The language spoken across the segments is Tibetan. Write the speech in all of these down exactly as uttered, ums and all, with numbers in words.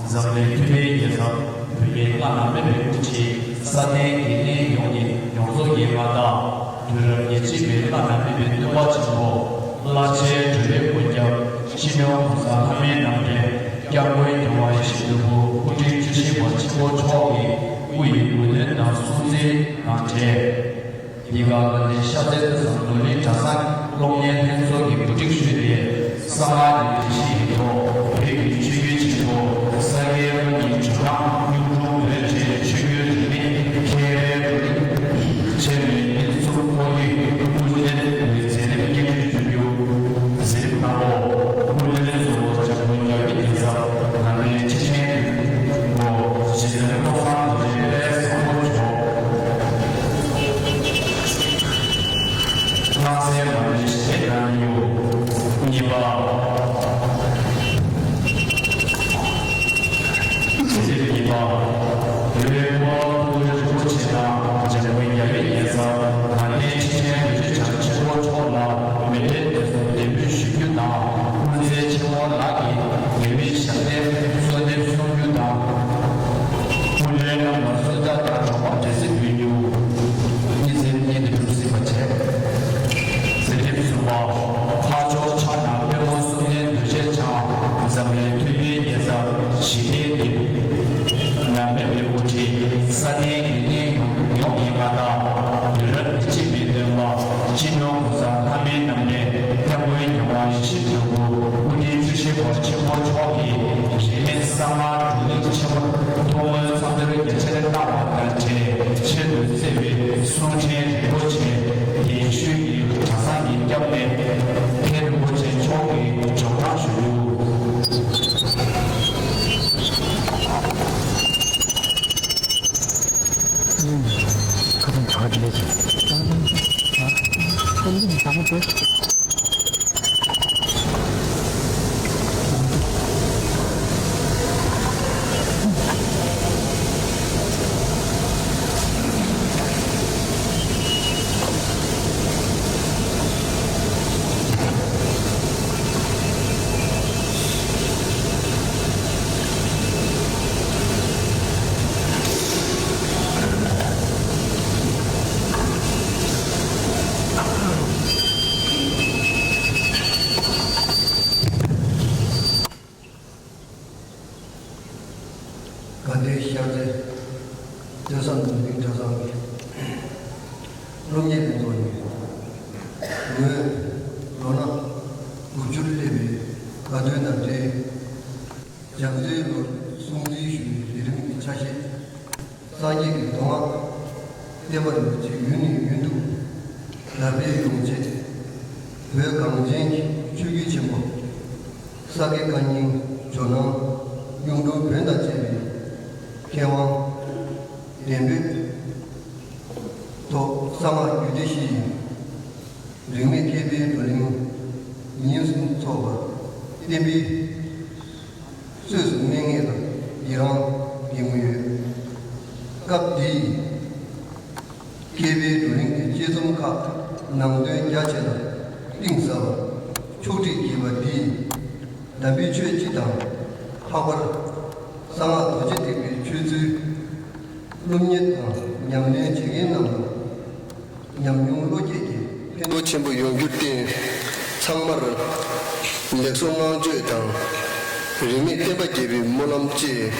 འཛམ་གླིང་མཐུན་སྒྲིལ་རྒྱལ་ཚབ་བོད་ཀྱི་བླ་ན་མེད་པའི་དབུ་ཁྲིད། ས་སྟེང་འཇིག་རྟེན་ཡོངས་ཀྱི་མྱོང་ཚོར་གྱི་མངའ་བདག་དུས་རབས་ཉེར་གཅིག་པའི་བླ་ན་མེད་པའི་སྟོན་པ་ཆེན་པོ་བླ་ཆེན་སྒྲོལ་མའི་སྐུ་རྒྱབ་སྤྱི་ནོར་༸གོང་ས་ལྷ་མིའི་རྣམ་འདྲེན་༸སྐྱབས་མགོན་༸གོང་ས་ཡིད་བཞིན་ནོར་བུ་དབུ་ཁྲིད་བཅུ་བཞི་པ་ཆེན་པོ་མཆོག་གི་སྐུ་ཡི་དགོངས་དོན་དང་གསུང་ཚིག་དང་འབྲེལ། འདི་ག་ལ་ནི་ཤར་རྩེ་ལྷ་ས་ནོར་གླིང་གྲྭ་ཚང་སློབ་གཉེར་ལྷན་ཚོགས་ཀྱིས་གོ་སྒྲིག་ཞུས་ཏེ། གསང་སྔགས་ཀྱི་སྒྲིག་གཞི་ཡིན་ཐོག་བོད་ཀྱི་ཆོས་བརྒྱུད་ཆེན་པོ་ས་སྐྱའི་དབུ་བརྙེས་ཇོ་ནང་གཡུང་དྲུང་བོན་བཅས་ཆོས་བརྒྱུད་རིས་མེད་མཁས་པའི་བགྲོ་གླེང་ཆེན་མོའི་ཉིན་གསུམ་འཁོར་ཡུག་དབུ་འབྱེད་ཀྱི་མཛད་རིམ་སྙན་སྒྲོན་ཞུ་རྒྱུ། མཛད་རིམ་ནང་ལོ་སྐུ་མགྲོན་གཙོ་བོ་འཇམ་མགོན་རྒྱ་མཚོ་རྒྱལ་ཚབ་ནང་པའི་ཆེ་ཆེན་གོ་རྗེ་བཙུན་བློ་བཟང་རྡོ་རྗེ་དཔལ་བཟང་པོ་མཆོག་སྣང་གསལ་མ་ཎི་ཞལ་གནང་ཡོད། གཉིས་པ། ཚེས་གཉིས་པ། བོད་པ་ཐུགས་རྗེ་རིན་པོ་ཆེ་དང་འཇམ་མགོན་རྒྱ་མཚོའི་རྒྱལ་ཚབ་ནང་པའི་ཆེ་ཆེན་རྡོ་རྗེ་འཆང་ཆེན་པོ་མཆོག་ལ་མཎྜལ་དེ་ཚོ་འདེགས་འབུལ་ཞུ་རྒྱུ་དང་། སྐུ་ཚེ་ཆེན་མོ་ལགས་ཀྱིས་རྒྱལ་བའི་ཞབས་བརྟན་གསོལ་འདེབས་གསུང་རྒྱུ་དང་། སྐུ་མགྲོན་རྣམས་ལ་གསོལ་ཇ་དང་གྲོགས་པོ་འབྲས་སིལ་འབུལ་རྒྱུ། གཉིས་ཚེས་གཉིས་དེ་གྲུབ་ཟིན་པ་བྱས། མཛད་རིམ་གསུམ་པ། འཕགས་མཆོག་ཕྱག་ན་པདྨོ་གསུམ་ལྡན་རྡོ་རྗེ་འཆང་འཛམ་གླིང་མཐུན་སྒྲིལ་རྒྱལ་ཚབ་ཞི་བདེའི་དེད་དཔོན་ནམ་མེད་པའི་དབུ་ཁྲིད། ས་སྟེང་འཇིག་རྟེན་ཡོངས་ཀྱི་མངའ་བདག་དུས་རབས་ཉེར་གཅིག་པའི་སྟོན་པ་སྤྱི་ནོར་༸གོང་ས་ལྷ་མིའི་རྣམ་འདྲེན་༸སྐྱབས་མགོན་༸གོང་ས་ཡིད་བཞིན་ནོར་བུ་དབུ་ཁྲིད་བཅུ་བཞི་པ་ཆེན་པོ་མཆོག་གིས་རིས་མེད་གསང་སྔགས་བགྲོ་གླེང་ཆེན་མོ་ཐོག་མར་མཚམས་སྦྱོར་རྒྱ་ཆེར་གནང་བ་དང་འབྲེལ། ཆེད་དུ་བསྩལ་བའི་གསུང་འཕྲིན་རིན་པོ་ཆེ་གདན་ཞུས་ཀྱིས་གྲྭ་ཚང་གི་སྐྱབས་གནས་མཁན་རིན་པོ་ཆེ་མཆོག་གིས་སྦྱོར་སྟངས་ཞུ་རྒྱུ། ཁ་སང་གྲ་སྒྲིག་ལས་ཀྱི། ཨ། ཁོ་ལུགས་དང་པོ་དེ། དགའ་ལྡན་ཤར་རྩེ་སྟོན་བཟང་ནོར་གླིང་གྲྭ་ཚང་གི་སློབ་གཉེར་ལྷན་ཚོགས་ནས་ངོས་ལོ་ན་དགུ་བཅུར་སླེབས་པའི་དགའ་སྟོན་དང་འབྲེལ། རྒྱ་མཚོའི་ལོར་སྲུང་བརྩི་ཞུ་བའི་ལས་རིམ་གྱི་ཆ་ཤས། སངས་རྒྱས་ཀྱི་མདོ་སྔགས་བསྟན་པ་རིན་པོ་ཆེ་ཡུན་ནས་ཡུན་དུ་དར་སྤེལ་ཡོང་ཆེད། བོད་གངས་ཅན་གྱི་ཆོས་བརྒྱུད་ཆེན་པོ་ས་སྐྱའི་བཀའ་རྙིང་ཇོ་ནང་གཡུང་དྲུང་བོན་དང་བཅས་པའི་མཁས་དབང་གདན་འབོད་ཐོག་གསང་སྔགས་རྒྱུད་སྡེ་བཞི་ཡི་རིས་མེད་མཁས་པའི་བགྲོ་གླེང་ཉིན་གསུམ་འཚོགས་པ་བསྟན་པའི་གསོས་སུ་སྨན་ངེས་ལ་ཡི་རང་ཡིན་མུས་ཡོད། སྐབས་འདིའི་མཁས་པའི་བགྲོ་གླེང་གི་དཔྱད་རྩོམ་ཁག་ནང་དོན་རྒྱ་ཆེ་ལ་གཏིང་ཟབ་པ་ཕྱོགས་སྒྲིག་བགྱིས་པ་འདིས་དམ་པའི་ཆོས་སྤྱི་དང་ལྷག་པར་གསང་སྔགས་རྡོ་རྗེ་ཐེག་པའི་ཆོས་ཚུལ་སློབ་གཉེར་དང་ཉམས་ལེན་བྱེད་མཁན་རྣམས་ལ། ཉམས་མྱོང་བློ་སྐྱེད་ཀྱི་ཕན་ཐོགས་ཆེན་པོ་ཡོང་རྒྱུར་བརྟེན། ཚང་མར་ལེགས་སོ་བསྔགས་བརྗོད་དང་། རིས་མེད་བསྟན་པ་རྒྱས་པའི་སྨོན་ལམ་བཅས།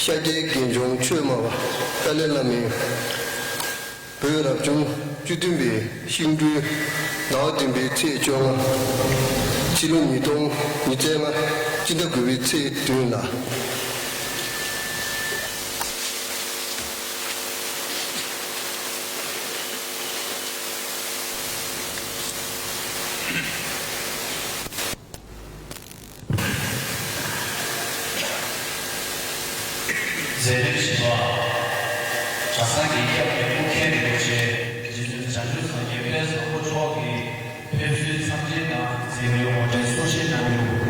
ཤཱཀྱའི་དགེ་སྦྱོང་ཆོས་སྨྲ་བ་ཏཱ་ལའི་བླ་མའི་བོད་རབ་བྱུང་བཅུ་བདུན་པའི་ཤིང་སྦྲུལ་ཟླ་བ་བདུན་པའི་ཚེས་བཅོ་ལྔ། ཕྱི་ལོ་ཉིས་སྟོང་ཉི་ཤུ་རྩ་ལྔ་སྤྱི་ཟླ་དགུ་པའི་ཚེས་བདུན་ལ། མཛད་རིམ་བཞི་པ། གྲྭ་ཚང་གི་སྐྱབས་རྗེ་སྐུ་མཁྱེན་རིན་པོ་ཆེ་རྗེ་བཙུན་བྱང་ཆུབ་སངས་རྒྱས་དཔལ་བཟང་པོ་མཆོག་གིས་ཕེབས་བསུའི་མཚམས་སྦྱོར་དང་མཛད་པའི་ངོ་སྤྲོད་གསུང་བཤད་གནང་རྒྱུ།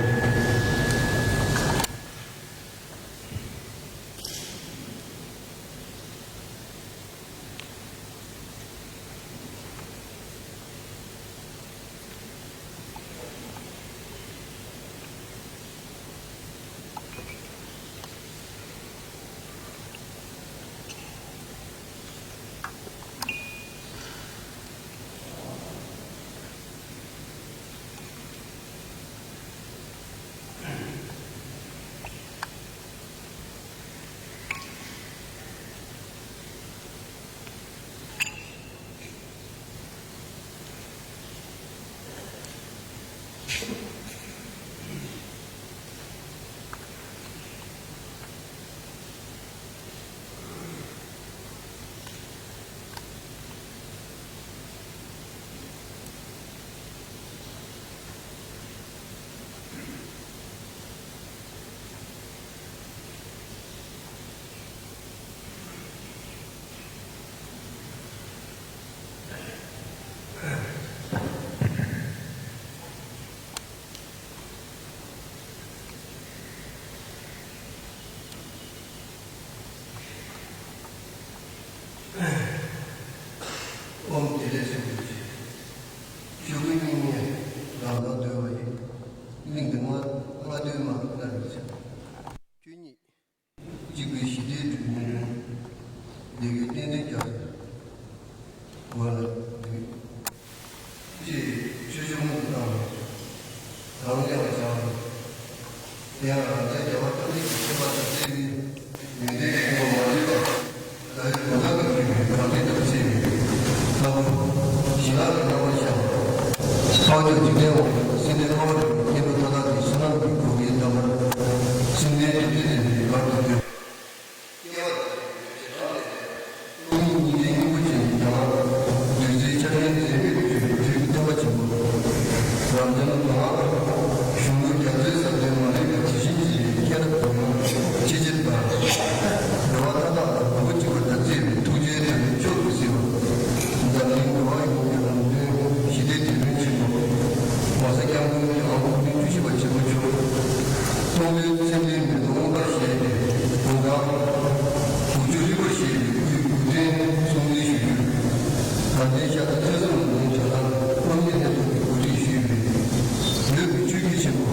ཁོང་དེ་ལས་སུ་གྱུར་ཅིག་ཆོས་སྐུ་སྙིང་ནས་རང་དང་བསྡོས་པ་ཡིན། གླིང་དུ་ལྔ་ལྔ་བདོའི་མ་སྣར་བའི་ཚེ། ཆོས་ཉིད་གཅིག་པུའི་ཞི་བདེའི་སྒྲོན་མེ་རོལ། བདེ་བའི་རྟེན་འབྲེལ་རྒྱ་མཚོའི་ངོ་ལ་ལུས། ཅེས་ཆོས་སྐུ་མངོན་དུ་བཏང་བ་དང་། གང་ལེགས་པར་བྱ་བ། དེ་ཡང་རང་རྒྱལ་རྒྱལ་བ་ཐམས་ཅད་ཀྱི་མཁྱེན་པ་དང་བཅས་པའི་ཡོན་ཏན་གྱི་ངོ་བོ་མ་ལུས་པ། ད་རེས་གོ་ལ་གི་ཡུལ་གྱི་གང་དེ་དང་བཅས་པའི་ལྷ་སྐུ་ཞི་ལྷག་གི་རྣམ་པར་ཤར་བ། འཕགས་མཆོག་འཇིག་རྟེན་འོག་སེམས་ལྡན་འཁོར་བ་སྐྱེ་འགྲོ་མཐའ་དག་གི་བསོད་ནམས་ཀྱི་བུ་གའི་རྣམ་པར་སེམས་ལྡན་དུ་བདུད་དེ་འདྲའི་བར་དུ་གྱུར། སྐྱེ་བ་དང་བཅས་པའི་ཡོ་བྱད་རབ་གནས་ཏེ། སྟོང་ཉིད་སྙིང་རྗེའི་སྙིང་པོ་ཅན་གྱི་ཡང་བདུད་རྩིའི་ཆར་ཆེན་འཛིན་པའི་ཆོས་ཀྱི་སྟོན་པ་ཆེན་པོ། རབ་འབྱམས་ལུས་ངག་གཞུང་ལུགས་རྒྱ་མཚོའི་ཟབ་དོན་མ་ལུས་པའི་དེ་བཞིན་གཤེགས་པའི་མཁྱེན་རབ་ཀྱི་ཡོན་ཏན་ཆེ་ཆེར་དང་། འགྲོ་བ་མཐའ་དག་ལ་ནོར་བུ་གཅིག་པ་དང་བཅས་པའི་ཐུགས་རྗེའི་དོན་མཆོག་ཏུ་གཟིགས་པ། འཛམ་གླིང་འགྲོ་བ་ཡོངས་ཀྱི་རང་དོན་ཞི་བདེའི་དེད་དཔོན་ཆེན་པོ། ༸གོང་ས་༸སྐྱབས་མགོན་རྒྱལ་བ་སྐུ་ཕྲེང་བཅུ་བཞི་པ་ཆེན་པོ་མཆོག་སྟོང་ལུས་ཚེ་འདིའི་མེ་ཏོག་མངོན་པར་བཞད་དེ་དགུང་གྲངས་དགུ་བཅུ་ཧྲིལ་པོར་བཞེས་པའི་སྐུའི་དགུང་སྟོན་གསུང་འདུན་ཞུ་རྒྱུ། དགའ་ལྡན་ཤ་སྟག་ཐོས་བསམ་སྒང་དྲུག་དང་དབུ་མའི་ལྷན་ཚོགས་ཀྱིས་གོ་སྒྲིག་ཞུས་པའི་བོད་ཀྱི་ཆོས་བརྒྱུད་ཆེན་པོ་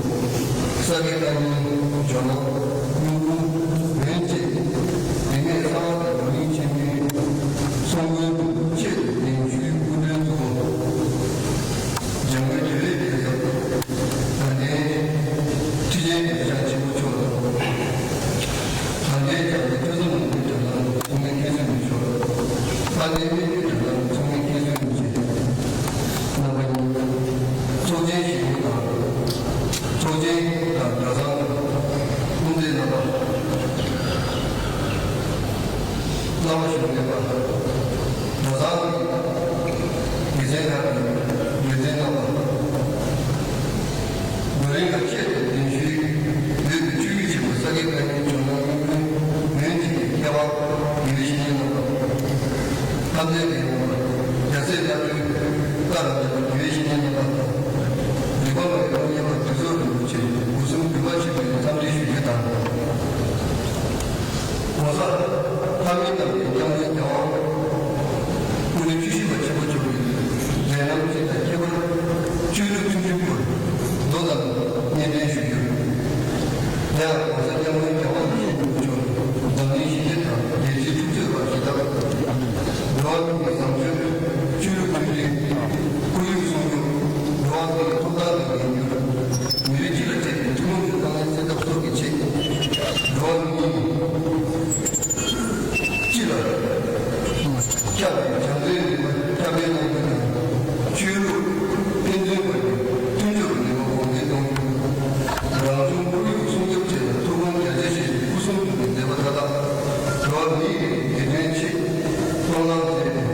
ས་དགེ་བཀའ་རྙིང་ཇོ་ནང་སྙིང་པོ་བོན་བཅས་རིག་གནས་གསར་བ་དང་བགྲོ་གླེང་ཆེན་མོའི་གསུང་འབུལ་ཆེད་དུ་གདན་ཞུའི་སྐུ་མགྲོན་དུ། འཇམ་མགོན་དོལ་པོའི་རྒྱལ་ཚབ་དགའ་ལྡན་ཁྲི་ཆེན་སྐུ་ཞབས་ཆེན་པོ་མཆོག་དང་། དགའ་ལྡན་རྒྱ་མཚོ་ཐོས་བསམ་སྒང་དྲུག་དྲ་ལམ་ཚོགས་མི་མཁན་ཟུར་མི་མཆོག་དང་། དཔལ་ལྡན་སྨད་རྒྱུད་དྲ་ལམ་ཚོགས་མི་མཁན་ཟུར་མི་མཆོག་རྣམ་པ་གཉིས། ཚོགས་ཆེན་ཞིག་མུ་དང་། ཚོགས་ཆེན་དང་གྲྭ་ཚང་དཔོན་རིགས་རྣམ་པ། བླ་མ་གཞོན་ནུ་པ། གྲྭ་ཚང་གི་དགེ་མཚན་ཁག་གི་དགེ་མཚན་རྣམ་པ། དགོན་རིམ་ཁག་ཆེད་དུ་གདན་ཞུས་བོད་ཀྱི་ཆོས་བརྒྱུད་ཆེན་པོ་ས་དགེ་བཀའ་རྙིང་ཇོ་ནང་སྙིང་པོའི་བོན་གྱི་མཁས་པ་དགེ་བའི་བཤེས་གཉེན་རྣམ་པ། ཁམས་ཚན་གྱི་རྣམ་པ། རྒྱལ་སྲས་ལྷ་སྤྲུལ་བཀའ་རབ་འབྱམས་པའི་དགེ་བའི་བཤེས་གཉེན་རྣམ་པ་དང་། རིག་པ་མ་ཡི་སློབ་གཉེར་པ་དུས་ཚོད་རིན་པོ་ཆེ་སྐུ་གསུམ་གུས་པ་ཆེན་པོས་འཚམས་འདྲི་ཞུ་རྒྱུ་དང་། ༸གོང་ས་ལྷ་མིའི་རྣམ་རྒྱལ་སྐྱབས་མགོན་རྒྱལ་དབང་སྐུ་ཕྲེང་བཅུ་བཞི་པ་ཆེན་པོ་མཆོག་གིས་མཛད་རྣམ་སྤྱི་དང་ཁྱད་པར་ཆོས་ལུགས་མཐུན་སྒྲིལ་སྐོར་མདོ་ཙམ་སྙན་སྒྲོན་ཞུ་རྒྱུ། ཡང་༸གོང་ས་༸སྐྱབས་མགོན་རྒྱལ་བ་ཡིད་བཞིན་ནོར་བུ་མཆོག་འཛམ་གླིང་ཞི་བདེ་དང་རྒྱལ་སྤྱིའི་འཁྲུག་རྩོད་ཁག་ཞི་ཐབས། འགྲོ་བ་མིའི་བཟང་སྤྱོད། ཆོས་ལུགས་མཐུན་སྒྲིལ། ཁོར་ཡུག་སྲུང་སྐྱོབ། འགྲོ་བ་མིའི་ཐོབ་ཐང་དང་འགན་འཁྱེར། མི་རིགས་སྤྱི་ལ་དད་པའི་ཐུན་མོང་གི་དཀའ་ངལ་སེལ་ཐབས་སོགས་ཀྱི་ཆེད། འགྲོ་བ་མིའི་སྤྱི་ལ་ཁྱབ་པའི་བྱམས་བརྩེའི་ནུས་པ་ཁྱབ་སྤེལ་གནང་རྒྱུ་དང་། ཆོས་ལུགས་ཕན་ཚུན་བར་གྱི་མཐུན་སྦྱོར་གྱི་ནུས་པ་གོང་འཕེལ་གཏོང་རྒྱུ། རང་བྱུང་ཁོར་ཡུག་སྲུང་སྐྱོབ་ཆེད་ལ་ཐུགས་ཕན་རྒྱ་ཆེ་བཞེས་པའི་སྐུ་གསུང་ཐུགས་ཀྱི་མཛད་པ་མཐའ་དག་འགྲོ་བ་མིའི་རིགས་ཀྱི་བདེ་དོན་ཆེད་སྤྲོ་སྣང་མཛད་ནས།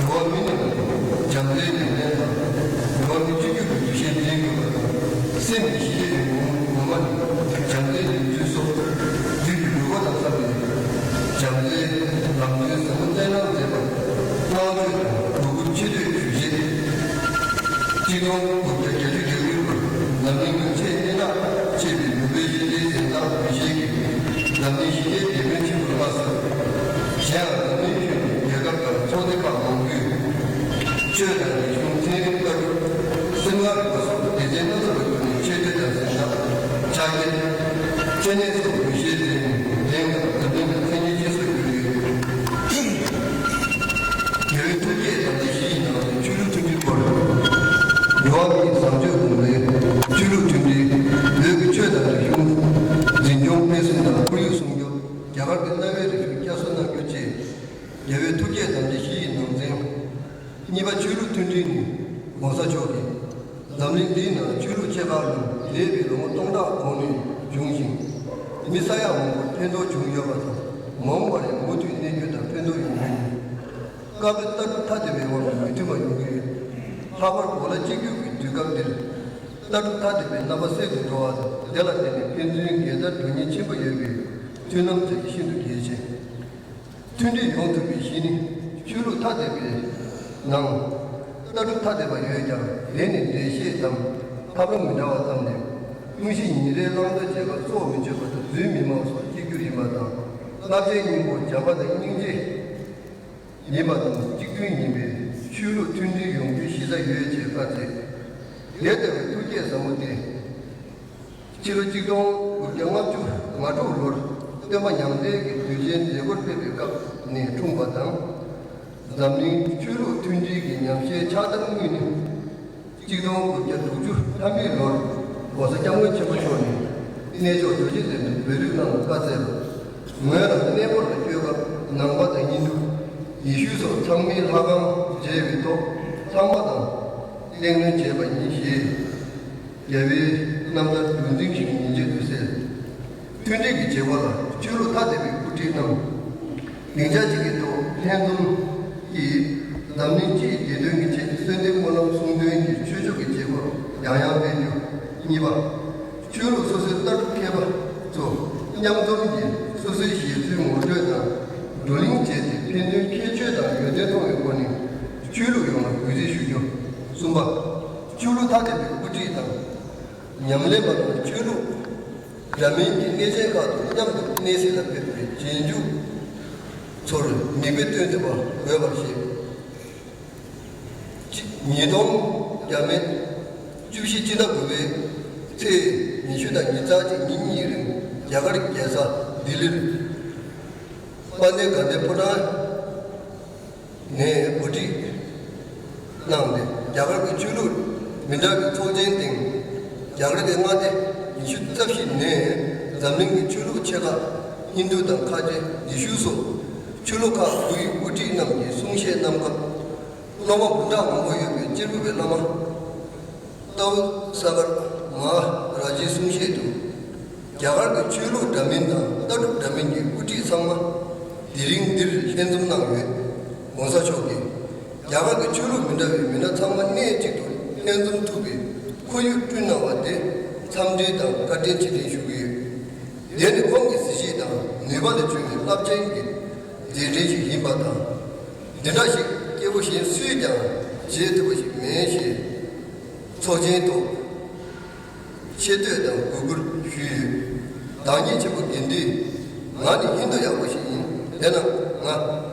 འགྲོ་བ་མི་རྣམས་ཀྱི་བྱམས་བརྩེའི་ཡོན་ཏན་དང་། འགྲོ་བ་མི་གཅིག་གྱུར་གྱི་འདུ་ཤེས་འཛིན་དགོས་པ་དང་། སེམས་ཀྱི་ཞི་བདེ་ཡོང་སྒོ་ངོ་མ་ནི་བྱམས་བརྩེའི་ནུས་མཐུ་སོགས་བདུད་ཀྱི་རུས་པ་དང་འཚམས་པའི་བྱམས་བརྩེའི་ལམ་སྟོན་ཟབ་མོ་བསྩལ་གནང་མཛད་པར་བསྔགས་བརྗོད་དང་གུས་བཀུར་ཆེ་བསྟོད་ཞུ་ཆེད། གཅིག་སྟོང་དགུ་བརྒྱ་བརྒྱད་ཅུ་གྱ་དགུའི་ལོར་འཛམ་གླིང་གི་ཆེས་སྙན་གྲགས་ཆེ་བའི་ནོ་བེལ་ཞི་བདེའི་གཟེངས་རྟགས་འབུལ་བཞེས་ཀྱིས་འཛམ་གླིང་ཞི་བདེའི་དེད་དཔོན་ཆེན་པོ་ལ་མ་ཟད། གཞན་ཡང་འཛམ་གླིང་ཁྱོན་ནས་རྒྱལ་ཁབ་དང་ཚོགས་སྡེ་ཁག་མང་པོས་ཆོས་དང་རིག་གཞུང་ཚན་རིག་ལྟ་གྲུབ་སེམས་ཁམས་རིག་པ་སོགས་སྡེ་ཚན་སྣ་ཚོགས་ལ་བསྐྱོན་ནས་ཆེ་བསྟོད་དང་གཟེངས་རྟགས་ཕྱག་འཁྱེར་མཚན་གནས་སོགས་འབུལ་བཞེས་མཛད་ནས་དེང་སྐབས་འཛམ་གླིང་ལ་མཚན་སྙན་ཆེ་སུ་གྱུར་ཡོད། རྒྱལ་བའི་ཐུགས་བསྐྱེད་དམ་བཅའ་བཞི་ཡི་ནང་ནས་ཆོས་ལུགས་མཐུན་སྒྲིལ་སྐོར། འགྲོ་བ་མིའི་བཟང་སྤྱོད་དང་ལས་ཆོས་ལུགས་མཐུན་སྒྲིལ། བོད་ཀྱི་ཆོས་དང་རིག་གཞུང་འཛིན་སྐྱོང་སྤེལ་གསུམ་དང་ཁོར་ཡུག་སྲུང་སྐྱོབ། རྒྱ་གར་གྱི་གནའ་བོའི་རིག་གཞུང་བསྐྱར་གསོ་གནང་རྒྱུ་བཅས་རྒྱལ་བའི་ཐུགས་བསྐྱེད་དམ་བཅའ་བཞི་ཡི་ནང་ཚན། གཉིས་པ་ཆོས་ལུགས་མཐུན་སྒྲིལ་ནི་༸གོང་ས་མཆོག་གིས་འཛམ་གླིང་འདིའི་ནང་ཆོས་ལུགས་ཆེ་ཁག་རྣམས་འདས་པའི་ལོ་ངོ་སྟོང་ཕྲག་གོང་ནས་བྱུང་ཞིང་། མི་ས་ཡ་མང་པོར་ཕན་ཐོགས་བྱུང་ཡོད་པ་དང་། མ་འོངས་པར་ཡང་མུ་མཐུད་གནས་རྒྱུ་དང་ཕན་ཐོགས་ཡོང་རྒྱུ་ཡིན། སྐབས་རེ་ལྟ་གྲུབ་ཐ་དད་པའི་དབང་གིས་མི་མཐུན་པ་ཡོང་གི་ཡོད། ལྷག་པར་གོ་ལ་གཅིག་གྱུར་གྱི་དུས་སྐབས་འདིར། ལྟ་གྲུབ་ཐ་དད་པའི་རྣམ་པ་གསལ་དུ་འགྲོ་བ་དང་། དེ་ལ་བརྟེན་ནས་ཕན་ཚུན་འགལ་ཟླ་འགྲོ་ཉེན་ཆེན་པོ་ཡོད་པའི་མཐུན་ལམ་བཙལ་རྒྱུ་ཤིན་ཏུ་གལ་ཆེ། མཐུན་སྒྲིལ་ཡོང་ཐུབ་པའི་གཞི་ནི། ཆོས་ལུགས་ཐ་དད་པའི་ནང་ལྟ་གྲུབ་ཐ་དད་པ་ཡོད་ཀྱང་། དེ་ནི་འགྲེལ་བཤད་དམ་ཐབས་ལམ་མི་འདྲ་བ་ཙམ་ལས། དངོས་གཞི་ཉིན་རེའི་བླང་དོར་བྱེད་པ་སྲོག་མི་གཅོད་པ་དང་རྫུན་མི་སྨྲ་བ་སོགས་གཅིག་གྱུར་ཡིན་པ་དང་། བསླབ་བྱའི་སྙིང་པོ་བྱམས་པ་དང་སྙིང་རྗེ་ཡིན་པ་དང་གཅིག་མཐུན་ཡིན་པས། ཆོས་ལུགས་མཐུན་སྒྲིལ་ཡོང་རྒྱུའི་གཞི་རྩ་ཡོད་ཅེས་བཀའ་སྩལ། དེ་ལྟ་བུའི་ཐུགས་བསྐྱེད་ཟབ་མོ་དེ། ཕྱི་ལོ་གཅིག་སྟོང་དགུ་བརྒྱ་ལྔ་བཅུ་ང་དྲུག་ལོར་སྟོན་པ་ཉང་བསྟན་གྱིས་དུས་ཆེན་མཛད་སྒོར་ཕེབས་པའི་སྐབས་ནས་འཁྲུངས་པ་དང་། འཛམ་གླིང་ཆོས་ལུགས་མཐུན་སྒྲིལ་གྱི་ཉམས་བཞེས་ཕྱག་བསྟར་དངོས་ནི། གཅིག་སྟོང་དགུ་བརྒྱ་དྲུག་ཅུ་ཐམ་པའི་ལོར་༸གོང་ས་༸སྐྱབས་མགོན་ཆེན་པོ་མཆོག་ནས་གནས་མཆོག་རྡོ་རྗེ་གདན་དུ་བོད་ཕྲུག་རྣམས་ལ་བཀའ་སྩལ་པ། ངོས་རང་གནས་སྐོར་ལ་བསྐྱོད་སྐབས་ནང་པ་དང་ཧིན་རྡུ། ཡེ་ཤུ་སོགས་ཚང་མའི་ལྷ་ཁང་མཇལ་བའི་ཐོག་ཚང་མ་དང་གླེང་མོལ་བྱས་པ་ཡིན་ཞེས། རྒྱལ་བའི་རྣམ་ཐར་རྒྱུན་འཛིན་ཞིག་ཉིན་བྱེད་དུ་གསལ། མཐུན་སྒྲིལ་གྱི་བྱེད་སྒོ་ལ་ཆོས་ལུགས་ཐ་དད་པའི་དབུ་ཁྲིད་རྣམས། སྡིངས་ཆ་གཅིག་གི་ཐོག་ལྷན་འཛོམས་ཀྱིས་འཛམ་གླིང་སྤྱིའི་བདེ་དོན་གྱི་ཆེད་གསོལ་འདེབས་སྨོན་ལམ་གསུང་འདོན་གྱི་ཆོས་ཕྱོགས་ཀྱི་བྱེད་སྒོར་ཡང་ཡང་ཕེབས་རྒྱུ། གཉིས་པ། ཆོས་ལུགས་སོ་སོའི་ལྟ་གྲུབ་མཁས་པ་ཚོ་མཉམ་འཛོམས་ཀྱིས་སོ་སོའི་བཞེད་ཚུལ་ངོ་སྤྲོད་དང་བགྲོ་གླེང་བྱས་ཏེ་ཕན་ཚུན་ཁྱད་ཆོས་དང་ཡོན་ཏན་མཐོང་བའི་སྒོ་ནས་ཆོས་ལུགས་ཡོངས་ལ་གུས་བརྩི་ཞུ་རྒྱུ། གསུམ་པ། ཆོས་ལུགས་ཐ་དད་པའི་དབུ་ཁྲིད་དང་། ཉམས་ལེན་པ་དང་ཆོས་ལུགས་འདྲ་མིན་གྱི་གནས་ཆེན་ཁག་ཏུ་མཉམ་དུ་གནས་གཟིགས་ལ་ཕེབས་པའི་རྗེས་འཇུག་ཚོར་མིག་དཔེ་སྟོན་ཐུབ་པ་དགོས་པར་བཤད། ཉིས་སྟོང་བརྒྱ་མེད་བཅུ་བཞི་སྤྱི་ཟླ་དགུ་པའི་ཚེས་ཉི་ཤུ་དང་ཉི་ཤུ་རྩ་གཅིག་ཉིན་གཉིས་རིང་རྒྱ་གར་རྒྱལ་ས་ལྡི་ལིར་དཔལ་ལྡན་དགའ་ལྡན་ཕོ་བྲང་ནས་གོ་སྒྲིག་གནང་སྟེ། རྒྱ་གར་གྱི་ཆོས་ལུགས་མི་འདྲ་བའི་ཚོགས་ཆེན་སྟེང་། རྒྱ་གར་གྱི་མངའ་སྡེ་ཉི་ཤུ་རྩ་བཞི་ནས་འཛམ་གླིང་གི་ཆོས་ལུགས་ཆེ་ཁག་ཧིན་རྡུ་དང་ཁ་ཆེ་ཡེ་ཤུ་སོགས་ཆོས་ལུགས་ཁག་དགུ་ཡི་དབུ་ཁྲིད་རྣམས་ཀྱིས་གསུང་བཤད་གནང་སྐབས། སློབ་མ་འབུམ་ཕྲག་མང་པོ་ཡོད་པའི་གཅེར་བུ་པའི་བླ་མ། ཏའུ་ས་གར་མ་ཧ་ར་ཇིའི་གསུང་བཤད་དུ། རྒྱ་གར་གྱི་ཆོས་ལུགས་འདྲ་མིན་དང་ལྟ་གྲུབ་འདྲ་མིན་གྱི་དབུ་ཁྲིད་ཚང་མ་དེ་རིང་འདིར་ལྷན་འཛོམས་གནང་ཡོད། ༸གོང་ས་མཆོག་གིས་རྒྱ་གར་གྱི་ཆོས་ལུགས་མི་འདྲ་བའི་མི་སྣ་ཚང་མ་གནས་གཅིག་ཏུ་ལྷན་འཛོམས་ཐུབ་པའི་ཁོར་ཡུག་བསྐྲུན་གནང་བ་དེ་འཚམས་འདྲི་དང་བཀའ་དྲིན་ཆེ་ལྡན་ཞུ་གི་ཡོད། དེ་ནི་ཁོང་གི་གཟི་བརྗིད་དང་ནུས་པ་ལས་བྱུང་བའི་རླབས་ཆེན་གྱི་མཛད་འཕྲིན་ཞིག་ཡིན་པ་དང་། འདི་འདྲ་ཞིག་སྐྱེ་བོ་གཞན་སུས་ཀྱང་བྱེད་ཐུབ་པ་ཞིག་མེད་ཞེས། ཚོགས་ཆེན་ཐོག་ཆེ་བསྟོད་དང་གུས་བཀུར་ཞུས་ཡོད། བདག་ཉིད་ཆེན་པོ་དགེ་འདུན། ང་ནི་ཧིན་རྡུ་ཡག་པོ་ཞིག་ཡིན། དེ་ན་ང་།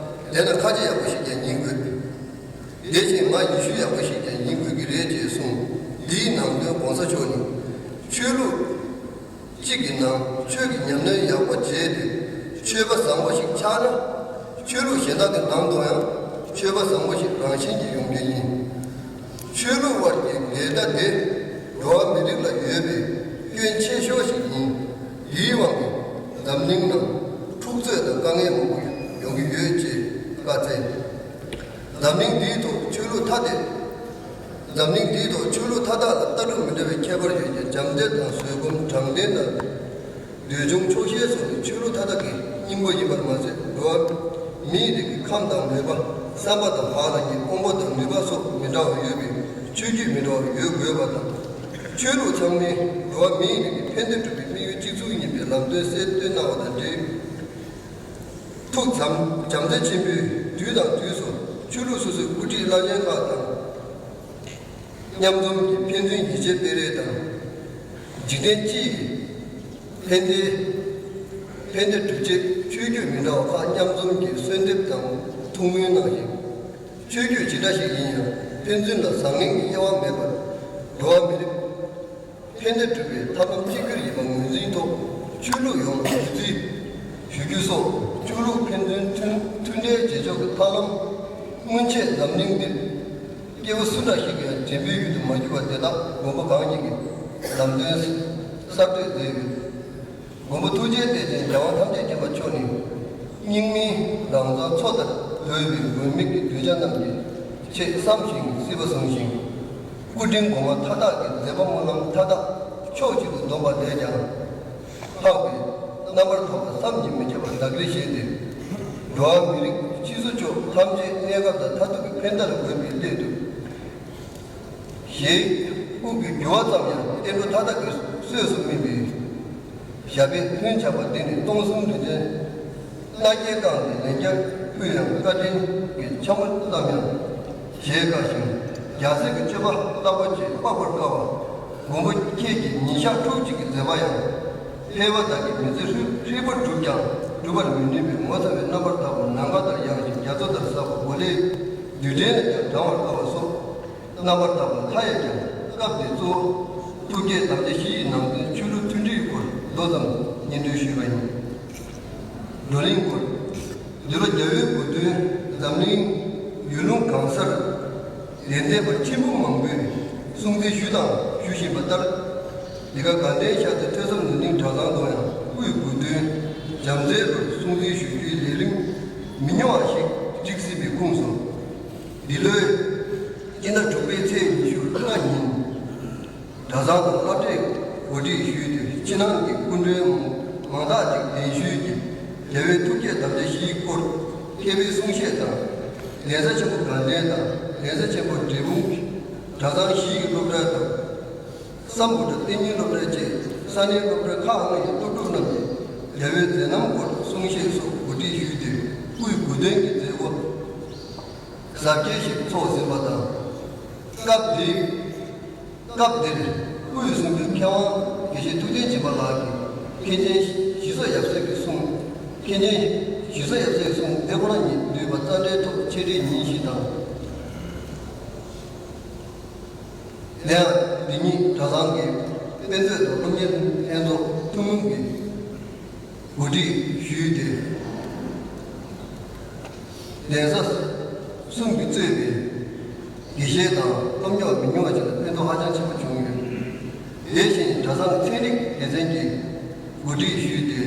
དེ་ན་ཁ་ཆེ་ཡག་པོ་ཞིག་ཀྱང་ཡིན་དགོས། དེ་བཞིན་ང་ཡེ་ཤུ་ཡག་པོ་ཞིག་ཀྱང་ཡིན་དགོས་ཀྱི་རེད་ཅེས་གསུངས། འདིའི་ནང་དོན་༸གོང་ས་མཆོག་ནི། ཆོས་ལུགས་གཅིག་གི་ནང་ཆོས་ཀྱི་ཉམས་ལེན་ཡག་པོ་བྱས་ཏེ། ཆོས་པ་བཟང་པོ་ཞིག་ཆགས་ན། ཆོས་ལུགས་གཞན་དག་གི་ནང་དུ་ཡང་ཆོས་པ་བཟང་པོ་ཞིག་རང་བཞིན་གྱིས་ཡོང་རྒྱུ་ཡིན། ཆོས་ལུགས་དབར་གྱི་འགལ་ཟླ་དེ་འགྲོ་བ་མི་རིགས་ལ་ཡོད་པའི་སྐྱོན་ཆེ་ཤོས་ཤིག་ཡིན། འདིའི་དབང་གིས་འཛམ་གླིང་ནང་འཁྲུག་རྩོད་དང་དཀའ་ངལ་མང་པོ་ཡོང་གི་ཡོད་ཅེས་བཀའ་སྩལ། འཛམ་གླིང་འདིའི་ཐོག་ཆོས་ལུགས་ཐ་དད། འཛམ་གླིང་འདིའི་ཐོག་ཆོས་ལུགས་མཐའ་དག་ལ་ལྟ་གྲུབ་མི་འདྲ་བའི་ཁྱད་པར་ཡོད་ཀྱང་། བྱམས་བརྩེ་དང་བཟོད་སྒོམ། དྲང་བདེན་དང་། འདོད་ཆུང་ཆོག་ཤེས་སོགས་ནི་ཆོས་ལུགས་མཐའ་དག་གི་སྙིང་པོ་ཡིན་པར་མ་ཟད། འགྲོ་བ་མིའི་རིགས་ཀྱི་ཁམས་དང་མོས་པ། བསམ་པ་དང་བག་ལ་ཉལ། དབང་པོ་དང་ནུས་པ་སོགས་མི་འདྲ་བ་ཡོད་པས། ཆོས་བརྒྱུད་མི་འདྲ་བ་ཡོད་དགོས་པ་དང་། ཆོས་ལུགས་ཚང་མས་འགྲོ་བ་མིའི་རིགས་ཀྱི་ཕན་བདེ་སྒྲུབ་པའི་དམིགས་ཡུལ་གཅིག་མཚུངས་ཡིན་པའི་ལམ་སྟོན་གསལ་སྟོན་གནང་བ་དང་འབྲེལ། ཐུགས་བྱམས་བྱམས་བརྩེ་ཆེན་པོས་དུས་དང་དུས་སུ་ཆོས་ལུགས་སོ་སོའི་དབུ་ཁྲིད་བླ་ཆེན་ཁག་དང་། མཉམ་འཛོམས་ཀྱིས་ཕན་ཚུན་ཡིད་ཆེས་སྤེལ་རེས་དང་། འཇིག་རྟེན་སྤྱི་ཡི་ཕན་བདེ། ཕན་བདེ་སྒྲུབ་ཆེད་ཆོས་བརྒྱུད་མི་འདྲ་བ་ཁག་མཉམ་འཛོམས་ཀྱིས་གསོལ་འདེབས་དང་ཐུགས་སྨོན་གནང་ཞིང་། ཆོས་བརྒྱུད་ཇི་འདྲ་ཞིག་ཡིན་ཡང་ཕན་ཚུན་ལ་བཟང་ངན་གྱི་དབྱེ་བ་མེད་པར་འགྲོ་བ་མི་རིགས་ཕན་བདེ་སྒྲུབ་པའི་ཐབས་ལམ་གཅིག་གྱུར་ཡིན་པ་ངོས་འཛིན་ཐོག་ཆོས་ལུགས་ཡོངས་ལ་གུས་བརྩི་ཞུ་རྒྱུ་སོགས། ཆོས་ལུགས་ཕན་ཚུན་མཐུན་མཐུན་འབྲེལ་བྱེད་ཕྱོགས་ཀྱི་ཐབས་ལམ་སྔོན་ཆད་འཛམ་གླིང་འདིར་སྐྱེ་བོ་སུ་འདྲ་ཞིག་གིས་ཡང་དྲན་པའི་ཡུལ་དུ་མ་གྱུར་པ་དེ་དག་མགོན་པོ་གང་ཉིད་ཀྱིས་ལམ་སྟོན་གསར་གཏོད་མཛད་ཡོད། མགོན་པོ་ཐུགས་རྗེའི་གཏེར་ཆེན་རྒྱལ་དབང་ཐམས་ཅད་མཁྱེན་པ་མཆོག་ནི། སྙིགས་མའི་རང་མཚང་མཚོ་ལྟར་བརྡོལ་བའི་མགོན་མེད་ཀྱི་གདུལ་བྱ་རྣམས་ཀྱི་ཆེད་བསམ་ཞིང་སྲིད་པ་བཟུང་ཞིང་། སྐུ་དྲིན་གོང་མ་མཐའ་དག་གི་མཛད་པ་སྨོན་ལམ་མཐའ་དག་ཕྱོགས་གཅིག་ཏུ་བསྡོམས་པ་ལས་ཀྱང་ལྷག་པའི་རྣམ་པར་ཐར་པ་བསམ་གྱིས་མི་ཁྱབ་པ་བདག་གིར་བཞེས་ཏེ། འགྲོ་བ་མི་རིགས་སྤྱི་སོ་ཅོག་ཐམས་ཅད་གནས་སྐབས་དང་མཐར་ཐུག་གི་ཕན་བདེ་ལ་འོས་པའི་སླད་དུ། ཞེས་དབུགས་ཀྱི་རྒྱུ་བ་ཙམ་ཡང་བསྟན་འགྲོ་མཐའ་དག་གི་གསོས་སུ་སྨིན་པའི་ཞབས་པད་ལྷུན་ཆགས་པ་འདི་ནི་སྟོང་གསུམ་རིན་ཆེན་སྣ་བརྒྱས་བཀང་སྟེ་ལན་བརྒྱར་ཕུལ་ཡང་བཀའ་དྲིན་གྱི་ཕྱག་མོ་ཙམ་ཡང་བཞེས་དཀའ་ཞིང་། རྒྱལ་སྲས་ཀྱི་སྤྱོད་པ་རྟག་པ་ཅིག་དཔག་པར་དཀའ་བ། མགོན་པོ་ཁྱེད་ཀྱི་ཉིན་ཞག་ཕྲུགས་གཅིག་གི་མཛད་པ་ཡང་། ཕལ་པ་དག་གིས་མི་ཚེ་ཧྲིལ་ཧྲིལ་པོར་བསྒྲུབས་ཀྱང་སྒྲུབ་པར་མི་ནུས་པའི་ངོ་མཚར་བའི་རྣམ་པར་ཐར་པ་ནམ་མཁའ་ལྟར་ཡངས་ཤིང་རྒྱ་མཚོ་ལྟར་གསལ་བ་གོ་ལའི་ རྡུལ་ཕྲན་ལས་ཀྱང་བགྲང་བར་དཀའ་བ་སོགས་རྣམ་པར་དག་པ་མཐའ་ཡས་ཀྱང་། སྐབས་འདིར་གཙོ་བོ་ཐུགས་བསྐྱེད་དམ་བཅའ་བཞི་ཡི་ནང་དོན་ཆོས་ལུགས་མཐུན་སྒྲིལ་སྐོར་མདོ་ཙམ་སྙན་སྒྲོན་ཞུས་པ་ཡིན། བགྲོ་གླེང་སྐོར། འདི་ལོ་རྒྱལ་བའི་གོ་སྟོན་འཛམ་གླིང་ཡུལ་ལུང་གང་སར་ལས་འདས་པ་ཆེན་པོ་མང་པོས་སྲུང་བརྩི་ཞུས་དང་ཞུ་བཞིན་པ་ལྟར། འདི་ག་དགའ་ལྡན་ཤར་རྩེ་ཐོས་བསམ་ནོར་གླིང་གྲྭ་ཚང་དུ་ཡང་སྐུའི་གོ་སྟོན་བྱམས་བརྩེའི་ལོར་སྲུང་བརྩི་ཞུ་རྒྱུའི་ལས་རིམ་མི་ཉུང་བ་ཞིག་བསྒྲིགས་སྲིད་པའི་ཁུངས་སུ། འདི་ལོའི་སྤྱི་ཟླ་དྲུག་པའི་ཚེས་ཉི་ཤུ་ལྔ་ཉིན། གྲྭ་ཚང་དུ་སློབ་གྲྭས་གོ་སྒྲིག་ཞུས་ཏེ། ཕྱི་ནང་གི་སྐུ་མགྲོན་མང་དག་ཅིག་གདན་ཞུས་ཀྱིས། རྒྱལ་བའི་ཐུགས་བསྐྱེད་དམ་བཅའ་བཞིའི་སྐོར་མཁས་པའི་གསུང་བཤད་དང་། གདན་ས་ཆེན་པོ་དགའ་ལྡན་དང་གདན་ས་ཆེན་པོ་འབྲས་སྤུངས་ཀྱི་གྲྭ་ཚང་བཞི་ཡི་སློབ་གྲྭ་དང་། སམ་བྷོ་ཊ་གཏན་ཉིན་སློབ་གྲྭ་བཅས་ས་གནས་སློབ་གྲྭ་ཁག་ལྔ་ཡི་སློབ་ཕྲུག་རྣམས་ཀྱིས་རྒྱལ་བའི་མཛད་རྣམ་སྐོར་གསུང་བཤད་སོགས་གོ་སྒྲིག་ཞུས་ཏེ། སྐུའི་གོ་སྟོན་གྱི་མཛད་སྒོ་གཟབ་རྒྱས་ཤིག་ཚོགས་ཟིན་པ་དང་། སྐབས་འདིའི་སྐབས་འདིར་སྐུའི་གསུང་སྤྲུལ་མཁས་དབང་དགེ་བཤེས་ཐུབ་བསྟན་སྦྱིན་པ་ལགས་ཀྱིས་མཁན་ཆེན་ཞི་བསོད་ཡབ་སྲས་ཀྱི་གསུང་། མཁན་ཆེན་ཞི་བསོད་ཡབ་སྲས་ཀྱི་གསུང་དེ་ཁོ་རང་ཉིད་འདུས་པ་རྩ་འགྲེལ་ཐོག་འཆད་ཁྲིད་ཉིན་བཞི་དང་། དེ་ཡང་འདི་ཉིད་གྲྭ་ཚང་གི་དཔེ་མཛོད་དང་སློབ་གཉེར་ལྷན་ཚོགས་ཐུན་མོང་གིས་གོ་སྒྲིག་ཞུས་ཏེ། གདན་ས་གསུམ་གྱིས་གཙོས་པའི་དགེ་བཤེས་དང་སློབ་གཉེར་བ་མི་ཉུང་བ་ཞིག་ལ་ཕན་ཐོགས་ཧ་ཅང་ཆེན་པོ་བྱུང་ཡོད། དེ་བཞིན་གྲྭ་ཚང་ཚན་རིག་སྡེ་ཚན་གྱིས་གོ་སྒྲིག་ཞུས་ཏེ།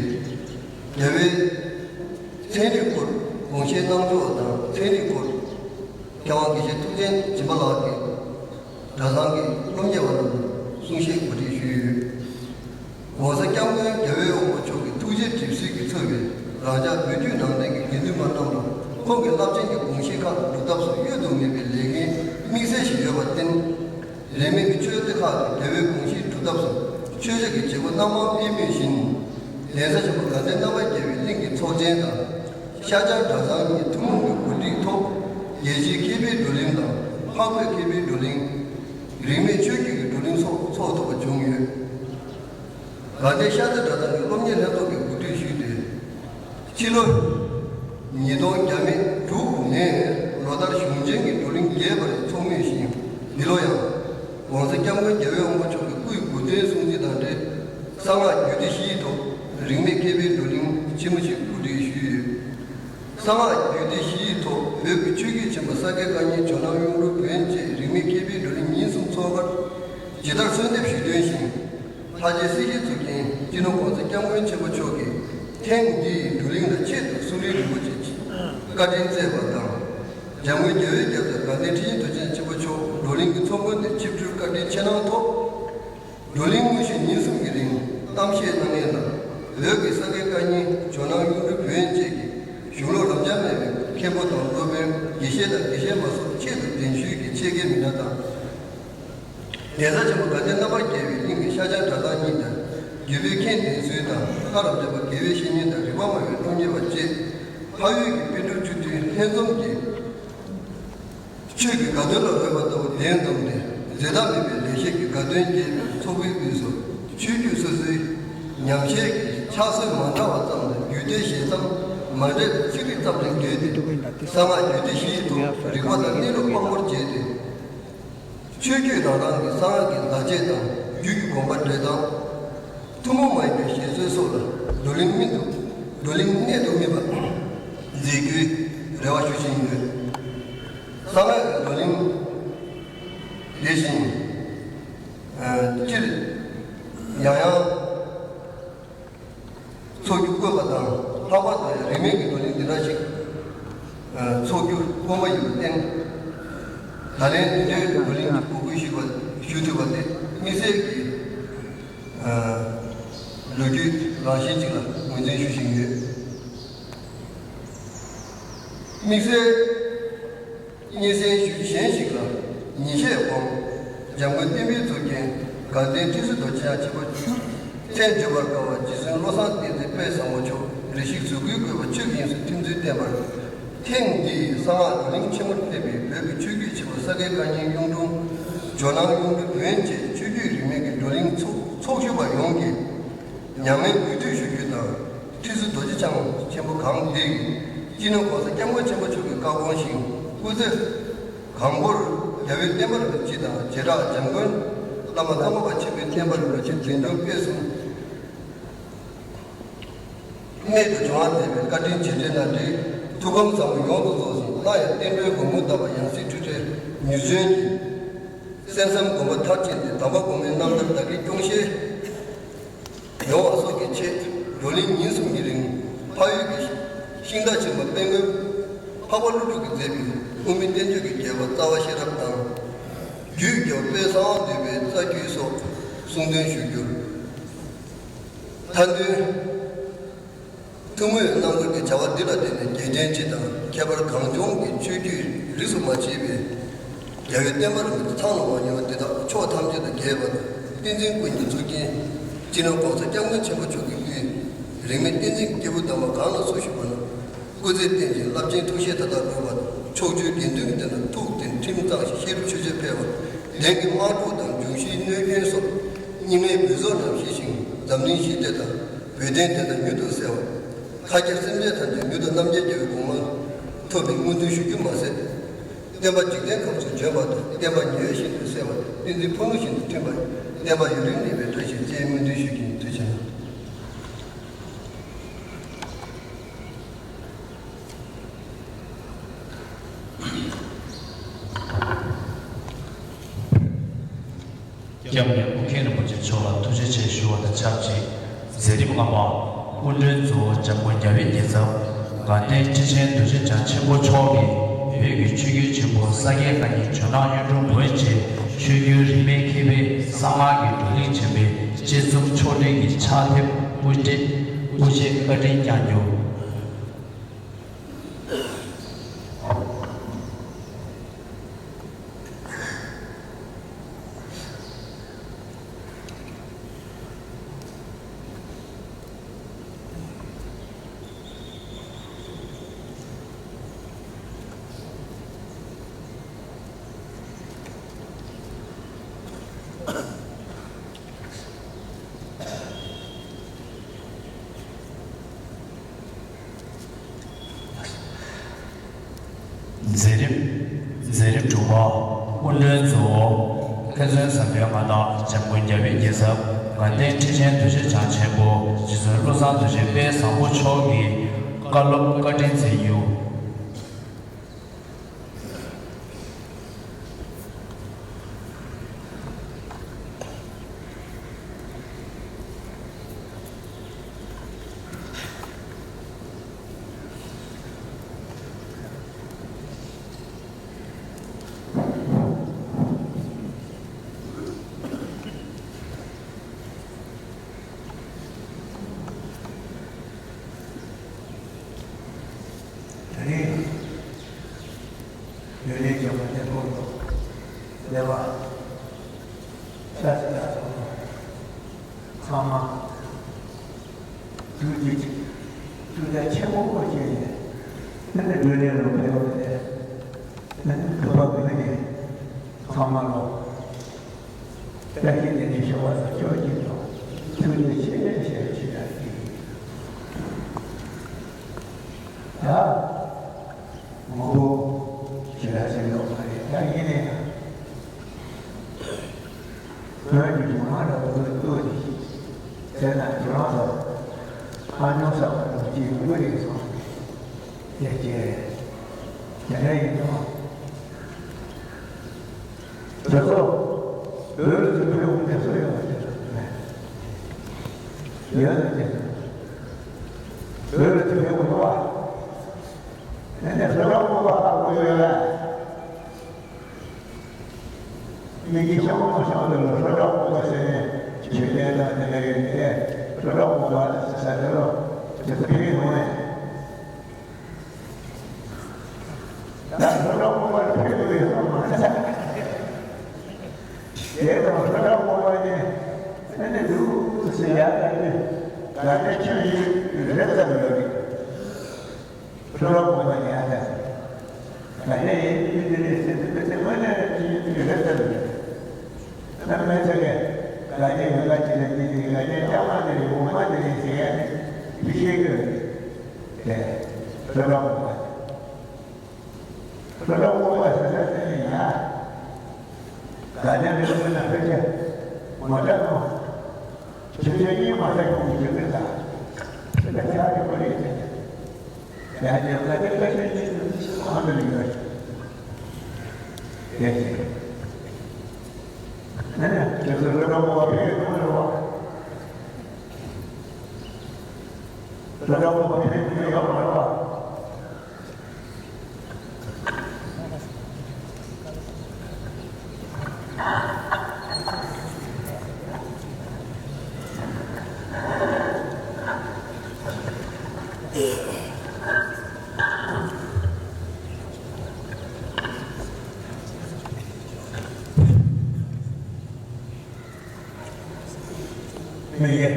རྒྱལ་བའི་ཚན་རིག་སྐོར་དགོངས་བཞེས་གནང་ཕྱོགས་དང་། ཚན་རིག་སྐོར་མཁས་དབང་དགེ་བཤེས་ཐུབ་བསྟན་སྦྱིན་པ་ལགས་ཀྱིས་གྲྭ་ཚང་གི་སློབ་གཉེར་བ་རྣམས་ལ་གསུང་བཤད་གོ་སྒྲིག་ཞུས་ཡོད། ༸གོང་ས་༸སྐྱབས་མགོན་རྒྱལ་བའི་དབང་པོ་མཆོག་གི་ཐུགས་རྗེ་གྲིབ་བསིལ་གྱིས་གཙོས་པའི་རང་ཅག་བོད་བརྒྱུད་ནང་བསྟན་གྱི་དགེ་འདུན་པ་རྣམས་ལ་ཁོང་གི་རླབས་ཆེན་གྱི་དགོངས་གཞི་ཁག་སྒྲུབ་ཐབས་སུ་གཡོལ་དུ་མེད་པའི་ལས་འགན་དམིགས་བསལ་ཞིག་ཡོད་པར་བརྟེན། རིས་མེད་ཀྱི་ཆོས་སྡེ་ཁག་གི་རྒྱལ་བའི་དགོངས་གཞི་སྒྲུབ་ཐབས་སུ་ཆོས་ཕྱོགས་ཀྱི་བྱེད་སྒོ་སྣ་མང་སྤེལ་མུས་བཞིན། གདན་ས་ཆེན་པོ་དགའ་ལྡན་རྣམ་པར་རྒྱལ་བའི་གླིང་གི་ཚོགས་ཆེན་དང་། ཤར་བྱང་གྲྭ་ཚང་གཉིས་ཐུན་མོང་གི་གོ་སྒྲིག་ཐོག་རྒྱལ་སྤྱིའི་མཁས་པའི་བགྲོ་གླེང་དང་། འཕགས་བོད་མཁས་པའི་བགྲོ་གླེང་། རིས་མེད་ཆོས་བརྒྱུད་ཀྱི་བགྲོ་གླེང་སོགས་ཚོགས་ཐུབ་པ་བྱུང་ཡོད། དགའ་ལྡན་ཤར་རྩེ་གྲྭ་ཚང་གི་སློབ་གཉེར་ལྷན་ཚོགས་ཀྱིས་གོ་སྒྲིག་ཞུས་ཏེ། ཕྱི་ལོ་ཉིས་སྟོང་བརྒྱ་མེད་དྲུག་ནས་ལོ་ལྟར་གཞུང་ཆེན་གྱི་བགྲོ་གླེང་རྒྱས་པར་ཚོགས་མུས་ཤིང་། འདི་ལོ་ཡང་༸གོང་ས་༸སྐྱབས་མགོན་རྒྱལ་བའི་དབང་པོ་མཆོག་གི་སྐུའི་གོ་སྟོན་སྲུང་བརྩི་དང་འབྲེལ། གསང་སྔགས་རྒྱུད་སྡེ་བཞིའི་ཐོག་རིས་མེད་མཁས་པའི་བགྲོ་གླེང་ཆེན་མོ་ཞིག་གོ་སྒྲིག་ཞུས་ཡོད། གསང་སྔགས་རྒྱུད་སྡེ་བཞིའི་ཐོག་བོད་ཀྱི་ཆོས་བརྒྱུད་ཆེན་པོ་ས་སྐྱ་བཀའ་རྙིང་ཇོ་ནང་གཡུང་དྲུང་བོན་བཅས་རིས་མེད་མཁས་པའི་བགྲོ་གླེང་ཉིན་གསུམ་ཚོགས་ཁར་ཇི་ལྟར་གསོལ་འདེབས་ཞུས་དོན་བཞིན། ལྷ་རྗེ་སྲས་ཀྱི་གཙུག་རྒྱན་སྤྱི་ནོར་༸གོང་ས་༸སྐྱབས་མགོན་ཆེན་པོ་མཆོག་གིས་ཐེངས་འདིའི་བགྲོ་གླེང་ལ་ཆེད་དུ་གསུང་རིག་རིན་པོ་ཆེ་བཀའ་དྲིན་སྩལ་བ་དང་། འཇམ་མགོན་རྒྱལ་བའི་རྒྱལ་མཚན་དགའ་ལྡན་ཁྲི་ཆེན་དུས་ཆེན་ཆེན་པོ་མཆོག་བགྲོ་གླེང་གི་ཚོགས་མགོན་དུ་ཆིབས་བསྒྱུར་བཀའ་དྲིན་ཆེ་གནང་ཐོག་བགྲོ་གླེང་དངོས་གཞི་ཉིན་གསུམ་གྱི་རིང་གཏམ་བཤད་གནང་མཁན་ལ། བོད་ཀྱི་ས་སྐྱ་བཀའ་རྙིང་ཇོ་ནང་གཡུང་དྲུང་བོན་བཅས་ཀྱི་གཞུང་ལུགས་རབ་འབྱམས་མེད་པའི་མཁན་པོ་དང་སློབ་དཔོན་དགེ་བཤེས་དང་དགེ་བཤེས་མ་སོགས་ཆེད་དུ་གདན་ཞུས་ཀྱི་ཆེད་མཁས་མི་སྣ་དང་། གདན་ས་ཆེན་པོ་དགའ་ལྡན་རྣམ་པར་རྒྱལ་བའི་གླིང་གི་ཤར་བྱང་གྲྭ་ཚང་གཉིས་དང་། དགེ་བའི་མཁན་གདན་ཟུར་དང་ལྷ་རབ་འབྱམས་པ་དགེ་བའི་བཤེས་གཉེན་དང་རིག་པ་མང་བའི་སློབ་གཉེར་བ་བཅས་འཕགས་ཡུལ་གྱི་པཎ་གྲུབ་བཅུ་བདུན་ལྷན་འཛོམས་ཀྱིས། ཆོས་ཀྱི་དགའ་སྟོན་ལ་རོལ་བ་ལྟ་བུ་གདན་འཛོམས་ཏེ། རྫས་བདག་མེད་པའི་ལེགས་བཤད་ཀྱི་དགའ་སྟོན་རྒྱས་པའི་ཚོགས་ཕུད་དབུས་སུ། ཆོས་བརྒྱུད་སོ་སོའི་ཉམས་བཞེས་ཀྱི་ཕྱག་སྲོལ་མ་འདྲ་བ་ཙམ་དང་། རྒྱུད་སྡེ་ཞལ་མཚམས་མ་འདྲ་བའི་ཚིག་རིས་ཙམ་ལས་བརྒལ་ཏེ། གསང་སྔགས་རྒྱུད་སྡེ་བཞིའི་ཐོག་རིག་པ་དང་གནས་ལུགས་དཔང་པོར་བྱས་ཏེ། ཆོས་བརྒྱུད་རང་རང་གི་གསང་སྔགས་ཀྱི་བཟླས་བྱ་དང་། རྒྱུད་ཀྱི་དགོངས་པ་འགྲེལ་སྟངས། ཐུན་མོང་མ་ཡིན་པའི་བཞེད་སྲོལ་སོགས་ལ་བགྲོ་གླེང་སྨིན་དུ། བགྲོ་གླེང་གནད་དུ་སྨིན་པ་མཛད་རྒྱུའི་རེ་བ་ཞུ་བཞིན་ཡོད། གསང་སྔགས་ཀྱི་བགྲོ་གླེང་དེ་བཞིན་སྤྱིར་ཡང་ཡང་ཚོགས་རྒྱུ་དཀོན་པ་དང་། ལྷག་པར་དུ་ཡང་རིས་མེད་ཀྱི་བགྲོ་གླེང་འདི་འདྲ་ཞིག་ཚོགས་རྒྱུ་དཀོན་པ་ཡིན་པར་བརྟེན། ད་ལན་འདི་འདྲའི་བགྲོ་གླེང་གི་གོ་སྐབས་ཞུས་པ་ཞུ་ཐུབ་པ་དེ་དམིགས་བསལ་གྱི་ལོ་རྒྱུས་རང་བཞིན་ཅིག་ལ་ངོས་འཛིན་ཞུ་བཞིན་ཡོད། དམིགས་བསལ་སྙན་སེང་ཞུ་རྒྱུ་གཞན་ཞིག་ལ། ཉིན་ཤས་གོང་འཇམ་མགོན་བསྟན་པའི་གཙུག་རྒྱན་དགའ་ལྡན་ཁྲི་ཟུར་རྡོ་རྗེ་འཆང་ཆེན་པོ་མཆོག་མཚན་བརྗོད་པར་དཀའ་བ་རྗེ་བཙུན་བློ་བཟང་བསྟན་འཛིན་དཔལ་བཟང་པོ་མཆོག་རེ་ཞིག་གཟུགས་སྐུའི་བཀོད་པ་ཆོས་དབྱིངས་སུ་ཐིམ་ཚུལ་བསྟན་པར། ཐེངས་འདིའི་གསང་སྔགས་བགྲོ་གླེང་ཆེན་མོར་ཕེབས་པའི་བོད་ཀྱི་ཆོས་བརྒྱུད་ཆེན་པོ་ས་སྐྱའི་བཀའ་རྙིང་གཡུང་དྲུང་ཇོ་ནང་གཡུང་དྲུང་བོན་བཅས་ཆོས་བརྒྱུད་རིས་མེད་ཀྱི་བགྲོ་གླེང་ཚོགས་ཚོགས་ཞུགས་པ་ཡོངས་ཀྱིས་མྱ་ངན་གུས་འདུད་ཞུ་རྒྱུ་དང་། ཁྲི་ཟུར་རྡོ་རྗེ་འཆང་ཆེན་པོ་གང་དེ་གིས་སྤྱི་ནོར་༸གོང་ས་༸སྐྱབས་མགོན་ཆེན་པོ་མཆོག་གི་བཀའ་དགོངས་བཞིན། སྐུ་ཚེ་གང་པོར་རྒྱལ་བའི་བསྟན་པ་རིན་པོ་ཆེ་དང་བྱེ་བྲག་འཇམ་མགོན་བླ་མ་ལྷ་མོ་པ་ཆེན་པོའི་བསྟན་པ་རིན་པོ་ཆེ་འཛིན་སྐྱོང་སྤེལ་གསུམ། རྨད་དུ་བྱུང་བ་མཛད་པའི་བཀའ་དྲིན་རྗེས་དྲན་དང་འབྲེལ་ཐུགས་ཕམ་བཟང་པོ་ཡོངས་སུ་རྫོགས་ཤིང་སླར་ཡང་བསྟན་འགྲོའི་སྒོ་མོ་བརྡབས་པ་ཡང་སྲིད་འཁྲུལ་བྲལ་མྱུར་བྱོན་གྱིས། གསན་བསམ་སྒོམ་པ་མཐར་ཕྱིན་ཏེ་དམ་པ་སྒོམ་པའི་རྣམ་ཐར་བདག་གིས་སྐྱོང་ཤེས་ཡོང་བ་སོགས་ཀྱི་ཆེད་བགྲོ་གླེང་ཉིན་གསུམ་གྱི་རིང་འཕགས་ཡུལ་གྱི་ཤིང་རྟ་ཆེན་པོ་དཔལ་མགོན་འཕགས་པ་ཀླུ་སྒྲུབ་ཀྱིས་མཛད་པའི་དབུ་མའི་བསྟན་བཅོས་ཀྱི་རྒྱས་པ་རྩ་བ་ཤེས་རབ་དང་། རྒྱུད་རྒྱལ་བ་དཔལ་གསང་བ་འདུས་པའི་རྩ་རྒྱུད་སོགས་གསུང་འདོན་ཞུ་རྒྱུ། མཐའ་དོན། ཐུན་མོང་རྣམ་དཀར་གྱི་བྱ་བ་འདི་ལ་བརྟེན་ནས་རྒྱལ་ཆེན་སྤྱི་དང་ཁྱད་པར་གངས་ལྗོངས་ཀྱི་ཆོས་བརྒྱུད་རིས་སུ་མ་ཆད་པའི་རྒྱལ་བའི་བསྟན་པ་རིན་པོ་ཆེ་ཚང་ལ་དབང་ཡོད་པ་འདི་དག་ཕྱོགས་ཐམས་ཅད་དུ་རྒྱས་པ་དང་། བསྟན་འཛིན་ཀུན་གྱི་གཙུག་རྒྱན་སྤྱི་ནོར་༸གོང་ས་༸སྐྱབས་མགོན་ཆེན་པོ་མཆོག་གི་དབུས་རིས་མེད་བསྟན་འཛིན་སྐྱེས་བུ་དམ་པ་གང་ལ་སུ་ཞུགས་པ་ན། སྐུ་ཚེ་བརྟན་ཅིང་རླབས་ཆེན་ཐུགས་བཞེད་མཐའ་དག་འགྲུབ་པ་དང་། ཕྱོགས་བཅུའི་དགེ་འདུན་གྱི་དོན་དུ་ཐུགས་བརྟན་ཁྲིམས་གཙང་ཞིང་ཤེས་རབ་ཆོས་སྤྱོད་འཕེལ་བ། གདེང་གི་དམག་འཁྲུག་དང་འབྱུང་བཞིའི་གནོད་སྐྱོན་སོགས་སྙིགས་མའི་བོད་སོག་རྣམས་ཞི་ཞིང་འཛམ་གླིང་ཞི་བདེ་དང་བོད་དོན་བདེན་མཐའ་མྱུར་དུ་གསལ་བ། མཁའ་ཁྱབ་སེམས་ཅན་ཐམས་ཅད་མྱུར་དུ་རྣམ་མཁྱེན་རྒྱལ་བའི་གོ་འཕང་ཐོབ་པའི་སྨོན་འདུན་ཞུ་རྒྱུ་མ་ཟད། བསྟན་པ་འཇིག་རྟེན་ཁམས་སུ་འབྱོན་པ་དང་བསྟན་པ་ཉི་འོད་བཞིན་དུ་གསལ་བ་དང་བསྟན་འཛིན་ཕུ་ནུ་བཞིན་དུ་ཐོན་པ་ཡི་བསྟན་པ་ཡུན་རིང་གནས་པའི་བཀྲ་ཤིས་བཅས་སྨོན་འདུན་ཞུ་རྒྱུ་ཡིན། ཐུགས་རྗེ་ཆེ། སྐྱབས་གནས་ཀུན་མཁྱེན་རིན་པོ་ཆེ་མཆོག་ལ་ཐུགས་རྗེ་ཆེ་ཞུ་བ་དང་ཆབས་ཅིག་མཛད་རིམ་ལྔ་པ། སྐུ་མགྲོན་གཙོ་བོ་འཇམ་མགོན་རྒྱལ་བའི་རྒྱལ་ཚབ་དགའ་ལྡན་ཁྲི་ཆེན་རྡོ་རྗེ་འཆང་ཆེན་པོ་མཆོག་གིས་བོད་ཀྱི་ཆོས་བརྒྱུད་ཆེན་པོ་ས་སྐྱའི་བཀའ་རྙིང་ཇོ་ནང་གཡུང་དྲུང་བོན་བཅས་ཆོས་བརྒྱུད་རིས་མེད་མཁས་པའི་གསང་སྔགས་ཀྱི་བགྲོ་གླེང་ཆེན་པོའི་དཔྱད་རྩོམ་ཕྱོགས་སྒྲིག་གི་ཕྱག་དེབ་དབུ་འབྱེད་དབུ་འབྱེད་བཀའ་དྲིན་བསྐྱང་རྒྱུ། མཛད་རིམ། མཛད་རིམ་དྲུག་པ། སྐུ་མགྲོན་གཙོ་བོ། མཁན་ཟུར་ཟབ་དོན་མངའ་བདག་འཇམ་མགོན་རྒྱལ་བའི་རྒྱལ་ཚབ་དགའ་ལྡན་ཁྲི་ཆེན་རྡོ་རྗེ་འཆང་ཆེན་པོ་རྗེ་བཙུན་བློ་བཟང་རྡོ་རྗེ་དཔལ་བཟང་པོ་མཆོག་གིས་བཀའ་སློབ་བཀའ་དྲིན་སྩལ་རྒྱུ། དེ་རིང་ཡོན་ཏན་ལྗོན་པ་དེ་ཁོང་དུ་ལེ་བ་ས་སི་ལ་སོང་ཚང་མ་ཐུགས་རྗེ་ཆེ། ཐུགས་རྗེ་ཆེན་པོ་བསྐྱེད་ནས་ཨ་ནི་སྒྲོལ་གླིང་ལ་ཕེབས་པ་དེ་ཨ་ནི་བོད་པ་ཀུན་གྱིས་ཚང་མ་ལོ། བཀྲ་ཤིས་བདེ་ལེགས་ཞུ་བ་དང་ཆོས་ཀྱི་ཐོག་ཐུགས་རྗེ་ཆེ་ཞེས་ཞུ་ཡ་ཡིན། ད་མང་པོ་ཞུ་ཡ་ཞིག་ཡོད་མ་རེད། ད་ཡིན་ནའི་བོད་ཀྱི་གཞུང་མང་ལ་བོད་ཀྱི་ལྟོས་ཏེ་ཞིག་དེ་ན་ཁྱེད་རང་ཚོ་ཨ་ཉོ་ས་བ་ནང་གི་བོད་རིགས་སོང་ཡ་ཀྱེ་དེ་འདྲ་ཡིན་ནོ། དེ་ཚོ་བོད་ལ་ཚུར་ཕེབས་དགོས་དེ་ཚོ་ཡོད་མ་རེད། ཡོད་ལ་དེ་བོད་ལ་ཚུར་ཕེབས་དགོས་བ། ཨ་ནི་ཧྲ་ཀྲོག་མོ་པ་ཧ་གོ་ཡོད་ལ། མི་གི་ཤོག་མོ་ཤོག་དེ་ལ་ཧྲ་ཀྲོག་མོ་པ་ཟེར་ནས་ཆོས་ལྡན་དང་དེ་འདྲ་ཡོད་དེ་ཧྲ་ཀྲོག་མོ་པ་ཟེར་ས་དེ་ལ་དེ་ཚོ་ཕེབས་ཡོང་ནས། ད་ཧྲ་ཀྲོག་མོ་པ་ཕེབས་དགོས་ཡོད་ས་མ་རེད། དེ་དང་ཧྲ་ཀྲོག་མོ་པ་ནི་ཨ་ནི་འདུག་ཟེར་ཡ་ད་ནི་ད་ནི་ཁྱོད་ཡིན་རེད་ཙམ་ཡོད་རེད། ཁྱོད་རང་ངོ་མ་ཉལ་ཡ་ད། ད་ནི་ཡིན་དུས་དེ་ནས་སེམས་དེ་དེ་མ་ཉལ་ཡ་ཅི་ཡིན་དུས་རེད་ད་ནི། ད་མི་ཚེ་གས་དགའ་ཉེ་ཡོད་ལ་ཅི་ལ་ཅི་དེ་དགའ་ཉེ་ལྕང་མ་དེ་རེད་འོ་མ་དེ་རེད་ཟེར་ཡ་ནི་མི་ཤེས་གི། དེ་ཁྱོད་རང་ངོ་མ། ཁྲོ་ལོ་སྔོན་པ་ཟེར་ས་དེ་ནི་ཡ། དགའ་ལྡན་རིན་པོ་ཆེ་ན་ཕལ་ཆེར་ངོ་སྤྲད་ནོ། ཆུ་ཚོད་གཉིས་མ་ཟ་ཡོང་གི་ཡོད་པས་ད། དེ་ལ་ཆ་རེ་གོ་རེ་དེ། ཡ་ཅེ་ལ་དེ་ལ་ཆུ་གཉིས་ཁོང་དུ་ཡོད། དེ་ཅེ། ཨ་ནི་དེ་ཚོ་རི་རབ་པོ་བ་ཕེབས་ཡོང་རེད་བ། རི་རབ་པོ་བ་ཕེབས་ཡོང་ཡོད་མ་རེད་བ། མི་ཡེ།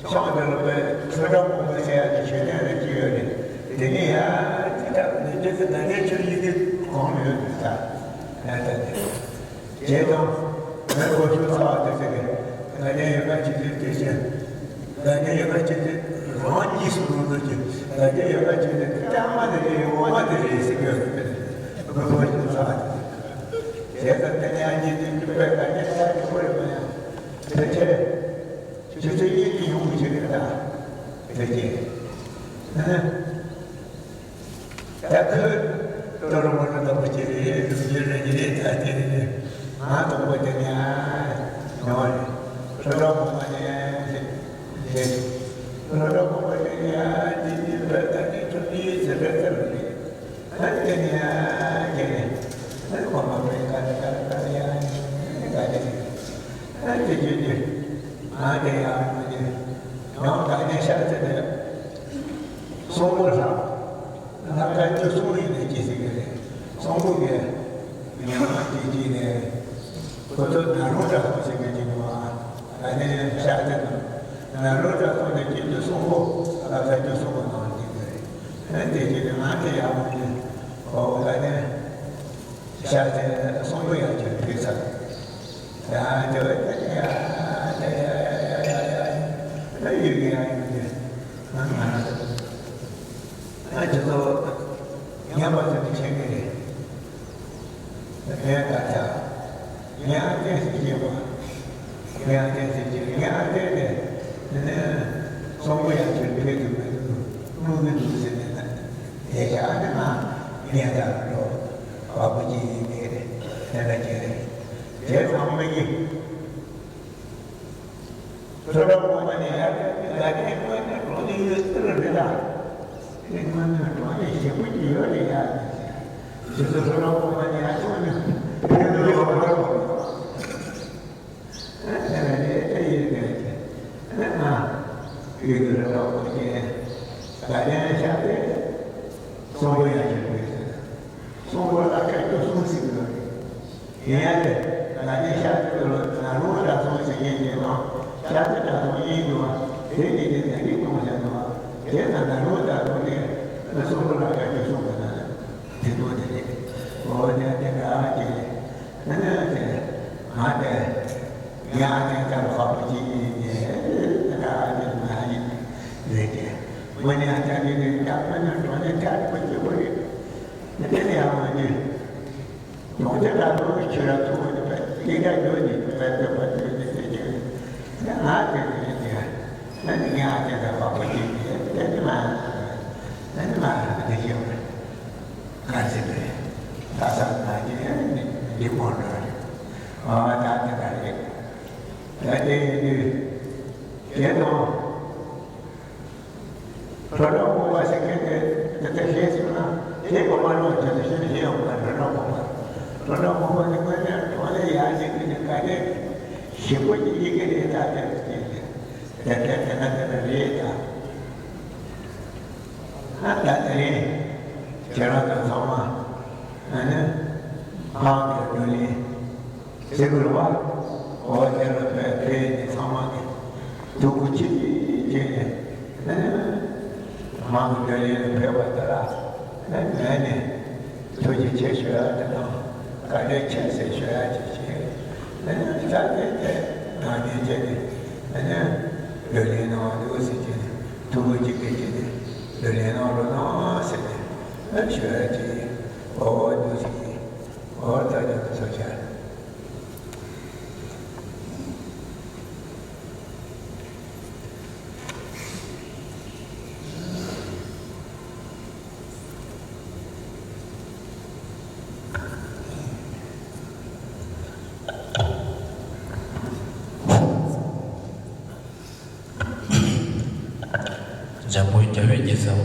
ཤོག་དེ་ལ་པའི་ཆོས་གྲོགས་མང་པོ་བྱས་ཡ་དེ་ཤེས་ལྡན་རེ་ཅི་ཡོད་རེད། དེ་ནས་ཡ་ཅི་ལྟར་ནས་དེ་ཚོ་ད་ནས་ཆོས་ཡི་གེ་གོང་ཡོད་དུས་ད་ཡ་ད་དེ་རྗེས་དང་མེ་གོ་ཤུ་ཚ་བ་དེ་ཚོ་གི་ད་ནས་ཡོད་པ་ཅི་དུས་དེ་བཞིན་ད་ནས་ཡོད་པ་ཅི་དུས་རང་གིས་སུ་རུང་དུ་ཅི་ད་ནས་ཡོད་པ་ཅི་དུས་ཀྱང་མ་དེ་རེད་འོ་མ་དེ་རེད་ཟེར་གི་ཡོད་རེད། མེ་གོ་ཤུ་ཚ་བ་དེ་ཚོ་དེ་ཚོ་ད་ནས་ཡ་ཅི་དུས་དུས་པའི་ད་ནས་ས་ཅི་ཁོ་རེ་མ་ཡ་དེ་ཆེ། ཆུ་ཚོད་གཉིས་ཀྱི་ཡོང་གི་ཆེ་གི་ད། དེ་རྗེས། ད་ཁོས་ཏོ་རོ་མོ་རོ་ལྟ་བུ་ཅིག་རེད་འདུག་རྒྱུ་རེད་ཉིན་རེ་ད་དེ་རེད། ང་དང་པོ་དེ་ནས་ཡོང་བ་རེད། ཁྲོ་ལོ་གོང་མ་ནས་རེད། ཁྲོ་ལོ་གོང་མ་དེ་ནས་དེ་ནས་བོད་ད་ནས་ཁྲོ་ལི་ཟེར་བའི་ཚེ་རེད། ཨ་ནི་དེ་ནས་ཡ་ཁྱེད་ནས་ཨ་ནི་གོང་མ་བོད་ག་རེ་ག་རེ་ག་རེ་ཡ་ནི་ག་རེ་ཨ་ནི་དེ་རྗེས་དེ་ང་དེ་ཡ་ནི་ཡང་ད་ནས་ཤར་ཚེ་དེ་གསུང་པོ་ལྷག་ལྷག་དཀའ་སྤྱོད་གསུང་ཡིན་ནས་ཅི་ཟེར་གི་རེད། གསུང་པོ་གི་ཉམས་ལེན་གྱི་རྗེས་ནས་ཁོ་ཚོ་ནཱ་རོ་གྲྭ་ཚང་ཟེར་གི་འདུག་བ། ད་ནས་ཤར་ཚེ་དང་ནཱ་རོ་གྲྭ་ཚང་ནས་ཅི་དུས་གསུང་པོ་ལྷག་དཀའ་སྤྱོད་གསུང་པོ་གནང་ཡིན་གི་རེད། ཨ་ནི་དེ་རྗེས་དེ་ང་དེ་ཡག་པོ་འདུག་ཨོ་ད་ནས། ཤར་ཚེ་གསུང་པོ་ཡང་ཁྱོད་ཕེབས་ས། ཡ་དེ་བས་ད་ཡ་ཡ་ཡ་ཡ་ཡ་ཡ་ཡ་ཡུལ་གྱི་ཡ་ཡུལ་གྱི་ང་ང་ང་ཅི་ཚོ་ཉམས་པ་ཚོ་དེ་ཆེ་གི་རེད། ངས་ད་ཆ་ངས་ཨ་ཅེ་ཟེར་གྱི་ཡོད་པ། ངས་ཨ་ཅེ་ཟེར་གྱི་ངས་ཨ་ཅེ་དེ་ནི་གསུང་པོ་ཡང་ཁྱོད་ཕེབས་ཐུབ་མི་འདུག་དངུལ་གི་འདུག་ཟེར་ནས་ན། དེ་ཤ་ཨ་ནི་ང་ངས་ད་ལོ་བ་བུ་གཅིག་ཡིན་ནི་རེད། དེ་འདྲ་ཅིག་རེད། དེ་ཚང་མ་གི་ཁྲོ་ལོ་གོང་མ་ནས་ཡར་དགའ་ལྡན་དངོས་གནས་འགྲོ་ནི་ཡོད་ཚུལ་རེད་ལ། དེ་དངོས་གནས་འགྲོ་ནི་ཞེ་པོ་ཅིག་ཡོད་རེད་ཡ། ཁྱེད་ཚོ་ཁྲོ་ལོ་གོང་མ་ནས་ཡར་སོང་ནས་ཕེབས་ཡོད་པ་རེད། ཨ་ནི་ཨེ་ཨེ་ཡིན་པས་ཨ་ནི་ང་ཡུལ་གྱི་རི་རབ་ཀོ་ཅན་དགའ་ལྡན་ཤར་པའི་གསུང་པོ་ཡང་ཞུ་དགོས་ཟེར། གསུང་པོ་ལ་སྐད་ཅིག་གསུང་སྲིད་དགོས། ཡིན་ཡང་དེ་ང་ནི་ཤར་པའི་ལོ་ནཱ་རོ་གྲྭ་ཚང་ཞིག་ཡིན་གྱི་དང་ཤར་པའི་གྲྭ་ཚང་ཡིན་འདུག་བ། དེ་ནི་དེ་ནས་རིག་གཏོང་བྱ་འདུག་བ། དེ་ན་ནཱ་རོ་གྲྭ་ཚང་དེ་གསུང་པོ་ལ་སྐད་ཅིག་གསུང་དགོས་ན་དེ་དོན་དེ་རེད། འོ་དེ་དེ་ག་ཅིག་རེད། ཨ་ནི་དེ་ང་དེ་ཡང་དེ་ལྟར་ཁོག་པ་གཅིག་ཡིན་ཏེ་ད་ཨ་ནི་མ་ཡིན་རེད་དེ། དངོས་གནས་ཨ་ཅག་གི་ནི་ཡག་པོ་ནི་གྲོང་ནི་ཐར་པོ་སྐྱིད་པོ་རེད། དེ་ནི་ཡང་ང་ནི་གྲོང་ཁྱེར་ལ་ལོག་ནི་ཆོས་ར་ཐུག་ནི་པ་དེ་འདྲ་ཡོད་ནི་པ་དེ་པ་དེ་ནི་དེ་ཀྱང་ང་དེ་ནི་དེ་ཨ་ནི་ཡང་དེ་ལྟར་ཁོག་པ་གཅིག་ཡིན་ཏེ་དེ་ནི་མ་ཨ་ནི་མ་དེ་ཡོད་རེད། ག་ཚོད་རེད། ད་ས་ན་ཅི་ཡང་འདི་མོ་འགྲོ་རེད། ཨ་ད་དེ་ག་རེད། ད་དེ་ཡིན་དུས་དེ་དང་ཁྲོ་ལོ་སྔོན་པ་ཟེར་མཁན་དེ་དེ་ལྟར་ཤེས་སོང་ན་དེ་གོ་མ་ལོག་ཅེས་ཤེས་ཤེས་ཡོང་བ། ཁྲོ་ལོ་སྔོན་པ་ཁྲོ་ལོ་སྔོན་པ་དེ་དངོས་གནས་གྲོང་ལས་ཡར་ཞིག་གི་དཀའ་ལས་ཞེ་པོ་ཅིག་ཡིན་གྱི་རེད། ད་དེ་དེ་དེ་དེ་ན་དེ་ན་རེད་ད། ཨ་ད་དེ་རིང་ཁྱེད་རང་ཚོ་ཚང་མ་ཨ་ནི་ཧང་གི་བགྲོ་གླེང་ཟེར་དགོས་རེད་བ། འོ་དེ་ལ་བོད་བོད་ནས་ཚང་མ་གི་ཐུགས་ཁུར་ཆེ་བྱས་ནས་ཨ་ནི་ཧང་གི་བགྲོ་གླེང་ལ་ཕེབས་པ་དེ་ལ་ཨ་ནི་ངས་ནས་ཐུགས་རྗེ་ཆེ་ཞུ་ཡ་དེ་དང་བཀའ་དྲིན་ཆེ་ཟེར་ཞུ་ཡ་ཅིག་བྱས། ཨ་ནི་ད་དེ་དེ་ནང་ནས་བྱས་ནས་ཨ་ནི་བགྲོ་གླེང་གནང་བ་འདུག་ཟེར་བྱས་ནས་ཐུགས་ཁུར་གཅིག་སྒྲིལ་བྱས་ནས་བགྲོ་གླེང་གནང་རོགས་གནང་ཟེར་ནས་ཨ་ཞུ་ཡ་ཅིག་ཡིན། ཨོ་འདུག་ཅིག་ཨོ་ད་ཉམས་ཚོ་བྱ། འཇམ་མགོན་རྒྱལ་བའི་ཉེ་ཚབ་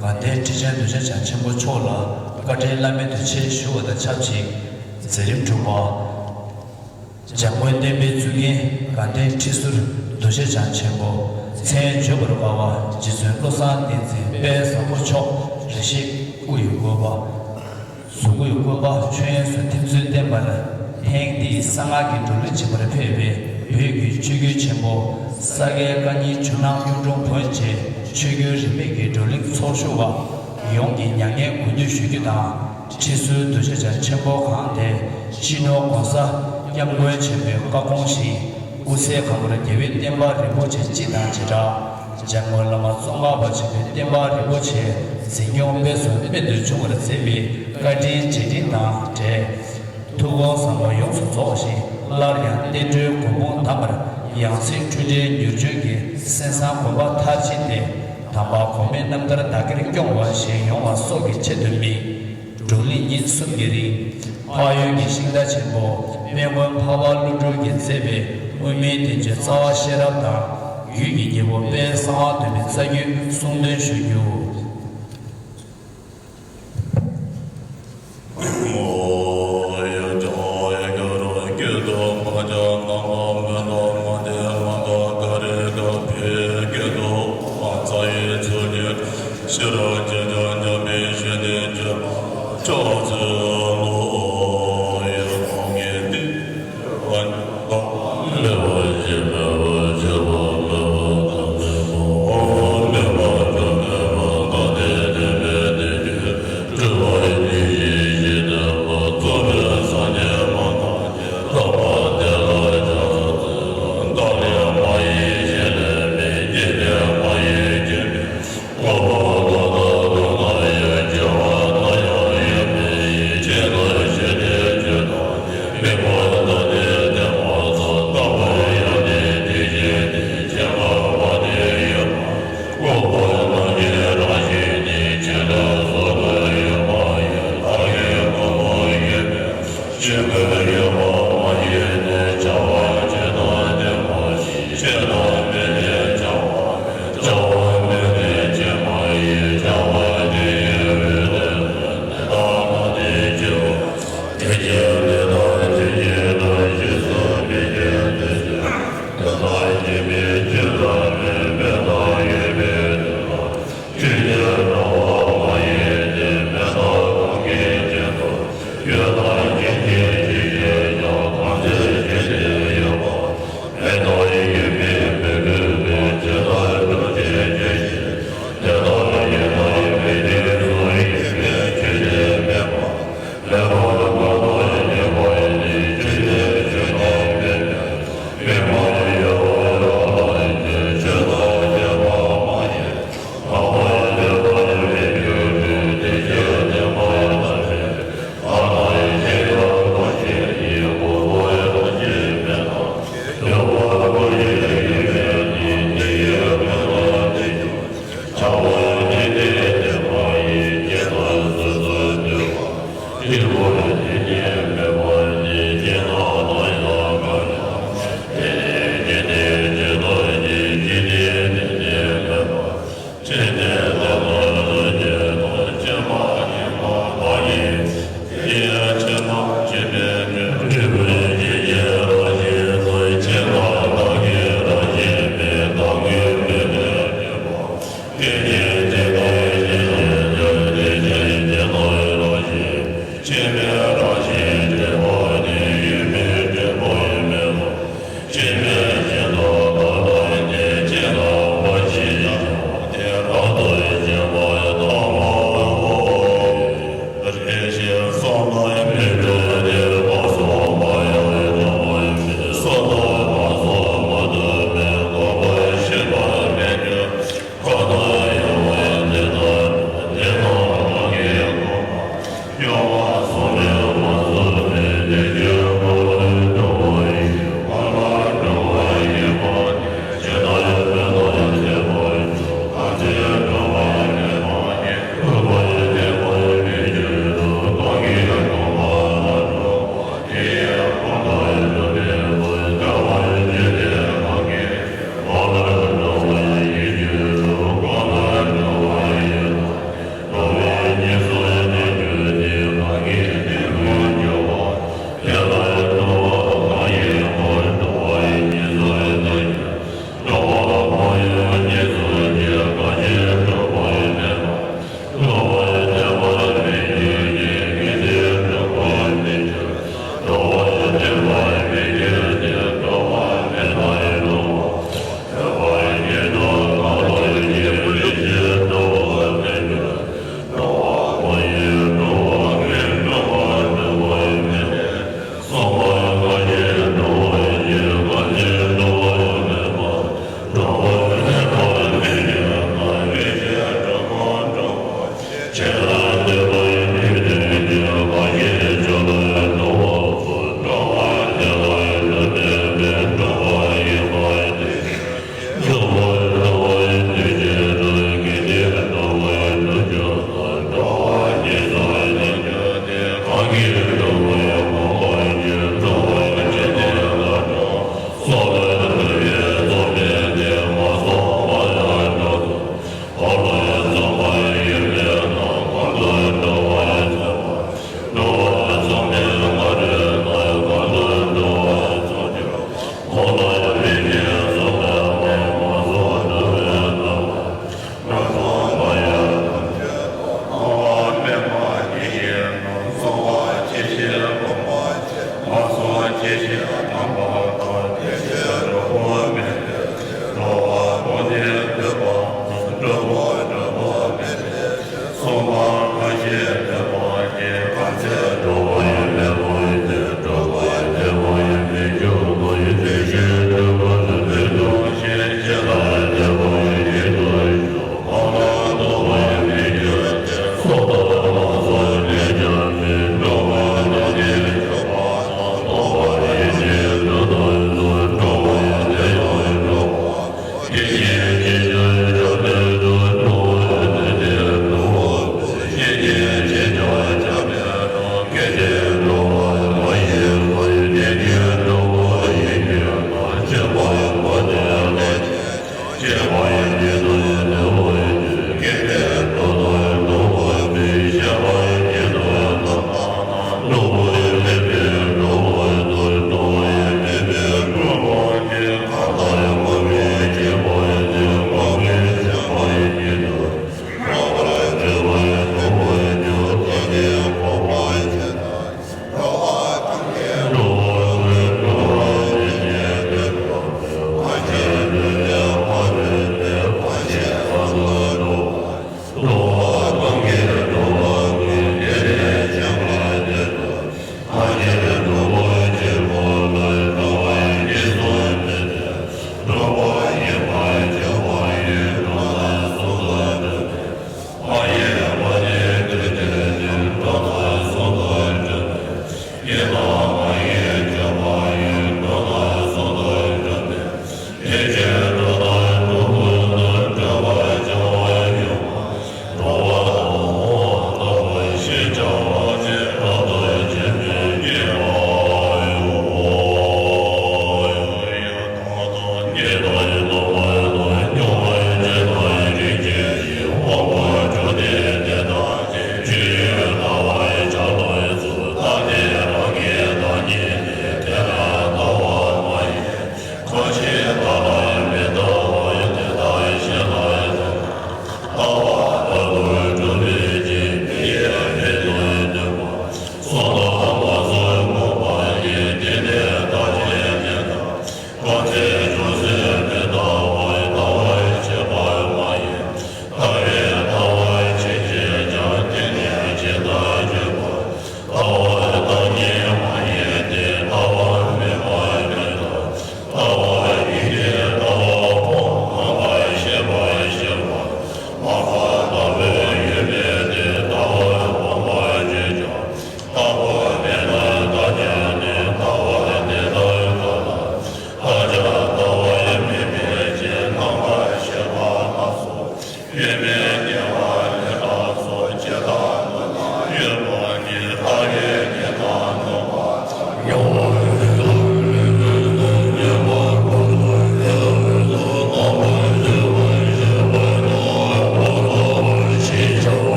དགའ་ལྡན་ཁྲི་ཆེན་གདུལ་བྱ་བྱང་ཆེན་པོ་མཆོག་ལ་བཀའ་དྲིན་བླ་མེད་དུ་ཆེ་ཞུ་བ་དང་ཆབས་ཅིག་མཛད་རིམ་དྲུག་པ། འཇམ་མགོན་བསྟན་པའི་གཙུག་རྒྱན་དགའ་ལྡན་ཁྲི་ཟུར་གདུལ་བྱ་བྱང་ཆེན་པོ། མཚན་བརྗོད་པར་དཀའ་བ་རྗེ་བཙུན་བློ་བཟང་བསྟན་འཛིན་དཔལ་བཟང་པོ་མཆོག་རེ་ཞིག་སྐུ་ཡི་བཀོད་པ། གཟུགས་སྐུའི་བཀོད་པ་མཆོད་ཡོན་སོགས་ཐིམ་ཚུལ་བསྟན་པར། ཐེངས་འདིའི་གསང་སྔགས་ཀྱི་བགྲོ་གླེང་བྱེད་པར་ཕེབས་པའི་བོད་ཀྱི་ཆོས་བརྒྱུད་ཆེན་པོ་ས་དགེ་བཀའ་རྙིང་ཇོ་ནང་གཡུང་དྲུང་བོན་བཅས་ཆོས་བརྒྱུད་རིས་མེད་ཀྱི་བགྲོ་གླེང་ཚོགས་ཞུགས་པ་ཡོངས་ཀྱི་མྱ་ངན་གུས་འདུད་ཞུ་རྒྱུ་དང་། ཁྲི་ཟུར་གདུལ་བྱ་བྱང་ཆེན་པོ་གང་དེ་སྤྱི་ནོར་༸གོང་ས་༸སྐྱབས་མགོན་ཆེན་པོའི་བཀའ་དགོངས་བཞིན་དབུ་ཚལ་གང་པོར་རྒྱལ་བའི་བསྟན་པ་རིན་པོ་ཆེ་སྤྱི་དང་བྱེ་བྲག་འཇམ་མགོན་བླ་མ་ཙོང་ཁ་པ་ཆེན་པོའི་བསྟན་པ་རིན་པོ་ཆེ་འཛིན་སྐྱོང་སྤེལ་གསུམ་སྨིན་དུ་འབྱུང་བར་མཛད་པའི་བཀའ་དྲིན་རྗེས་དྲན་དང་འབྲེལ། ཐུགས་དགོངས་བཟང་པོ་ཡོངས་སུ་རྫོགས་ཤིང་སླར་ཡང་བསྟན་འགྲོའི་མགོན་དཔུང་བསྡམས་པར་ཡང་སྲིད་འཁྲུལ་བྲལ་མྱུར་འབྱོན་གྱི་གསན་བསམ་དགོངས་པ་མཐར་ཕྱིན་ཏེ། དམ་པ་གོང་མའི་རྣམ་ཐར་བདག་གིར་སྐྱོང་བ་ཞིག་ཡོང་བ་སོགས་ཀྱི་ཆེད་དུ་དམིགས། བགྲོ་གླེང་ཉིན་གསུམ་གྱི་རིང་། འཕགས་ཡུལ་གྱི་ཤིང་རྟ་ཆེན་པོ་དཔལ་མགོན་འཕགས་པ་ཀླུ་སྒྲུབ་ཀྱིས་མཛད་པའི་དབུ་མའི་བསྟན་བཅོས་རྩ་བ་ཤེས་རབ་དང་། རྒྱུད་ཀྱི་སྙིང་པོ་དཔལ་གསང་བ་འདུས་པའི་རྩ་རྒྱུད་གསུང་འདོན་ཞུ་རྒྱུ།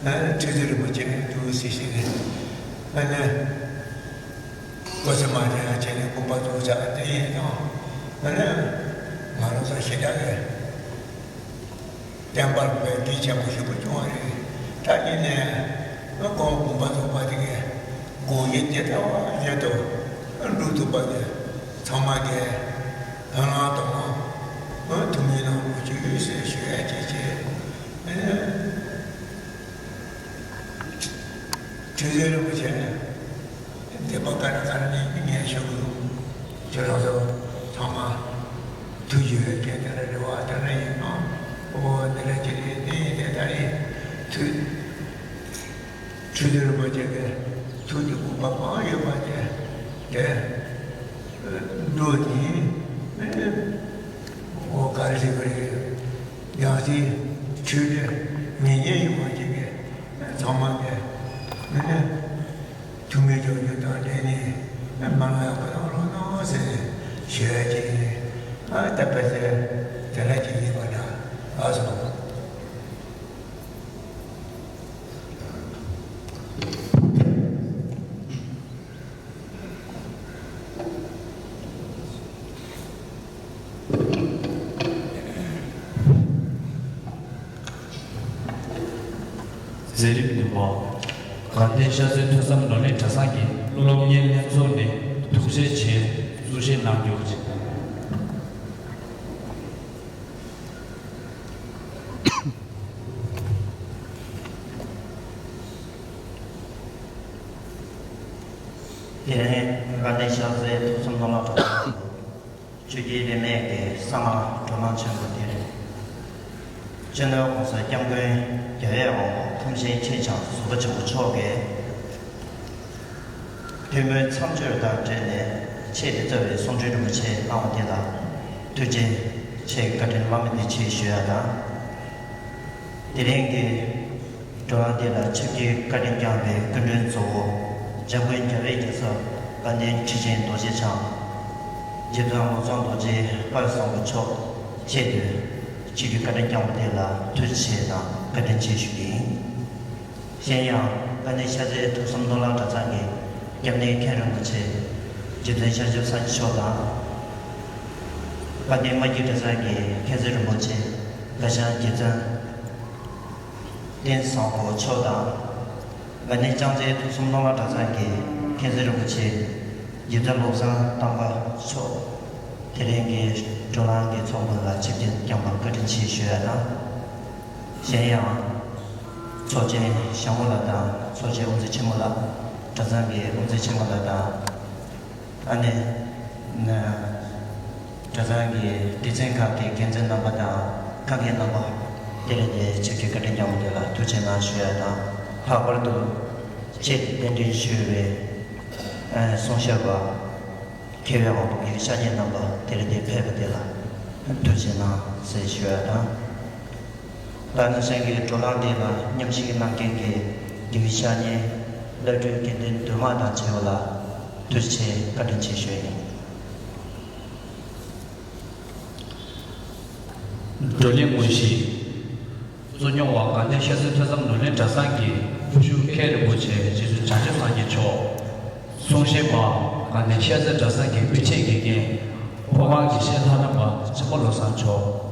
ཁྲི་ཟུར་རིན་པོ་ཆེ་འདུག་ཟེར་ཞིག་ནས། ཨ་ནི་སྐུ་ཚེ་མ་ཐེག་ཡང་བྱས་ནས་དགོངས་པ་རྫོགས་བྱ་དེ་ཡིན་དང་། ཨ་ནི་ང་རང་ཚོ་ཞེ་དྲག་གི་བསྟན་པར་དཔེ་གལ་ཆེན་པོ་ཞིག་པོ་བྱུང་བ་རེད། ད་ཡིན་ནའི་ཁོང་དགོངས་པ་རྫོགས་པ་དེ་གའི་དགོངས་ཡིད་དེ་ལྟ་བ་བཞིན་དུ་འགྲུབ་ཐུབ་པ་དེ་ཚང་མ་གིས་དང་བླངས་དང་བླངས་ཐུགས་སྨོན་གནང་རོགས་ཞུ་ཟེར་ཞུ་ཡ་བྱེད་ཅེས། ཁྲི་ཟུར་རིན་པོ་ཆེ་འདས་པ་ག་རེ་ག་རེ་ནས་ངས་ཞུ་གི་འདུག་ཁྱེད་རང་ཚོ་ཚང་མ་ཐུགས་རྗེ་ཆེ། དེ་ལ་རེ་བ་དེ་འདྲ་ཡིན་ནོ། ཨོ་འདི་འདྲ་བྱས་ནས་འདི་ཡིན་དེ་ལྟར་ཡིན། ཐུགས་ཁྲི་ཟུར་རིན་པོ་ཆེ་གི་ཐུགས་ཀྱི་དགོངས་པ་གང་ཡོད་པ་དེ་དེ་འགྲོ་དེ་ཡིན། ཨོ་ག་རེ་ཟེར་གི་རེད། ཡང་སྲིད་ཁྲི་ལས་ངེས་ངེས་ཡོང་བ་ཅིག་གིས་ཚང་མ་གིས་ཐུགས་སྨོན་རྒྱག་རྒྱུ་དང་འབྲེལ་ནས་མ་ལ་ཡག་པོ་གནང་རོགས་གནང་ཟེར་ནས་ཞུ་ཡ་ཅིག་ཡིན། ཨ་ད་ཕལ་ཆེར་དེ་འདྲ་ཅིག་ཡིན་པ་འདྲ། ལགས་སོ། མཛད་རིམ་བདུན་པ། དགའ་ལྡན་ཤར་རྩེ་ཐོས་བསམ་ནོར་གླིང་གྲྭ་ཚང་གི་སློབ་གཉེར་ལྷན་ཚོགས་ནས་ཐུགས་རྗེ་ཆེ་གསུང་བཤད་གནང་རྒྱུ་བཅས། དེ་རིང་དགའ་ལྡན་ཤར་རྩེ་ཐོས་བསམ་སློབ་གྲྭ་ཆོས་བརྒྱུད་རིས་མེད་ཀྱི་གསང་སྔགས་བགྲོ་གླེང་ཆེན་པོ་འདིར། སྤྱི་ནོར་༸གོང་ས་༸སྐྱབས་མགོན་རྒྱལ་བའི་དབང་པོ་ཐམས་ཅད་མཁྱེན་ཅིང་གཟུགས་པོ་ཆེན་པོ་མཆོག་གིས། ཐུགས་སྨོན་མཚམས་སྦྱོར་དང་འབྲེལ་ནས་ཆེད་དུ་བསྩལ་བའི་གསུང་འཕྲིན་རིན་པོ་ཆེ་གནང་བ་དེ་ལ་ཐུགས་རྗེ་ཆེ། བཀའ་དྲིན་བླ་མེད་དུ་ཆེ་ཞུ་ཡ་དང་། དེ་རིང་གི་བགྲོ་གླེང་འདི་ལ་ཆིབས་བསྒྱུར་བཀའ་དྲིན་བསྐྱངས་པའི་སྐུ་མགྲོན་གཙོ་བོ་འཇམ་མགོན་རྒྱལ་བའི་རྒྱལ་ཚབ་དགའ་ལྡན་ཁྲི་ཆེན་རྡོ་རྗེ་འཆང་རྗེ་བཙུན་བློ་བཟང་རྡོ་རྗེ་དཔལ་བཟང་པོ་མཆོག་ཆེད་དུ་ཆིབས་བསྒྱུར་བཀའ་དྲིན་བསྐྱངས་པ་དེ་ལ་ཐུགས་རྗེ་ཆེ་དང་བཀའ་དྲིན་ཆེ་ཞུ་གི་ཡིན། གཞན་ཡང་དགའ་ལྡན་ཤར་རྩེ་ཐོས་བསམ་སློབ་གྲྭ་ཚང་གི་སྐྱབས་གནས་མཁན་རིན་པོ་ཆེ་རྗེ་བཙུན་ཤཱཀྱ་སེང་གེ་མཆོག་དང་། དགའ་ལྡན་རྨ་རྒྱུད་གྲྭ་ཚང་གི་མཁན་ཟུར་རིན་པོ་ཆེ་སྐལ་བཟང་རྗེ་བཙུན་བསྟན་བཟང་པོ་མཆོག་དང་། དགའ་ལྡན་ལྕང་རྩེ་ཐོས་བསམ་སློབ་གྲྭ་ཚང་གི་མཁན་ཟུར་རིན་པོ་ཆེ་རྗེ་བཙུན་བློ་བཟང་དམ་པ་མཆོག་དེ་རིང་གི་བགྲོ་གླེང་གི་ཚོགས་འདུ་ལ་ཆིབས་བསྒྱུར་བསྐྱངས་པར་བཀའ་དྲིན་ཆེ་ཞུ་ཡ་དང་། གཞན་ཡང་། ཚོགས་ཆེན་ཞང་བོ་ལགས་དང་ཚོགས་ཆེན་དབུ་འཛིན་ཆེན་མོ་ལགས། གྲྭ་ཚང་གི་དབུ་འཛིན་ཆེན་མོ་ལགས་དང་། ཨ་ནེ། གྲྭ་ཚང་གི་སྡེ་ཚན་ཁག་གི་འགན་འཛིན་རྣམ་པ་དང་ཁག་འགན་རྣམ་པ། དེ་རིང་གི་ཆིབས་བསྒྱུར་བཀའ་དྲིན་བསྐྱངས་པ་དེ་ལ་ཐུགས་རྗེ་གནང་ཞུ་ཡ་དང་། ལྷག་པར་དུ་ཆེད་དུ་གདན་འདྲེན་ཞུས་པའི་གསུང་ཞབས་པ། མཁས་པའི་དབང་པོ་དགེ་བའི་བཤེས་གཉེན་རྣམ་པ་དེ་རིང་འདིར་ཕེབས་པ་དེ་ལ་ཐུགས་རྗེ་གནང་ཟེར་ཞུ་ཡ་དང་། ད་ནི་སེང་གེའི་བགྲོ་གླེང་འདི་ལ་མཉམ་ཞུགས་གནང་མཁན་གྱི་དགེ་བའི་བཤེས་གཉེན་བླ་སྤྲུལ་དགེ་འདུན་འདུས་མང་དང་བཅས་པ་ལ་ཐུགས་རྗེ་ཆེ་བཀའ་དྲིན་ཆེ་ཞུ་ཡ་ཡིན། བགྲོ་གླེང་དངོས་གཞི། གཙོ་སྐྱོང་བ་དགའ་ལྡན་ཤར་རྩེ་ཐོས་བསམ་ནོར་གླིང་གྲྭ་ཚང་གི་སྐུ་ཞབས་མཁན་རིན་པོ་ཆེ་རྗེ་བཙུན་བྱང་ཆུབ་སངས་རྒྱས་མཆོག་གསུང་བཤད་པ། དགའ་ལྡན་ཤར་རྩེ་གྲྭ་ཚང་གི་དབུ་ཆེད་དགེ་རྒན་ཕོ་བྲང་དགེ་བཤེས་ལྷ་ན་པ་ཆེན་པོ་བློ་བཟང་མཆོག་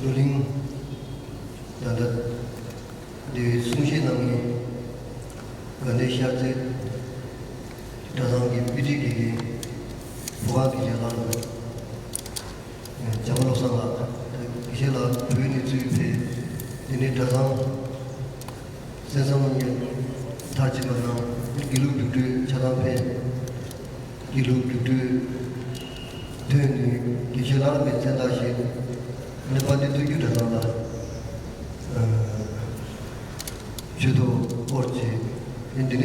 བགྲོ་གླེང་། ད་ལྟ་འདིའི་གསུང་བཤད་གནང་མཁན་དགའ་ལྡན་ཤར་རྩེ་གྲྭ་ཚང་གི་དཔེ་ཁྲིད་དགེ་རྒན་ཕོ་བྲང་དགེ་ཆེ་ལགས་དང་། བྱམས་པ་བློ་བཟང་ལགས། དགེ་བཤེས་ལགས་བོད་ནས་ཚུར་ཕེབས། དེ་ནས་གྲྭ་ཚང་གསན་བསམ་སློབ་གཉེར་མཐར་ཕྱིན་པ་གནང་། དགེ་ལུགས་རྒྱུགས་སྤྲོད་ཆ་ཚང་ཕེབས། དགེ་ལུགས་རྒྱུགས་སྤྲོད་ཐོན་ནས་དགེ་བཤེས་ལགས་ལ་མཚན་རྟགས་བཞེས། ནས་དཔལ་ལྡན་སྟོད་རྒྱུད་གྲྭ་ཚང་ལ་ཆོས་ཐོག་སྐོར་བྱས། འདི་ནས་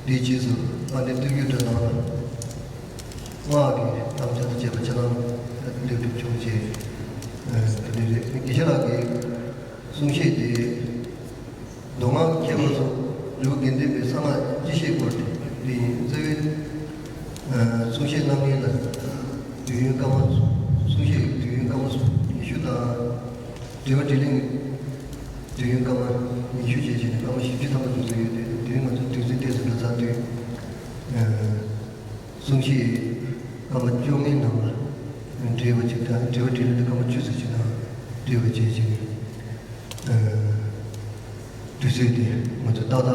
དེའི་རྗེས་སུ་དཔལ་ལྡན་སྟོད་རྒྱུད་གྲྭ་ཚང་ལ་སྔགས་ཀྱི་དམ་བཅའ་དང་བཅས་པ་ཆ་ཚང་ལེགས་གྲུབ་བྱུང་རྗེས། དེ་འདྲ་རེད། དགེ་བཤེས་ལགས་ཀྱི་གསུང་བཤད་དེ། མདོ་སྔགས་མཁས་པ་ཚོ་ལུས་དགེ་ལྡན་པའི་གསང་སྔགས་སྤྱི་བཤད་སྐོར་དེ་ཡིན། རྩ་བའི་གསུང་བཤད་གནང་མཁན་ལ་དུས་ཡུན་སྐར་མ། གསུང་བཤད་ཀྱི་དུས་ཡུན་སྐར་མ་ཉི་ཤུ་དང་། དྲི་བ་དྲིས་ལན་གྱི་དུས་ཡུན་སྐར་མ་ཉི་ཤུ་བཅས་བྱས་ནས་སྐར་མ་བཞི་བཅུ་ཐམ་པ་དུ་འཛུལ་ཡོད་དེ། དེ་རིང་ང་ཚོ་དུས་ཚོད་ཏོག་ཙམ་འགྲོ་ཚར་དུས། གསུང་བཤད་སྐར་མ་བཅོ་ལྔའི་ནང་ལ་འབྲེལ་བ་ཅིག་དང་། དྲི་བ་དྲིས་ལན་དེ་སྐར་མ་བཅུ་ཙམ་ཅིག་ནང་འབྲེལ་བ་བྱས་བྱས་ནས། དུས་ཚོད་དེ་ང་ཚོ་ཏག་ཏག་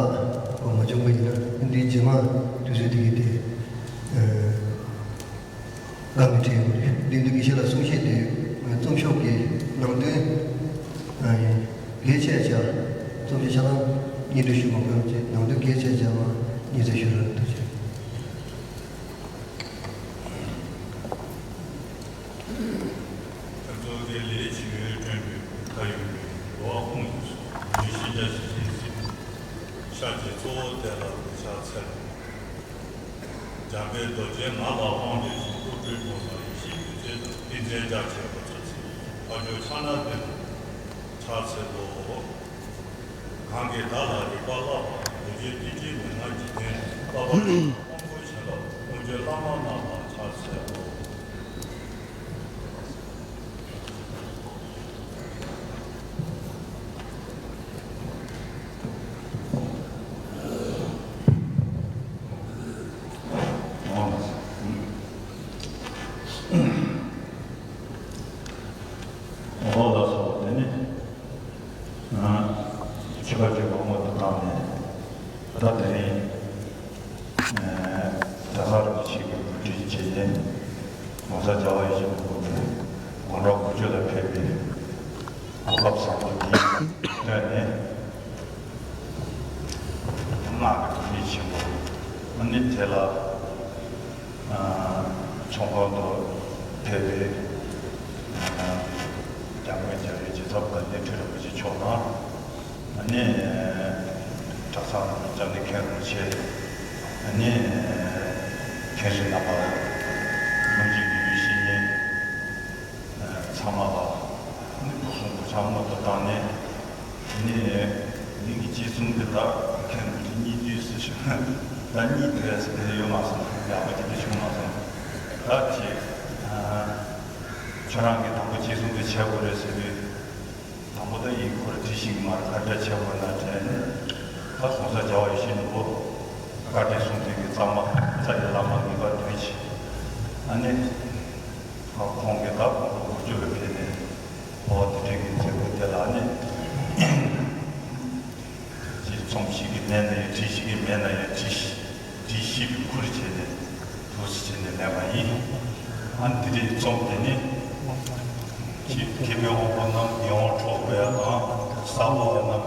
གོ་མ་བྱུང་བ་ཡིན་ན། འདིའི་རྗེས་མ་དུས་ཚོད་དེ་གའི་དེ་དཀའ་ངལ་འཕྲད་ཡོང་གི་རེད། འདི་འདུག་དགེ་བཤེས་ལགས་གསུང་བཤད་དེ་རྩོམ་ཤོག་གི་ནང་དོན་གལ་ཆེ་ཆ། རྩོམ་གཞི་ཆ་ཚང་སྙན་སྒྲོན་ཞུ་མ་དགོས་པ་བྱས། ནང་དོན་གལ་ཆེ་ཆ་མ་སྙན་སེང་ཞུ་རོགས། ཐུགས་རྗེ་ཆེ། ཁྱེད་ཚོ་གི་ལས་བྱེད་ཡུལ་སྐྲུན་པའི་ཁ་ཡོད་པའི་འགྲོ་བ་ཀུན་ཡིན་སོགས་ཡུལ་ཤེས་བྱ་ཞིག་བྱེད་སྲིད། ཤར་གྱི་གཙོ་བོ་དེ་ལ་གདུལ་བྱ་འཚལ་ལོ། འཇམ་དཔལ་རྡོ་རྗེ་ང་ལ་དབང་བསྡུས་ཤིང་། སྐུ་སྤྲུལ་ཐུགས་སམ་ཡེ་ཤེས་རྡུལ་བཅས་དང་། ཏིང་འཛིན་རྒྱ་ཆེ་བ་ཚུལ་ཚིག་ཕ་ཇོ་ཕྱག་ན་བདུད་ཕྱག་འཚལ་ལོ། གང་གིས་བདག་ལ་རིག་པ་བསླབ་པ་དང་། རྡོ་རྗེ་ཐེག་མཆོག་མན་ངག་གི་རྒྱན། བསླབ་པ་དང་དབང་པོའི་བྱིན་རླབས་ཀུན་སྤྱོད་བླ་མ་རྣམས་ལ་ཕྱག་འཚལ་ལོ། འོ་ལགས་སོ། དེ་ནི་ཆོས་པ་ཆོས་པ་ངོ་དུ་བཏང་ནས། ད་དེ་རིང་གྲྭ་ཚང་རིན་པོ་ཆེ་གི་གོ་སྒྲིག་བྱས་ནས། ༸གོང་ས་༸རྒྱལ་བ་ཡིད་བཞིན་ནོར་བུ་དགུང་གྲངས་དགུ་བཅུ་ལ་ཕེབས་པའི་གོ་སྐབས་བཟང་པོ་འདིའི་ཐོག་ནས། སྔགས་ཀྱི་བུད་མེད་ཆེན་པོ་ཨ་ནི་དེ་ལ་ཚོགས་ཁང་དུ་ཕེབས་པའི་རྒྱལ་བའི་རྒྱལ་བའི་རྗེ་ཚབ་དགའ་ལྡན་ཁྲི་རིན་པོ་ཆེ་མཆོག་དང་། ཨ་ནི་གྲྭ་ཚང་རྣམས་ལ་སྐྱབས་གནས་མཁན་རིན་པོ་ཆེ། ཨ་ནི་མཁན་ཟུར་རྣམ་པ། ལུང་གི་ཡུལ་ཤེས་ཉེན། ཚང་མ་ལ་ནི་སྐུ་གསུང་ཐུགས་ཕྱག་སྔོན་དུ་བཏང་ནས། ནི་འདི་གི་རྗེས་སུ་འདི་ད་མཁན་པོ་གཉིས་བསྡུས་སུ་ཞུ། ད་གཉིས་བསྡུས་ཟེར་དེ་ཡོད་མ་སོང་། ཡག་པོ་ཅིག་ཏུ་བྱུང་མ་སོང་། ད་ཅིག་ཁྱོད་རང་གི་དང་པོ་རྗེས་སུ་འདི་བྱེད་དགོས་རེད་ཟེར་དུས། དང་པོ་ད་ཡིན་ཁོ་ར་དྲི་ཞིག་མར་ག་འདྲ་བྱེད་དགོས་ན་དྲན་ནས། ད་གོང་ས་རྒྱལ་བ་ཡིད་བཞིན་ནོར་བུ་བཀའ་དྲིན་གསུམ་ལྡན་གྱི་གཙང་མ་རྩ་བའི་བླ་མ་ངེས་པར་དུ་བྱེད། ཨ་ནི། ཁོང་གིས་ད་དགུང་ལོ་དགུ་བཅུ་ལ་ཕེབས་ནས། འོ་དེ་འདྲའི་གི་མཛད་སྒོ་དེ་ལ་ནི། ཅིག་རྩོམ་ཞིག་གི་མེད་ན་ཡང་བྲིས་ཞིག་གི་མེད་ན་ཡང་བྲིས་ཤིག་བྲིས་ཤིག་ཁུར་བྱས་ནས་འདུག་སེ་བྱས་ནས་ལེན་པ་ཡིན། ཨ་ནི་དེ་འདྲའི་རྩོམ་དེ་ནི། ཅིག་མཁས་པའི་དབང་པོ་རྣམས་ཡིད་དབང་འཕྲོག་དགོས་ཡ་དང་། བསམ་བློ་བ་རྣམས་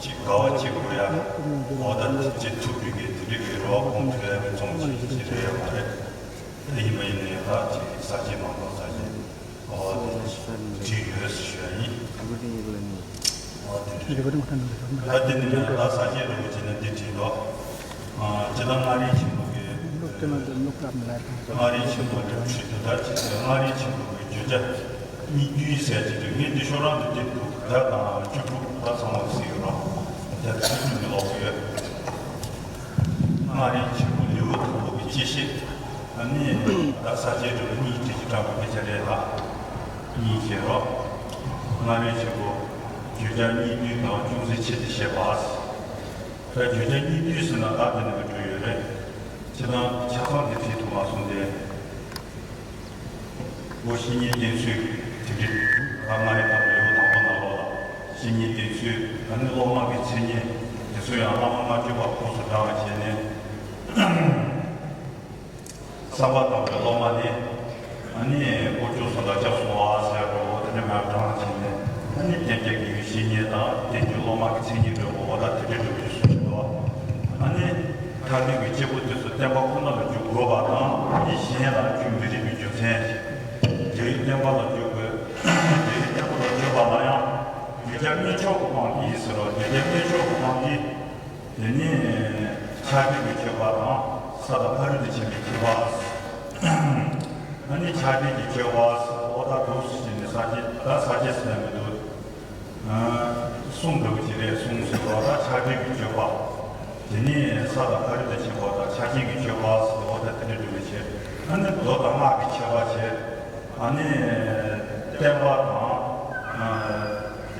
ཅིག་དགའ་བ་སྐྱེ་དགོས་ཡ། འོ་ད་དེ་ཅིག་ཐུབ་པའི་གི་དེ་འདྲའི་གི་རེ་བ་ཁོང་ཐོས་ཡ་གི་རྩོམ་ཞིག་ཅིག་རེད་ཡ་མ་རེད། དེ་ཡིན་པ་ཡིན་ནའི་ད་ཅིག་གསར་བརྗེ་མ་གཏོགས་གསར་བརྗེ། འོ་དེ་བྲིས་ཡོད་ཟེར་ཞུ་ཡ་ཡིན། འོ་དེ་འདྲ་རེད། ད་དེ་ནི་ད་གསར་བརྗེ་རིན་པོ་ཆེ་ནས་འདི་བྲིས་འདུག་ཨ་སྤྱིར་བཏང་མངའ་རིས་ཆེན་པོ་གི། མངའ་རིས་ཆེན་པོ་གི་ཁྲིད་དུ་ད་ཅི་ཟེར། མངའ་རིས་ཆེན་པོ་གི་བརྗོད་བྱ་གཉིས་བསྡུས་ཟེར་གྱི་འདུག་ངས་འདི་ཤོག་རང་དུ་འདེབས་འདུག་དགྲ་དང་བཅུ་དྲུག་ད་ཚང་མ་གཟིགས་ཡོད་རོགས། དེ་ཚོ་ཚུར་ནས་ཀློག་གི་ཡོད། མངའ་རིས་ཆེན་པོ་ལེའུ་དང་པོ་གི་སྤྱི་བཤད། ཨ་ནི་ད་ས་སྐྱའི་སྒྲུབ་པ་གཉིས་བྲིས་ཀྱི་དྲངས་པའི་སྐད་ཆ་རེད་ལ། གཉིས་བྱེད་རོགས། མངའ་རིས་ཆེན་པོ་བརྗོད་བྱ་གཉིས་བསྡུས་དང་ཅུང་ཟད་ཆེད་དུ་བཤད་པ། ད་བརྗོད་བྱ་གཉིས་བསྡུས་ཟེར་ན་ད་དེ་ནི་མི་འགྲོ་ཡོད་རེད། ཁྱེད་རང་ཆ་ཚང་དེ་བྲིས་ཐུབ་མ་སོང་སྟེ། འོ་བཤེས་གཉེན་བསྟེན་ཚུལ་དེ་འདྲ་ད་ང་ ཨ་ནི་སློབ་མ་གི་མཚན་ཉིད་དེ་ཚོ་ཡང་བླ་མ་ལྔ་བཅུ་པ་ཁོངས་སུ་བགྲངས་བྱས་ནས། བསམ་པ་དང་པོའི་སློབ་མ་ནི། ཨ་ནི་དཀོན་མཆོག་གསུམ་ལ་སྐྱབས་སུ་སོང་བ་ཟེར་འགྲོ་བོ་དེ་འདྲ་མར་བགྲངས་བྱས་ནས། ཨ་ནི་གཏན་བརྒྱད་དགེ་བའི་བཤེས་གཉེན་དང་གཏན་གྱི་སློབ་མ་གི་མཚན་ཉིད་འགྲོ་བོ་འོ་ད་དེ་འདྲ་འགྲོ་བའི་གསུངས་འདུག་ཨ་ནི་མཐར་ཐུག་གི་སྐྱེས་བུ་དེ་ཚོ་བསྟན་པ་ཁོ་ན་ལ་འཇུག་དགོས་པ་དང་། མི་གཞན་ལ་འཇུག་མི་རིགས་པའི་རྒྱུ་མཚན། རྒྱལ་བའི་བསྟན་པ་ལ་འཇུག་དགོས། རྒྱལ་བའི་བསྟན་པ་ལ་འཇུག་པ་ལ་ཡང་། མི་སྐྱ་གནས་མཆོག་གི་དབང་གིས་ཟེར་རོ། མི་སྐྱ་གནས་མཆོག་གི་དབང་གིས། དེ་ནས་ཕྱག་རྒྱའི་མཆོད་པ་དང་ས་དང་ཕ་རོལ་ཏུ་ཕྱིན་པའི་མཆོད་པ། ཨ་ནི་ཕྱག་རྒྱའི་མཆོད་པ་འོ་ད་འདུག་ཟེར་ནས་ས་སྐྱ་ད་ས་སྐྱ་ཟེར་མི་འདུག་གསུང་འདྲ་བོ་ཅིག་རེད། གསུང་ཟེར་བ་ད་ཕྱག་རྒྱའི་མཆོད་པ། དེ་ནས་ས་དང་ཕ་རོལ་ཏུ་ཕྱིན་པ་དང་ཕྱག་ཆེན་གྱི་མཆོད་པ་ཟེར་བ་ད་དེ་འདྲ་འདྲ་བོ་བྱས། ཨ་ནི་མདོ་དང་སྔགས་ཀྱི་ཁྱད་པར་བྱས། ཨ་ནི་བསྟན་པ་དང་།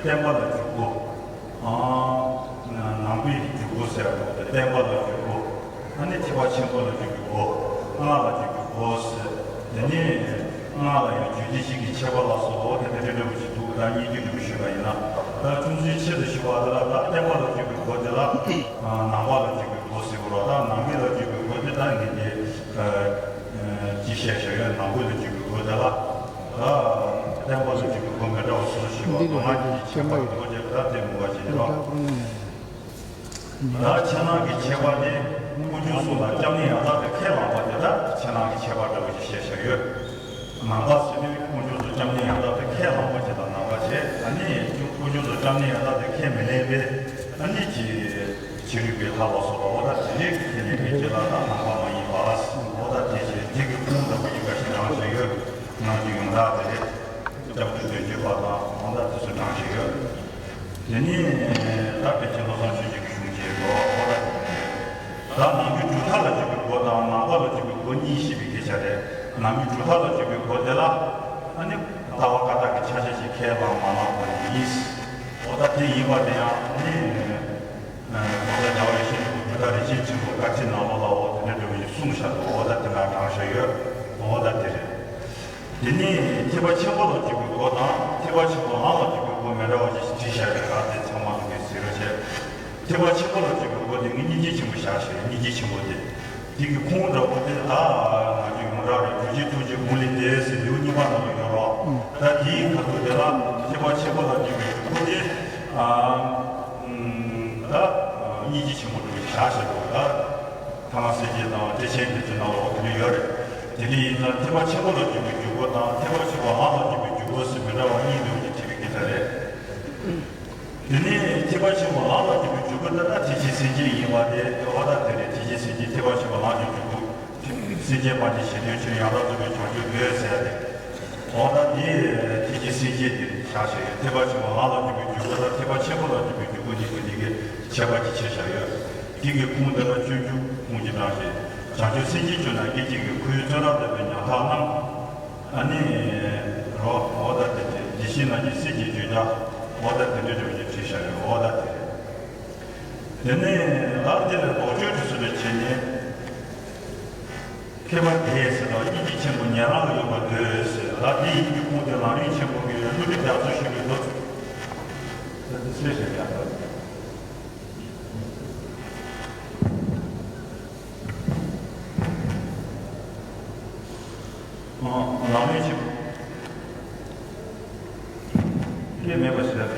བསྟན་པ་ལ་འཇུག་སྒོ། ནང་པའི་འཇུག་སྒོ་ཟེར་བ་དེ་བསྟན་པ་ལ་འཇུག་སྒོ། ཨ་ནི་ཐེག་པ་ཆེན་པོ་ལ་འཇུག་པའི་སྒོ། སྔགས་ལ་འཇུག་པའི་སྒོ་ཟེར། དེ་ནས་སྔགས་ལ་ཡང་རྒྱུད་སྡེ་བཞི་གི་ཁྱད་པར་ལ་སོགས་པ་དེ་འདྲ་འདྲ་བོ་ཞིག་འདུག་ད་སྙིང་བསྡུས་འདྲ་བོ་ཞུས་པ་ཡིན་ན། ད་ཅུང་ཟད་ཆེད་དུ་ཞུ་བ་དེ་ལ་ད་བསྟན་པ་ལ་འཇུག་པའི་སྒོ་དེ་ལ། ནང་པ་ལ་འཇུག་པའི་སྒོ་ཟེར་བ་ལ། ད་ནང་པའི་ལ་འཇུག་པའི་སྒོ་དེ་ད་ངས་དེ། ཅི་བཤད་བཤད་ཡོད། ནང་པའི་ལ་འཇུག་པའི་སྒོ་དེ་ལ། ད་བསྟན་པ་ལ་འཇུག་པའི་སྒོ་མི་འདྲ་བ་སོ་སོ་ཞིག་པ། འདི་ལ་དོན་ལྔ་ཡོད་ཀྱི་ཁྱད་པར་གྱི་སྒོ་དེ་ད་དེ་མུ་བ་ཞིག་རེད་བ། ད་ཕྱི་ནང་གི་ཁྱད་པར་ནི་དཀོན་མཆོག་གསུམ་ལ་སྐྱབས་གནས་ཡང་དག་ཏུ་ཁས་བླངས་པ་དེ་ད་ཕྱི་ནང་གི་ཁྱད་པར་འདྲ་བོ་ཞིག་བཤད་བཞག་ཡོད། ནང་པ་ཟེར་དུས་དཀོན་མཆོག་གསུམ་སྐྱབས་གནས་ཡང་དག་ཏུ་ཁས་བླངས་པ་ཅིག་ལ་ནང་པ་བྱས། ཨ་ནི་དཀོན་མཆོག་གསུམ་སྐྱབས་གནས་ཡང་དག་ཏུ་ཁས་མི་ལེན་པའི་ཨ་ནི་ཅི་ཕྱི་རོལ་པའི་ལྷ་ལ་སོགས་པ་འོ་ད་དེ་འདྲའི་ཁས་ལེན་མཁན་ཅིག་ལ་ད་ནང་པ་མ་ཡིན་པ། འོ་ད་དེ་བྱས་དེ་གི་ཁུངས་འདྲ་བོ་ཡིན་པ་ཞིག་བགྲངས་བཞག་ཡོད། ནང་གི་ཡོངས་གྲགས་དེ་རེད། སྐྱབས་འགྲོ་དོན་བརྒྱུད་པ་དང་འོ་ད་དེ་ཚོ་བགྲངས་བཞག་ཡོད། དེ་ནས་ད་པཎ་ཆེན་བློ་བཟང་ཆོས་རྒྱན་གྱི་གཞུང་བཅས་སོ། ད་ནང་རྒྱུད་གྲུབ་མཐའ་ལ་འཇུག་པའི་སྒོ་དང་ནང་པ་ལ་འཇུག་པའི་སྒོ་གཉིས་བཤད་པའི་སྐད་ཆ་རེད། ནང་རྒྱུད་གྲུབ་མཐའ་ལ་འཇུག་པའི་སྒོ་དེ་ལ་ཨ་ནི་ལྟ་བ་བཀའ་རྟགས་ཀྱི་ཕྱག་རྒྱ་ཞིག་ཁས་བླངས་མ་བླངས་པ་ཡིན། འོ་ད་དེ་ཡིན་པ་དེ་ཡང་ཨ་ནི་གོང་ས་རྒྱལ་བ་ཡིད་བཞིན་ནོར་བུ་གྲུབ་མཐའ་རིན་ཆེན་ཆེན་པོ་བཀའ་ཁྲིད་ནང་ལོགས་ལ་འོ་དེ་འདྲ་འདྲ་བོ་ཞིག་གསུངས་བཞག་འདུག་འོ་ད་དེ་ན་དྲངས་བཞག་ཡོད། འོ་ད་དེ་རེད། དེ་ནས་ཐེག་པ་ཆེན་པོ་ལ་འཇུག་པའི་སྒོ་དང་ཐེག་པ་ཆེན་པོ་ལམ་ལ་འཇུག་པའི་སྒོ་མི་འདྲ་བ་ཅིག་བྲིས་བཞག་ཡོད་ལ། དེ་ཚང་མ་ལ་ངས་ཟེར་རོགས་བྱས། ཐེག་པ་ཆེན་པོ་ལ་འཇུག་པའི་སྒོ་དེ་ངས་སྙིང་རྗེ་ཆེན་པོ་བཞག་ཞེས། སྙིང་རྗེ་ཆེན་པོ་དེ། དེ་གི་ཁུངས་འདྲ་པོ་དེ་ད་ང་ཚོའི་ཡོངས་གྲགས་རེད། རྒྱུ་རྐྱེན་ཐུགས་རྗེ་འབུམ་ལས་འདས་ཟེར་ལེའུ་གཉིས་པ་ནང་ལ་ཡོད་རོགས། ད་དེའི་ཁ་ཐུག་དེ་ལ་ཐེག་པ་ཆེན་པོ་ལ་འཇུག་པའི་འཇུག་སྒོ་དེ། ཨ། ད་སྙིང་རྗེ་ཆེན་པོ་འདྲ་བོ་བཞག་ཞེས་འདུག་ད། ཐ་མ་སེར་སྐྱའི་དང་ཊེ་ཆེན་དེ་ཚོའི་ནང་ལ་འོ་དེ་འདྲ་ཡོད་རེད། དེ་འདྲ་ཡིན་ཙང་ཐེག་པ་ཆེན་པོ་ལ་འཇུག་པའི་འཇུག་སྒོ་དང་ཐེག་པ་ཆེན་པོ་ལམ་ལ་འཇུག་པའི་འཇུག་སྒོ་ཟེར་མི་འདྲ་བ་གཉིས་འདུག་ཅེས་བྲིས་པའི་སྐད་ཆ་རེད། དེ་ནས་ཐེག་པ་ཆེན་པོ་ལམ་ལ་འཇུག་པའི་འཇུག་སྒོ་དེ་ད་ཐེག་ཆེན་སེམས་བསྐྱེད་ཡིན་པ་དེ་འོ་ད་དེ་རེད། ཐེག་ཆེན་སེམས་བསྐྱེད། ཐེག་པ་ཆེན་པོ་ལམ་གྱི་འཇུག་སྒོ། སེམས་བསྐྱེད་སྤང་བྱའི་གཞི་རྟེན་ཆོས་ཡང་དག་རྫོགས་པའི་བྱང་ཆུབ་བོད་ཟེར་ཏེ། འོ་ད་དེ་ཐེག་ཆེན་སེམས་བསྐྱེད་དེ་བཞག་བཞག་ཡོད། ཐེག་པ་ཆེན་པོ་ལམ་ལ་འཇུག་པའི་འཇུག་སྒོ་དང་ཐེག་པ་ཆེན་པོ་ལ་འཇུག་པའི་འཇུག་སྒོ་གཉིས་ཀྱི་འདི་གའི་ཁྱད་པར་གྱི་ཕྱེ་བཞག་ཡོད། དེ་གི་ཁུངས་དེ་ལ་སྤྱོད་འཇུག་ཁུངས་ཀྱི་གྲངས་ཤིག་བྱང་ཆུབ་སེམས་ཀྱི་སྤྱོད་ན་སྐད་ཅིག་གིས། ཁོ་བོའི་བཙོན་རར་བསྡད་པའི་ཉམ་ཐག་རྣམས། ཨ་ནི། རོ། འོ་ད་དེ་དེ་བདེ་གཤེགས་རྣམས་ཀྱི་སྲས་ཀྱི་བརྗོད་བྱ། འོ་ད་དེ་འདྲ་འདྲ་བོ་ཞིག་བྲིས་བཞག་ཡོད། འོ་ད་དེ་རེད། དེ་ནས་ལ་དེ་ལ་དོགས་གཅོད་དུ་སུ་ལ་བྱེད་ནས། མཁས་པ་དེས་ཟེར་དང་སྙིང་རྗེ་ཆེན་པོ་ཉན་རང་ལ་ཡོད་པར་འདོད་ཟེར། ལ་དེ་ཡིན་གྱི་ཁུངས་དེ་ལམ་རིམ་ཆེན་པོ་གི་བསླུ་བྲིད་རྒྱ་མཚོ་ཞེས་པའི་མདོ། ད་དེ་སུས་ཤེས་ཀྱང་། ལམ་རིམ་ཆེན་པོ་སྐྱེ་མེད་པ་ཟེར།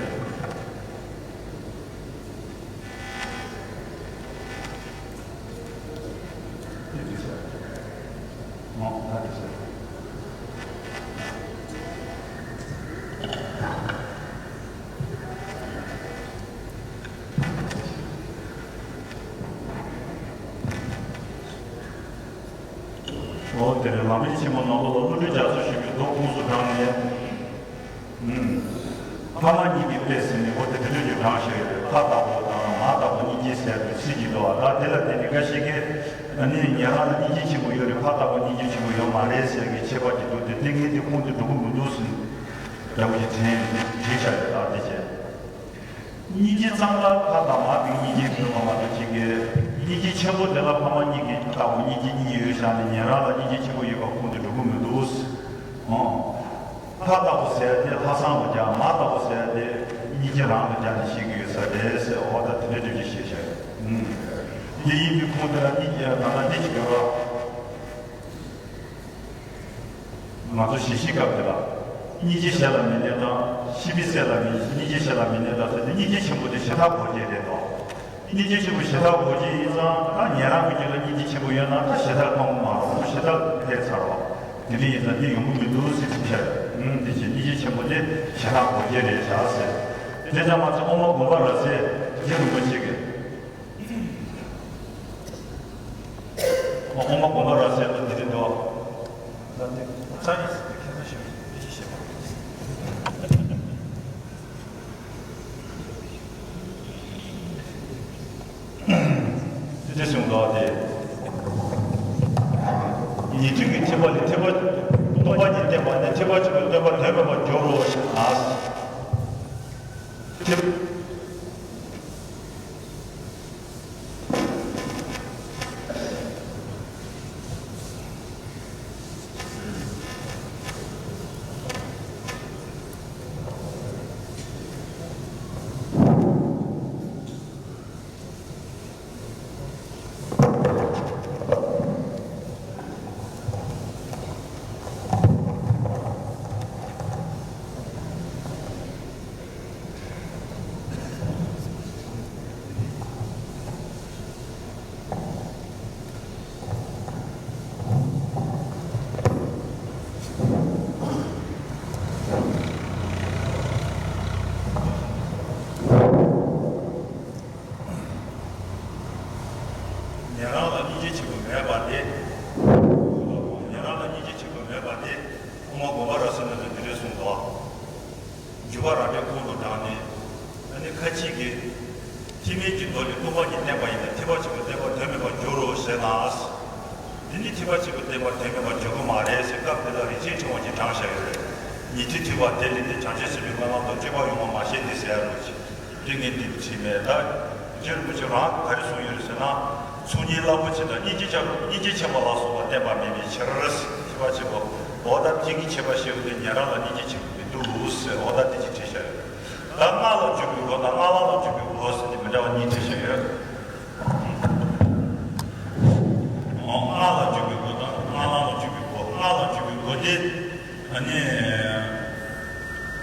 འོ་དེར་ལམ་རིམ་ཆེན་མོ་ནང་ལོགས་ལ་བསླུ་བྲིད་རྒྱ་མཚོ་ཞེས་པའི་མདོ་ཁུངས་སུ་དྲངས་ནས། ཕ་མ་གཉིས་ཀྱི་དཔེ་ཟེར་ནས་འོ་དེ་དེ་འདྲ་ཞིག་དྲངས་བཞག་ཡོད་རེད། ཕ་ལྟ་བུ་དང་མ་ལྟ་བུ་གཉིས་ཀྱི་ཟེར་དུས་ཚིག་གཅིག་འདུག་ཨ། ད་དེ་ལ་བརྟེན་ནས་འགའ་ཞིག་གིས་ཨ་ནི་ཉན་རང་ལ་སྙིང་རྗེ་ཆེན་པོ་ཡོད་རེད། ཕ་ལྟ་བུ་སྙིང་རྗེ་ཆེན་པོ་ཡོད་མ་རེད་ཟེར་གྱི་ཁྱད་པར་གྱི་འདུག་དེ་དེ་ངས་དེ་ཁུངས་དེ་འགྲོ་གི་མི་འདུག་ཟེར་འདྲ་བོ་ཞིག་དྲན་བྲིས་བཞག་ཡོད། ད་དེ་བྱས། སྙིང་རྗེ་ཙམ་ལ་ཕ་དང་མ་གི་སྙིང་རྗེ་ཡོད་པ་མ་གཏོགས་ཅིག་གི་སྙིང་རྗེ་ཆེན་པོ་དེ་ལ་ཕ་མ་གཉིས་ཀྱི་ལྟ་བུ་སྙིང་རྗེ་གཉིས་ཡོད་བཞག་ནས་ཉན་རང་ལ་སྙིང་རྗེ་ཆེན་པོ་ཡོད་པ་ཁུངས་དེ་འགྲོ་གི་མི་འདུག་ཨོ། ཕ་ལྟ་བུ་ཟེར་དེ་ལྷག་བསམ་ལ་རྒྱག་མ་ལྟ་བུ་ཟེར་དེ་སྙིང་ ཁྱེད་རང་ལ་བརྒྱབ་ནས་བཤད་ཀྱི་ཡོད་ས་རེད་ཟེར། འོ་ད་དེ་འདྲ་འདྲ་ཅིག་བཤད་བཞག་ཡོད། ཨུམ། དེ་ཡིན་དུས་ཁོང་དེ་ལ་གཉིས་ཀྱི་ད་ལྟ་འདི་ཅིག་ཡོད་ར། ང་ཚོ་ཞི་བཤད་སྐབས་དེ་ལ། སྙིང་རྗེ་གཞན་ལ་མི་གནས་དང་། ཤི་བའི་སྲས་ལ་མི། སྙིང་རྗེ་གཞན་ལ་མི་གནས་དང་ཟེར་ཏེ། སྙིང་རྗེ་ཆེན་པོ་དེ་ཞེ་དྲག་གོ་རྒྱུ་རེད་དོ། སྙིང་རྗེ་ཆེན་པོ་ཞེ་དྲག་གོ་རྒྱུ་ཡིན་ཙང་། ད་ཉན་རང་གི་རྒྱུད་ལ་སྙིང་རྗེ་ཆེན་པོ་ཡོད་ན་ད་ཞེ་དྲག་གཏོང་གི་མ་རེད། ཞེ་དྲག་འཕེལ་ཚར་བ། དེ་འདྲ་ཡིན་ཙང་འདི་ཡོང་གི་མི་འདུག་ཟེར་ཟེར་བྱས། ཨུམ། དེ་བྱས་སྙིང་རྗེ་ཆེན་པོ་དེ་ཞེ་དྲག་གོ་རྒྱུ་རེད་བཞག་ཟེར། དེ་ཙམ་མ་ཚད་དབུ་མ་དགོངས་པ་རབ་གསལ་རྗེ་རིན་པོ་ཆེ་གིས། དབུ་མ་དགོངས་པ་རབ་གསལ་དུ་དེ་རེད་འདུག། ད་འདི་ཚར་ཡིན་ཟེར་ཏེ་ཁྱེད་རང་ཞིག་མི་ཤེས་ཤེས་པ། དེ་གསུངས་འདུག་སྟེ། ཉན་ཐོས་ཀྱི་ཐེག་པ་ལས་ཐེག་པ་སྟོང་པ་ཉིད་བསྟན་པ་ནས། ཐེག་པ་ཆེན་པོའི་བསྟན་པ་དོན་མེད་པར་འགྱུར་རོ་ཞེ་ན། ཐེག་ཉན་རང་ལ་སྙིང་རྗེ་ཆེན་པོ་མེད་པ་དེ། ཉན་རང་ལ་སྙིང་རྗེ་ཆེན་པོ་མེད་པ་དེ། དབུ་མ་དགོངས་པ་རབ་གསལ་ནང་དུ་འདི་འདྲ་གསུངས་འདུག། འཇུག་པ་རང་འགྲེལ་ཁོང་དུ་དྲངས་ནས། ཨ་ནི་ཁ་ཅིག་གིས། ཐེག་དམན་གྱི་མདོ་ལས་སྟོང་པ་ཉིད་བསྟན་པ་ཡིན་ན། ཐེག་པ་ཆེན་པོའི་བསྟན་པ་དོན་མེད་པར་འགྱུར་རོ་ཞེ་ན། འདི་ནི་ཐེག་པ་ཆེན་པོའི་བསྟན་པ་དོན་མེད་པར་འགྱུར་གྱི་མ་རེད་ཟེར། སྐབས་དེ་ལ་རིན་ཆེན་ཕྲེང་བ་གིས་དྲངས་བཞག་ཡོད་རེད། ཉན་ཐོས་ཐེག་པ་དེ་ལས་ཏེ། བྱང་ཆུབ་སེམས་དཔའི་སྨོན་ལམ་དང་། སྤྱོད་པ་ཡོངས་མ་མ་བཤད་དེ་ཟེར་ཡ་རུ་ཅིག་དེ་ངས་འདི་བྲིས་མེད། ད་རྗེ་རིན་པོ་ཆེ་རང་ག་རེ་གསུངས་ཡོད་རེད་ཟེར་ན། ཚུལ་གཉིས་རླབས་པོ་ཆེ་དང་། སྙིང་རྗེ་ཆ། སྙིང་རྗེ་ཆེན་པོ་ལ་སོགས་པ་བསྟན་པ་མེད་པའི་ཕྱིར། ཐེག་པ་ཆེན་པོ། འོ་ད་དེ་གི་ཁྱད་པར་ཤེས་དགོས་ཏེ། ཉན་རང་ལ་སྙིང་རྗེ་ཆེན་པོ་མི་འདུག་ཟེར། འོ་ད་དེ་ཅིག་བྲིས་བཞག་ཡོད། ད་སྔགས་ལ་འཇུག་པའི་སྒོ་དང་སྔགས་ལམ་ལ་འཇུག་པའི་སྒོ་ཟེར་ཏེ་མི་འདྲ་བ་གཉིས་བྲིས་བཞག་ཡོད། སྔགས་ལ་འཇུག་པའི་སྒོ་དང་སྔགས་ལམ་ལ་འཇུག་པའི་སྒོ། སྔགས་ལ་འཇུག་པའི་སྒོ་དེ། ཨ་ནི།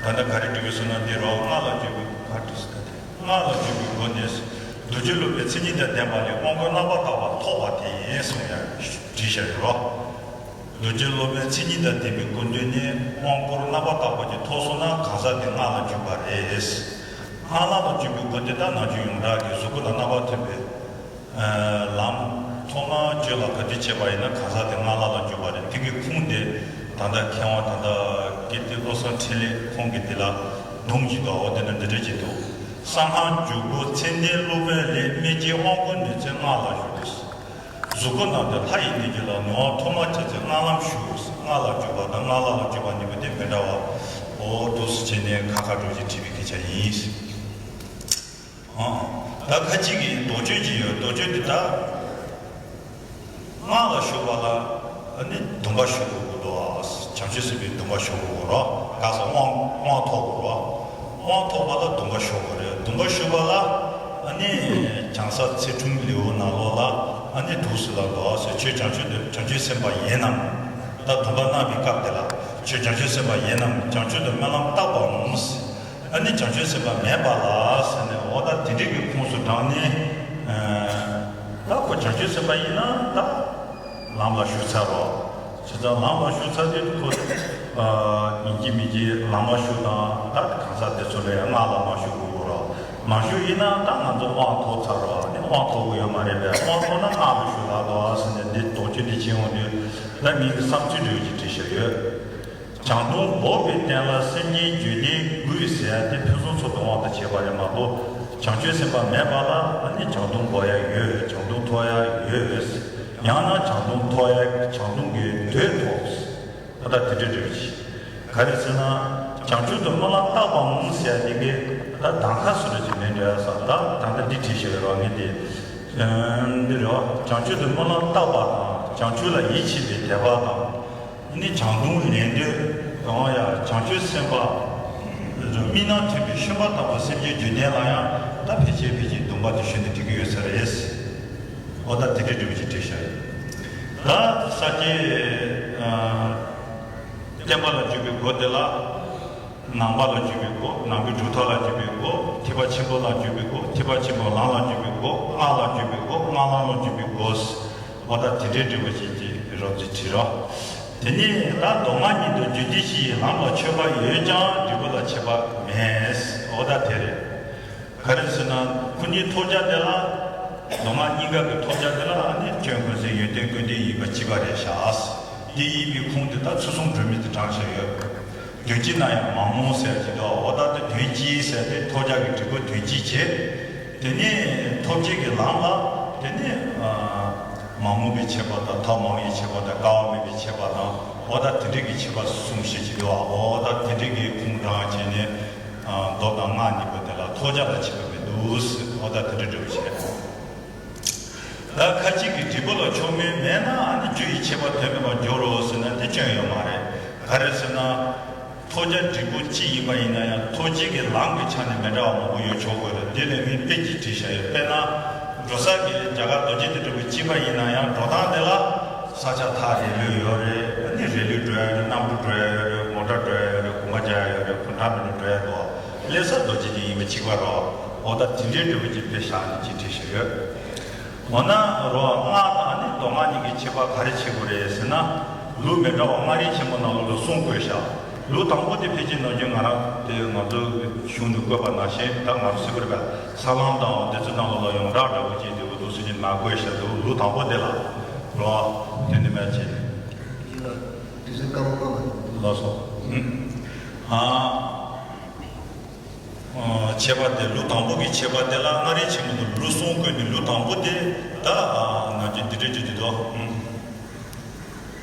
ད་ལྟ་ག་རེ་འབྲི་དགོས་ཟེར་ན་འདི་རོ། སྔགས་ལ་འཇུག་པའི་སྒོ། ག་རེ་འབྲི་ཟེར་ན་དེ། སྔགས་ལ་འཇུག་པའི་སྒོ་ནི། རྡོ་རྗེ་སློབ་དཔོན་མཚན་ཉིད་དང་ལྡན་པ་ལས། དབང་བསྐུར་རྣམ་པར་དག་པ་ཐོབ་པ་དེ་ཡིན་གསུངས་ཡ་བྲིས་བཞག་ཡོད་རོ། རྡོ་རྗེ་སློབ་དཔོན་མཚན་ཉིད་དང་ལྡན་པའི་སྐུ་མདུན་ནས་དབང་བསྐུར་རྣམ་པར་དག་པ་ཅིག་ཐོབ་སོང་ན་གང་ཟག་དེ་སྔགས་ལ་འཇུག་པ་རེད། སྔགས་ལམ་ལ་འཇུག་པའི་སྒོ་དེ་དག་ནང་བཞིན་ཡོངས་གྲགས་ཀྱི་གཟུགས་སྐུ་དང་རྣམ་པར་ཐོབ་པའི་ལམ། ཐོག་མར་རྒྱུད་ལ་ག་དུས་བྱས་པ་ཡིན་ན་གང་ཟག་དེ་སྔགས་ལམ་ལ་འཇུག་པ་རེད། དེ་གི་ཁུངས་དེ་ད་ལྟ་མཁས་དབང་ད་ལྟ་དགེ་ལྡན་བློ་བཟང་འཕྲིན་ལས་ཁོང་གིས་དེ་ལ་སྡོམ་གྱི་འདུག་འོ་དེ་ནི་འདི་འདྲ་ཅིག་འདུག་གསང་སྔགས་འཇུག་སྒོ་མཚན་ལྡན་སློབ་དཔོན་ལས། དམིགས་བཅས་དབང་བསྐུར་ནུས་མཚན་སྔགས་ལ་ཞུགས། གཟུགས་སྐུ་རྣམས་ཏེ་ལྷ་ཡི་གནས་ཀྱི་ལ། ནུས་པ་ཐོག་མར་སྐྱེས་ཚེ་སྔགས་ལམ་ཞུགས། སྔགས་ལ་འཇུག་པ་དང་སྔགས་ལམ་ལ་འཇུག་པ་གཉིས་པོ་དེ་མི་འདྲ་བ། འོ་འདུག་སེ་བྱས་ནས་ཁ་ཁ་འགྲོ་ཅིག་བྲིས་པའི་སྐད་ཆ་ཡིན། ཨང་། ད་ཁ་ཅིག་གིས་དོགས་གཅོད་ཅིག་ཡོད། དོགས་གཅོད་འདི་ད། སྔགས་ལ་ཞུགས་པ་ལ་ནི་སྡོམ་པ་ཞུ་དགོས་ཀྱི་འདུག་བྱང་ཆུབ་སེམས་དཔའི་སྡོམ་པ་ཞུ་དགོས་རོ། ག་ས་དབང་དབང་ཐོབ་དགོས་རོ། དབང་ཐོབ་པ་ལ་སྡོམ་པ་ཞུ་དགོས་རེད། སྡོམ་པ་ཞུ་བ་ལ་ནི་བྱང་ས་ཚུལ་ཁྲིམས་ལེའུ་ནང་ལོགས་ལ་ནི་འདུག་སེ་ལབ་འདུག་ཟེར། ཁྱོད་བྱང་ཆུབ་ཏུ་བྱང་ཆུབ་སེམས་དཔའ་ཡིན་ནམ། ད་སྡོམ་པ་གནང་བའི་སྐབས་དེ་ལ། ཁྱོད་བྱང་ཆུབ་སེམས་དཔའ་ཡིན་ནམ། བྱང་ཆུབ་ཏུ་སྨོན་ལམ་བཏབ་པའམ་ཟེར། ཨ་ནི་བྱང་ཆུབ་སེམས་དཔའ་མེད་པ་ལ་ཟེར་ནས། འོ་ད་དེ་འདྲའི་གི་ཁུངས་སུ་དྲངས་ནས། ཨ། ད་ཁོ་བྱང་ཆུབ་སེམས་དཔའ་ཡིན་ན་ད་ལམ་ལ་ཞུགས་ཚར་རོ། བྱས་ཙང་ལམ་ལ་ཞུགས་ཚར་དུས་ཁོ། ཨ། ཡིན་གཅིག་མིན་གཅིག་ལམ་ལ་ཞུགས་དང་། ད་གང་ཟག་དེ་ཚོ་ལ་ཡང་སྔགས་ལ་མ་ཞུགས་དགོས་རོ། མ་ཞུགས་ཡིན་ན་ད་ང་ཚོ་དབང་ཐོབ་ཚར་རོ། ཨ་ནི་དབང་ཐོབ་ཀྱི་ཡོད་མ་རེད་པས། དབང་ཐོབ་ན་སྔགས་ལ་ཞུགས་ལ་དོ་ཟེར་ནས་འདི་དོགས་གཅོད་འདི་བྱེད་འོང་དུས། ད་མི་གི་བསམ་ཚུལ་འདྲ་བོ་ཅིག་བྲིས་བཞག་ཡོད། བྱང་སྡོམ་འབོགས་པའི་རྟེན་ལ་སེམས་ཉིད་རྒྱུད་ལྡན་དགོས་ཟེར་ཡ་དེ་ཕུན་སུམ་ཚོགས་པའི་དབང་དུ་བྱས་པ་རེད་མ་གཏོགས། བྱང་ཆུབ་སེམས་དཔའ་མེད་པ་ལ་ཨ་ནི་བྱང་སྡོམ་འབོགས་ཡ་ཡོད། བྱང་སྡོམ་ཐོབ་ཡ་ཡོད། ཡང་ན་བྱང་སྡོམ་ཐོབ་ཡ། བྱང་སྡོམ་གྱི་དོད་ཐོབ། ད་ལྟ་དེ་འདྲ་རེད། ག་རེ་ཟེར་ན། བྱང་ཆུབ་ཏུ་སྨོན་ལམ་བཏབ་པའམ་ཟེར་ཡ་དེ་གི་ད་གདམ་ཁ་སུ་རེད་ཅེས་མིན་འདྲ་ས། ད་ད་ལྟ་འདི་བྲིས་བཞག་ཡོད་རོ། ངས་དེ་འདི་རེད་བ། བྱང་ཆུབ་ཏུ་སྨོན་ལམ་བཏབ་པ་དང་། བྱང་ཆུབ་ལ་ཡིད་ཆེས་པའི་དད་པ་དང་། ནི་བྱང་སྡོམ་ལེན་འདོད་དང་། ཡ་བྱང་ཆུབ་སེམས་དཔའ་ མིག་ནང་ཐིམ་པའི་ཤུན་པ་ལྟ་བུ་སེམས་ཅན་རྒྱུད་ལྡན་ལ་ཡང་ད་ཕལ་ཆེར་ཕལ་ཆེར་སྡོམ་པ་དེ་ཞུས་ནས་འགྲིག་གི་ཡོད་ས་རེད། འོ་ད་དེ་འདྲའི་འདྲ་བོ་ཅིག་བྲིས་བཞག་ཡོད། ད་ས་སྐྱའི་ཨ་བརྟན་པ་ལ་འཇུག་པའི་སྒོ་དེ་ལ། ནང་པ་ལ་འཇུག་པའི་སྒོ། ནང་པའི་གྲུབ་མཐའ་ལ་འཇུག་པའི་སྒོ། ཐེག་པ་ཆེན་པོ་ལ་འཇུག་པའི་སྒོ། ཐེག་པ་ཆེན་པོ་ལམ་ལ་འཇུག་པའི་སྒོ། སྔགས་ལ་འཇུག་པའི་སྒོ། སྔགས་ལམ་ལ་འཇུག་པའི་སྒོ། འོ་ད་དེ་འདྲའི་འདྲ་བོ་ཅིག་གི་རོབ་ཙམ་བྲིས་རོགས། དེ་ནས་ད་མདོ་སྔགས་གཉིས་དང་རྒྱུད་སྡེ་བཞི་ཡི་ལམ་ལ་ཆོད་པ་ཡོད་ཀྱང་འབྲས་བུ་ལ་ཁྱད་པར་མེད། འོ་ད་དེ་རེད། ག་རེ་ཟེར་ན་ཁོ་གཉིས་ཐོབ་བྱ་དེ་ལ། མདོ་སྔགས་གཉིས་ཀ་གི་ཐོབ་བྱ་དེ་ལ་ཨ་ནི་སྐྱོན་ཀུན་ཟད་ཡོན་ཏན་ཀུན་ལྡན་ཡིན་པ་གཅིག་པ་རེད་ཤག་དེ་ཡིན་པའི་ཁུངས་དེ་ད་ཚུལ་གསུམ་སྒྲོན་མེ་དེ་དྲངས་བཞག་ཡོད། དོན་སྤྱི་ན་ཡང་མང་མོ་ཟེར་གྱི་འདུག་འོ་ད་དེ་དོན་སྤྱི་ཟེར་ཏེ་ཐོབ་བྱ་གི་འབྲས་བུ་དོན་སྤྱི་བྱས། དེ་ནས་ཐོབ་བྱེད་ཀྱི་ལམ་ལ་དེ་ནས་ཨ་མ་རྨོས་པའི་ཁྱད་པར་དང་ཐབས་མང་བའི་ཁྱད་པར་དང་དཀའ་བ་མེད་པའི་ཁྱད་པར་དང་འོ་ད་དེ་འདྲ་གི་ཁྱད་པར་གསུམ་བཤད་ཀྱི་འདུག་འོ་ད་དེ་འདྲ་གི་ཁུངས་དྲངས་བྱས་ནས་ཨ་མདོ་དང་སྔགས་གཉིས་པོ་དེ་ལ་ཐོབ་བྱ་ལ་ཁྱད་པར་མི་འདུག་འོ་ད་དེ་འདྲ་འདྲ་བོ་བཤད། ད་ཁ་ཅིག་གིས་འབྲས་བུ་ལ་ཕྱོགས་མེད་མེད་ན་ཨ་ནི་རྒྱུ་ཡི་ཁྱད་པར་དོན་མེད་པར་འགྱུར་རོ་ཟེར་ན་དེ་སྐྱོན་ཡོད་མ་རེད། ག་རེ་ཟེར་ན། ཐོབ་བྱ་འབྲས་བུ་གཅིག་ཡིན་པ་ཡིན་ན་ཡང་ཐོབ་བྱེད་ཀྱི་ལམ་གྱི་ཆ་ནས་མི་འདྲ་བ་མང་པོ་ཡོད་ཆོག་གི་རེད། འདི་ལ་ངས་དཔེ་ཅིག་བྲིས་བཞག་ཡོད། དཔེར་ན། འགྲོ་ས་གི་རྒྱ་གར་རྡོ་རྗེ་གདན་འདྲ་བོ་གཅིག་པ་ཡིན་ན་ཡང་འགྲོ་སྟངས་དེ་ལ་ས་ཆ་ཐག་རིང་ལོས་ཡོད་རེད། ཨ་ནི་རི་ལུས་འགྲོ་ཡ་རེད། གནམ་གྲུ་འགྲོ་ཡ་ཡོད་རེད། མོ་ཊ་འགྲོ་ཡ་ཡོད་རེད། གོམ་པ་རྒྱག་ཡ་ཡོད་རེད། གུང་ཐང་མི་ལ་འགྲོ་ཡ་འདུག་སླེབས་ས་རྡོ་རྗེ་གདན་ཡིན་པ་གཅིག་པ་རེད། འོ་ད་དེ་འདྲའི་འདྲ་བོ་ཅིག་དཔེ་བཞག་ནས་ཅིག་བྲིས་བཞག་ཡོད། འོ་ན་རོ་སྔགས་དང་ནི་མདོ་སྔགས་གཉིས་ཀྱི་ཁྱད་པར་ག་རེ་ཕྱེ་དགོས་རེད་ཟེར་ན། ལུགས་མི་འདྲ་བ་ལྔ་རིག་ཆེན་པོ་ནང་ལོགས་ལ་གསུམ་བཀོད་བཞག་ལུགས་དང་པོ་དེ་ཕལ་ཆེར་ནམ་རྒྱུན་ང་རང་དེ་ང་ཚོ་གཞུང་ནས་བཀོད་པ་ནང་བཞིན་ད་ང་ཚོ་སེ་པུར་བ་ས་ལམ་དང་དེ་ཚོ་ནང་ལོགས་ལ་ཡོངས་གྲགས་འདྲ་བོ་ཅིག་དེ་བོ་འདུག་སེ་ཅིག་མ་བཀོད་བཞག་འདུག་ལུགས་དང་པོ་དེ་ལ་རོ་དེ་ནི་མེད་ཅེས། དེ་ཚོའི་སྐབས་བཀོད་པ་ལགས་སོ། ཨ། ཁྱད་པར་དེ་ལུགས་དང་པོ་གི་ཁྱད་པར་དེ་ལ་ལྔ་རིག་ཆེན་པོ་དང་ལུགས་གསུམ་བཀོད་ནས་ལུགས་དང་པོ་དེ་ད་ང་ཚོས་འདི་འདྲ་བརྗོད་ཀྱི་འདུག་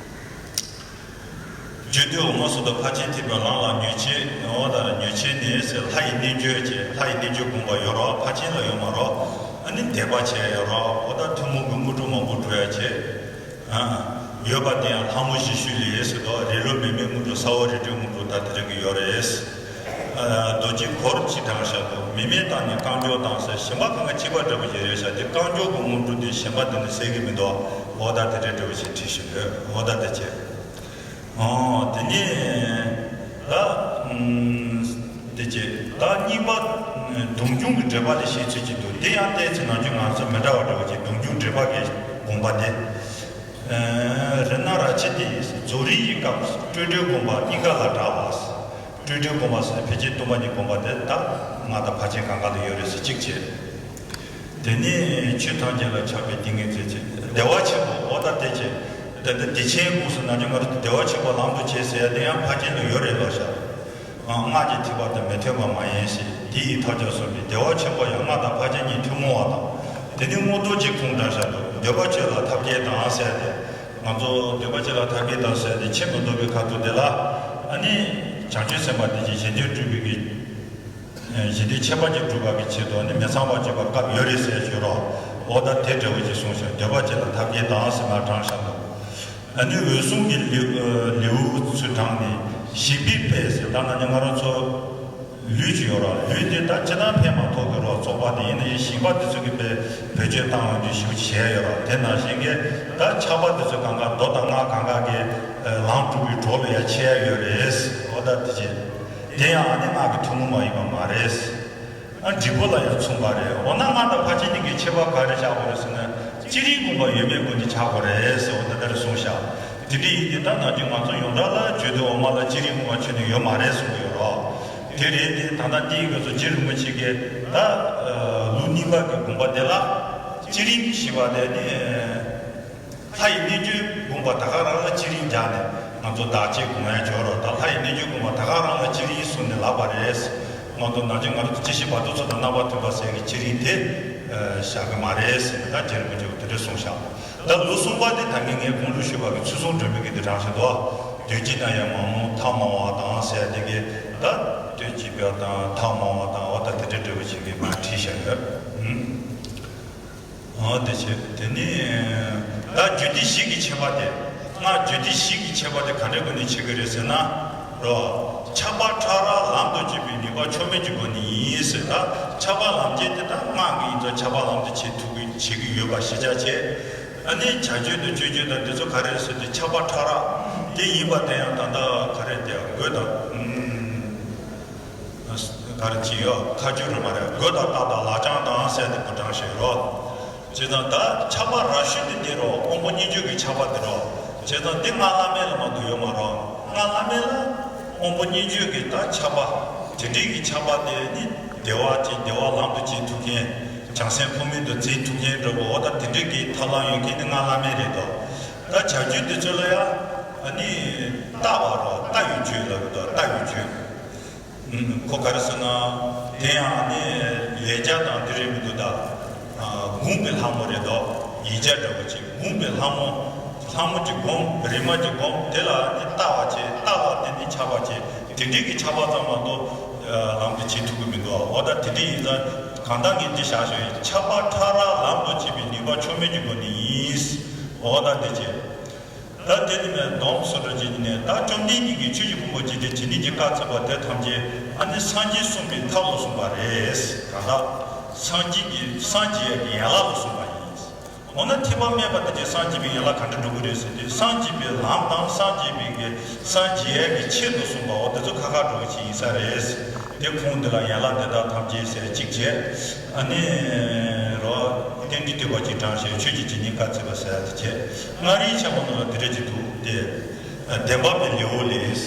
བརྗོད་འདོད་འོ་མ་སོགས་དང་ཕར་ཕྱིན་ཐེག་པའི་ལམ་ལ་ཉོན་ཆེན་འོ་ད་ཉོན་ཆེན་ནི་ཟེར་ལྷ་ཡི་རྣལ་འབྱོར་བྱས་ལྷ་ཡི་རྣལ་འབྱོར་བསྒོམ་པ་ཡོད་རོགས་ཕར་ཕྱིན་ལ་ཡོད་མ་རོགས་ཨ་ནི་དད་པ་བྱས་ཡོད་རོགས་འོ་ད་ཐུན་མོང་གི་དངོས་གྲུབ་མང་པོ་སྒྲུབ་ཡ་བྱས། ཡོད་པ་དེ་ཡང་ལྷ་མོ་བཞི་ཤུ་ལས་སུ་དོ་རི་ལོ་མེ་མེ་དངོས་གྲུབ་ས་འོག་རི་ཁྲོད་དངོས་གྲུབ་ད་དེ་རིང་གི་ཡོད་རེད། རྡོ་རྗེ་འཁོར་གཅིག་དྲངས་བཞག་འདུག་མེ་མེ་དང་ནི་རྐང་མགྱོགས་དང་ཟེར་གཞན་པ་གང་ག་གཅིག་པ་འདྲ་པོ་ཞིག་རེད་བཞག་དེ་རྐང་མགྱོགས་ཀྱི་དངོས་གྲུབ་དེ་གཞན་པ་དེ་ནི་ཟེར་གི་མི་འདུག་འོ་ད་དེ་འདྲ་འདྲ་པོ་ཞིག་བྲིས་ཤིག་ཡོད་འོ་ད་དེ་བྱས། ཨོ་དེ་ནས་ད་དེ་བྱས་ད་གཉིས་པ་སྡོམ་འབྱུང་གི་འགྲེལ་པ་ལས་བཤད་ཚུལ་གཅིག་འདུག་དེ་ཡང་བལྟས་ཚེ་ནམ་རྒྱུན་ང་ཚོ་མི་འདྲ་བ་འདྲ་བོ་ཅིག་སྡོམ་འབྱུང་འགྲེལ་པ་གི་དགོངས་པ་དེ། རཏྣ་རཀྵི་ཏའི་རྫོགས་རིམ་གྱི་སྐབས་སྤྲོས་བྲལ་སྒོམ་པ་གཉིས་ཀ་ལ་གྲགས་པ། སྤྲོས་བྲལ་སྒོམ་པ་ཟེར་ཕལ་ཆེར་སྟོང་པ་ཉིད་སྒོམ་པ་དེ་ད་སྔགས་དང་ཕར་ཕྱིན་གང་ག་ལ་ཡོད་རེད་ཟེར་གཅིག་བྱས། དེ་ནས་ཆོས་ཐམས་ཅད་ལ་ཆགས་པའི་ཏིང་ངེ་འཛིན་བྱས། བདེ་བ་ཆེན་པོ་འོ་ད་དེ་བྱས། དེ་ནས་བདེ་ཆེན་སྒོམ་ཟེར་ན་ཅི་ང་རང་བདེ་བ་ཆེན་པོ་ལམ་དུ་བྱེད་ཟེར་ཡ་དེ་ཡང་ཕར་ཕྱིན་དུ་ཡོད་རེད་ལོ་ཤག་སྔགས་ཀྱི་ཐེག་པ་དང་མི་མཐུན་པ་མ་ཡིན་ཞེས་དེ་ཡི་ཐབས་ཀྱང་གསུངས་པས་བདེ་བ་ཆེན་པོ་ཡང་སྔགས་དང་ཕར་ཕྱིན་གཉིས་ཐུན་མོང་བ་དང་། དེ་ནི་མངོན་རྟོགས་ཀྱི་ཁུངས་དྲངས་བཞག་འདུག་འདོད་པ་ཆོས་ལ་ཐབས་མཁས་དང་ཟེར་ཏེ། ང་ཚོ་འདོད་པ་ཆོས་ལ་ཐབས་མཁས་དང་ཟེར་ཏེ་ཕྱིར་མི་ལྡོག་པའི་ཁ་ཐུག་དེ་ལ། ཨ་ནི། བྱང་ཆུབ་སེམས་དཔའ་དེ་ཅིག་གཞན་དོན་སྒྲུབ་པའི་གི། གཞན་དོན་ཁྱད་པར་ཅན་སྒྲུབ་པ་གི་ཆེད་དུ་ནི་མི་ཚངས་པར་སྤྱོད་པ་སྐབས་ཡོད་རེད་ཟེར་ཞུ་རོགས། འོ་ད་དེ་འདྲ་བོ་ཅིག་གསུངས་ཤག་འདོད་པ་ཆོས་ལ་ཐབས་མཁས་དང་ཟེར་མར་དྲངས་བཞག་འདུག་ཨ་ནི་འོད་སྲུང་གི་ལེའུ་ལེའུ་ཚུལ་དྲངས་ནས་ཞིང་པའི་དཔེ་ཟེར་ད་ན་ནི་ང་རང་ཚོ་ལུས་ཅིག་ཡོད་ར་ལུས་དེ་ད་སྤྱིར་བཏང་ཕན་མ་ཐོགས་ཀྱི་རོགས་ཚོགས་པ་དེ་ཡིན་ན་ཡིན་ཞིང་པ་དེ་ཚོ་གི་དཔེ་བེད་སྤྱོད་བཏང་ཡོང་དུས་ཞིབ་བྱས་ཡོད་ར་དེ་ནང་བཞིན་གྱི་ད་ཆགས་པ་དེ་ཚོ་གང་ག་མདོ་དང་སྔགས་གང་ག་གི་ལམ་སྒྲུབ་པའི་གྲོགས་ལ་ཡ་ཆེ་ཡ་ཡོད་རེད། འོ་ད་དེ་བྱས་དེ་ཡང་ཨ་ནི་སྔགས་ཀྱི་ཐུན་མོང་མ་ཡིན་པ་མ་རེད། ཨ་འབྲས་བུ་ལ་ཡང་མཚུངས་པ་རེད། འོ་ན་སྔགས་དང་ཕར་ཕྱིན་གཉིས་ཀྱི་ཁྱད་པར་ག་རེ་ཆགས་དགོས་རེད་ཟེར་ན། སྤྱི་རིགས་སྒོམ་པ་ཡོད་མེད་སྒོ་ནས་ཆགས་དགོས་རེད་ཟེར་བ་ད་ལྟར་གསུངས་ཤག་དེ་འདྲ་ཡིན་དུས་ད་ནམ་རྒྱུན་ང་ཚོ་ཡོངས་གྲགས་ལ་བརྗོད་འདོད་འོ་མ་ལ་སྤྱི་རིགས་སྒོམ་པ་ཁྱོན་ནས་ཡོད་མ་རེད་གསུང་གི་ཡོད་རོགས། དེ་རེད་དེ་ད་ལྟ་འདིའི་སྐབས་སུ་རྗེ་རིན་པོ་ཆེ་གིས་ད་ལུགས་གཉིས་པ་གི་དགོངས་པ་དེ་ལ་སྤྱི་རིགས་ཞེས་པ་དེ་ནི། ལྷ་ཡི་རྣལ་འབྱོར་བསྒོམ་པ་ད་ག་རང་ལ་སྤྱི་རིགས་སྦྱར་ནས་ང་ཚོ་བདག་གཅེས་སྒོམ་ཡ་སྦྱོར་རོ། ད་ལྷ་ཡི་རྣལ་འབྱོར་བསྒོམ་པ་ད་ག་རང་ལ་སྤྱི་རིགས་གསུངས་ནས་ལབ་པ་རེད། ང་ཚོ་ནམ་རྒྱུན་ང་ཚོ་སྤྱི་བྱེ་བྲག་ཏུ་ཚོགས་དང་རྣམ་པར་མཐུན་པ་ཟེར་གྱི་སྤྱི་རིགས་དེ་བཞག་གི་མ་རེད་ཟེར་ནས་ད་རྗེ་རིན་པོ་ཆེ་གིས་དེ་འདྲ་གསུངས་ཤག་ད་ལུགས་གསུམ་པ་དེ་ད་ངས་ངས་གོང་དུ་ཞུས་པ་གི་ཚུལ་གསུམ་སྒྲོན་མེ་གིས་འདི་དྲངས་བཞག་འདུག་དོན་སྤྱི་ན་ཡང་མང་མོ་ཐབས་མང་བ་དང་ཟེར་དེ་གི་ད་དོན་སྤྱི་པ་དང་ཐབས་མང་བ་དང་འོ་ད་དེ་འདྲ་འདྲ་བོ་ཞིག་གིས་མར་བྲིས་བཞག་ཡོད། ཨ་དེ་བྱས་དེ་ནི་ད་རྒྱུད་སྡེ་བཞི་གི་ཁྱད་པར་དེ་སྔགས་རྒྱུད་སྡེ་བཞི་གི་ཁྱད་པར་དེ་ག་འདྲ་སྒོ་ནས་ཕྱེ་གི་རེད་ཟེར་ན་རོ། ཁྱབ་པ་ཕྲ་རགས་ལམ་དུ་བྱེད་པའི་ནུས་པ་ཆོད་མེད་ཀྱི་སྒོ་ནས་ཡིན་ཟེར། ད་ཁྱབ་པ་ལམ་བྱེད་དེ་ད་སྔགས་ཀྱི་ཡིན་ཙང་ཁྱབ་པ་ལམ་དུ་བྱེད་ཐུབ་ཀྱི་བྱེད་ཀྱི་ཡོད་པ་ཤེས་བྱ་བྱེད། ཨ་ནི་བྱ་སྤྱོད་དང་སྤྱོད་བརྗོད་དང་འདི་ཚོ་ག་རེ་རེད་ཟེར་དུས་ཁྱབ་པ་ཕྲ་རགས་དེ་ཡིན་པ་དེ་ཡང་ད་ལྟ་ག་རེ་དེ་དགོད་དང་། ག་རེ་ཅི་ཡོད་ཁ་བརྗོད་རེད་མ་རེད། དགོད་དང་བལྟ་དང་ལག་བཅངས་དང་ཟེར་དེ་དགོད་གྲངས་བཤད་རོགས། བྱས་ཙང་ད་ཁྱབ་པ་ར་ཤུལ་དེ་དེ་རོ་དབང་པོ་རྙེད་འཇོག་གི་ཁྱབ་པ་དེ་རོ། བྱས་ཙང་འདི་སྔགས་བླ་མེད་ལ་མ་གཏོགས་ཡོད་མ་རོ། སྔགས་བླ་མེད་ལ་དབང་པོ་རྙེད་འཇོག་གི་ད་ཁྱབ་པ་དེ་འདྲའི་གི་ཁྱབ་པ་དེ་ནི་བདེ་བ་ཅན་བདེ་བ་ལམ་དུ་བྱེད་ཐུབ་མཁན། བྱང་སེམས་ཁོ་མིན་དུ་འཛིན་ཐུབ་མཁན་འདྲ་བོ་འོ་ད་དེ་འདྲའི་གི་ཐབས་ལམ་ཡོད་མཁན་ནི་སྔགས་བླ་མེད་རེད་དོ། ད་བྱ་སྤྱོད་འདི་ཚོ་ལ་ཡང་ཨ་ནི་ལྟ་བ་རོ་ལྟ་བའི་སྤྱོད་ལབ་གི་འདུག་ལྟ་བའི་སྤྱོད། ཁོ་ག་རེ་ཟེར་ན། དེ་ཡང་ནི་ལས་བྱ་དང་འདི་རེད་མི་འདུག་ད། སྒོམ་པའི་ལྷ་མོ་རེད་དོ། ཡིག་བརྒྱ་འདྲ་བོ་ཅིག་སྒོམ་པའི་ལྷ་མོ། ལྷ་མོ་ཅིག་སྒོམ་རིག་མ་ཅིག་སྒོམ་དེ་ལ་ནི་ལྟ་བ་བྱེད་ལྟ་བ་དེ་ནི་ཁྱབ་པ་བྱེད་དེ་འདྲའི་གི་ཁྱབ་པ་ཙམ་མ་གཏོགས་ལམ་དུ་བྱེད་ཐུབ་ཀྱི་མི་འདུག་འོ་ད་དེ་འདྲའི་ཡིན་ཙང་གང་ལྟར་ངས་འདི་བཞག་ཞོར་ཡིན་ཁྱབ་པ་ཕྲ་རགས་ལམ་དུ་བྱེད་པའི་ནུས་པ་ཆོད་མེད་ཀྱི་སྒོ་ནས་ཡིན། འོ་ད་འདི་བྱེད། ད་དེ་ནི་མེད་སྡོམ་སོ་སོར་བྱེད་ནས་ད་བཅོམ་ལྡན་འདས་ཀྱིས་ཆོས་ཀྱི་ཕུང་པོ་འཇིག་རྟེན་བྱེད་ནུས་ཀྱི་བཀའ་སྩལ་པ་དེ་ཐམས་ཅད་ཨ་ནི་སངས་རྒྱས་གསུངས་པའི་ཐབས་ལ་གསུངས་པ་རེད། གང་ལྟར་སངས་རྒྱས་ཀྱི་སངས་རྒྱས་ཀྱི་ཡན་ལག་ལ་གསུངས་པ་ཡིན། འོ་ན་ཐེག་པ་དམན་པ་དེ་ཚོས་སངས་རྒྱས་པའི་ཡན་ལག་ག་འདྲ་འགྲུབ་ཀྱི་རེད་ཟེར་དུས་སངས་རྒྱས་པའི་ལམ་དང་སངས་རྒྱས་པའི་གི་སངས་རྒྱས་ཀྱི་ཆེད་དུ་གསུངས་པའོ་དེ་ཚོ་ཁ་ཁ་འགྲོ་གི་ཆེད་ཡིན་ས་རེད། དེ་ཁུངས་འདི་ལ་ཡན་ལག་འདི་དག་ཐམས་ཅད་ཟེར་གཅིག་བྱས། ཨ་ནི། རོ། རྟེན་འབྲེལ་བསྟོད་པ་གཅིག་དྲངས་ཤིང་ཆོས་ཀྱི་བྱེད་ཉིད་བཀའ་སྩལ་པ་ཟེར་ཡ་དེ་བྱས། མངའ་རིས་ཆེན་པོ་ནང་ལ་འདི་འདྲ་ཅིག་འདུག་སྟེ། བདེན་པ་པའི་ལེའུ་ལས།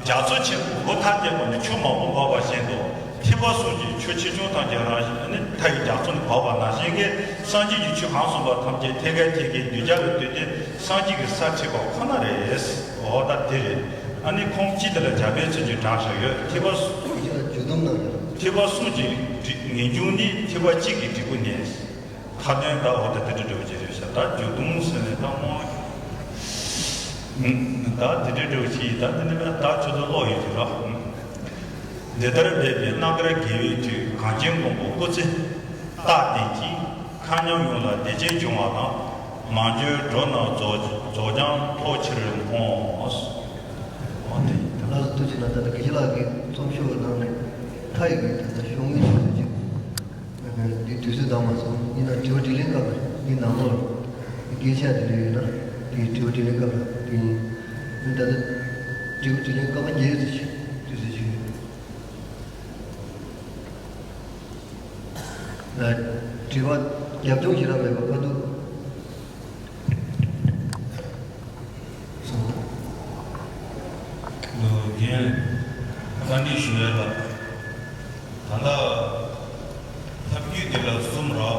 རྒྱ་མཚོ་ཆེན་པོ་མགོ་ཐ་དད་པ་ནི་ཆུ་མང་པོ་འབབ་པ་བཞིན་དུ་ཐེག་པ་གསུམ་གྱི་ཆུ་ཆེ་ཆུང་ཐམས་ཅད་རང་བཞིན་ནི་མཐའ་ཡི་རྒྱ་མཚོ་ནི་འབབ་པ་ནང་བཞིན་གྱི་སངས་རྒྱས་ཀྱི་ཆོས་གང་གསུངས་པ་ཐམས་ཅད་ཐད་ཀའི་ཐད་ཀའི་གདུལ་བྱ་ལ་ལྟོས་ཏེ་སངས་རྒྱས་ཀྱི་ས་ཁྲིད་པ་ཁོ་ན་རེད། འོ་ད་དེ་རེད། ཨ་ནི་ཁོང་སྤྱི་དེ་ལ་རྒྱ་བལ་ཚུལ་གྱིས་དྲངས་བཞག་ཡོད། ཐེག་པ་གསུམ་གྱི་ཐེག་པ་གསུམ་གྱི་ངེས་འབྱུང་ནི་ཐེག་པ་གཅིག་གི་འབྲས་བུ་ནི། མཐའ་དོན་ད་འོ་ད་དེ་འདྲ་འདྲ་བོ་ཅིག་རེད་ཤག་ད་རྒྱུ་དུང་ཟེར་ནས་ད་མོ། ད་དེ་འདྲ་འདྲ་བོ་ཅིག་ད་དེ་ནི་ད་ཆུ་ཚོད་ཀློག་ཡོད་ཀྱི་ར། འདི་ལྟར་འབད་པས་རྣམ་དཀར་དགེ་བའི་མཐུས་གངས་ཅན་མགོན་པོ་སྐུ་ཚེ་རྟག་བརྟན་ཅིང་མཁའ་མཉམ་ཡོངས་ལ་བདེ་ཆེན་འབྱུང་བ་དང་། མང་སྤྱོད་འགྲོ་རྣམས་རྫོགས་རྫོགས་བྱང་ཐོབ་ཕྱིར་འོང་། འོ་དེ་ཡིན་ད། ལགས་སོ་ཐུགས་རྗེ་གནང་། ད་ལྟ་དགེ་བཤེས་ལགས་ཀྱིས་རྩོམ་ཤོག་གི་ནང་ནས་མཐའ་ཡི་གི་ད་ལྟ་ཤོག་ངོས་ཤིག་ཅིག་འདི་དུས་ཚོད་འདང་མ་སོང་། ཡིན་ན་དྲི་བ་དྲིས་ལན་སྐབས་ལ་འདི་ནང་ལོགས་ལ་སྐད་ཆ་དེ་འདྲ་ཡོད་ན་འདི་དྲི་བ་དྲིས་ལན་སྐབས་ལ་འདི་ཡིན། ད་ལྟ་དྲི་བ་དྲིས་ལན་སྐར་མ་བརྒྱད་ཙམ་ཞིག་དུས་ཚོད་ཅིག་ཡོད། ལ་དྲི་བ་རྒྱབ་ལྗོངས་ཞིག་རག་མེད་པ་ཁ་ཐུག་ལོ་རྒན་བཀའ་འདྲི་ཞུ་ཡ་ལ། ད་ལྟ་ཐབས་བརྒྱུད་འདི་ལ་གསུམ་རག་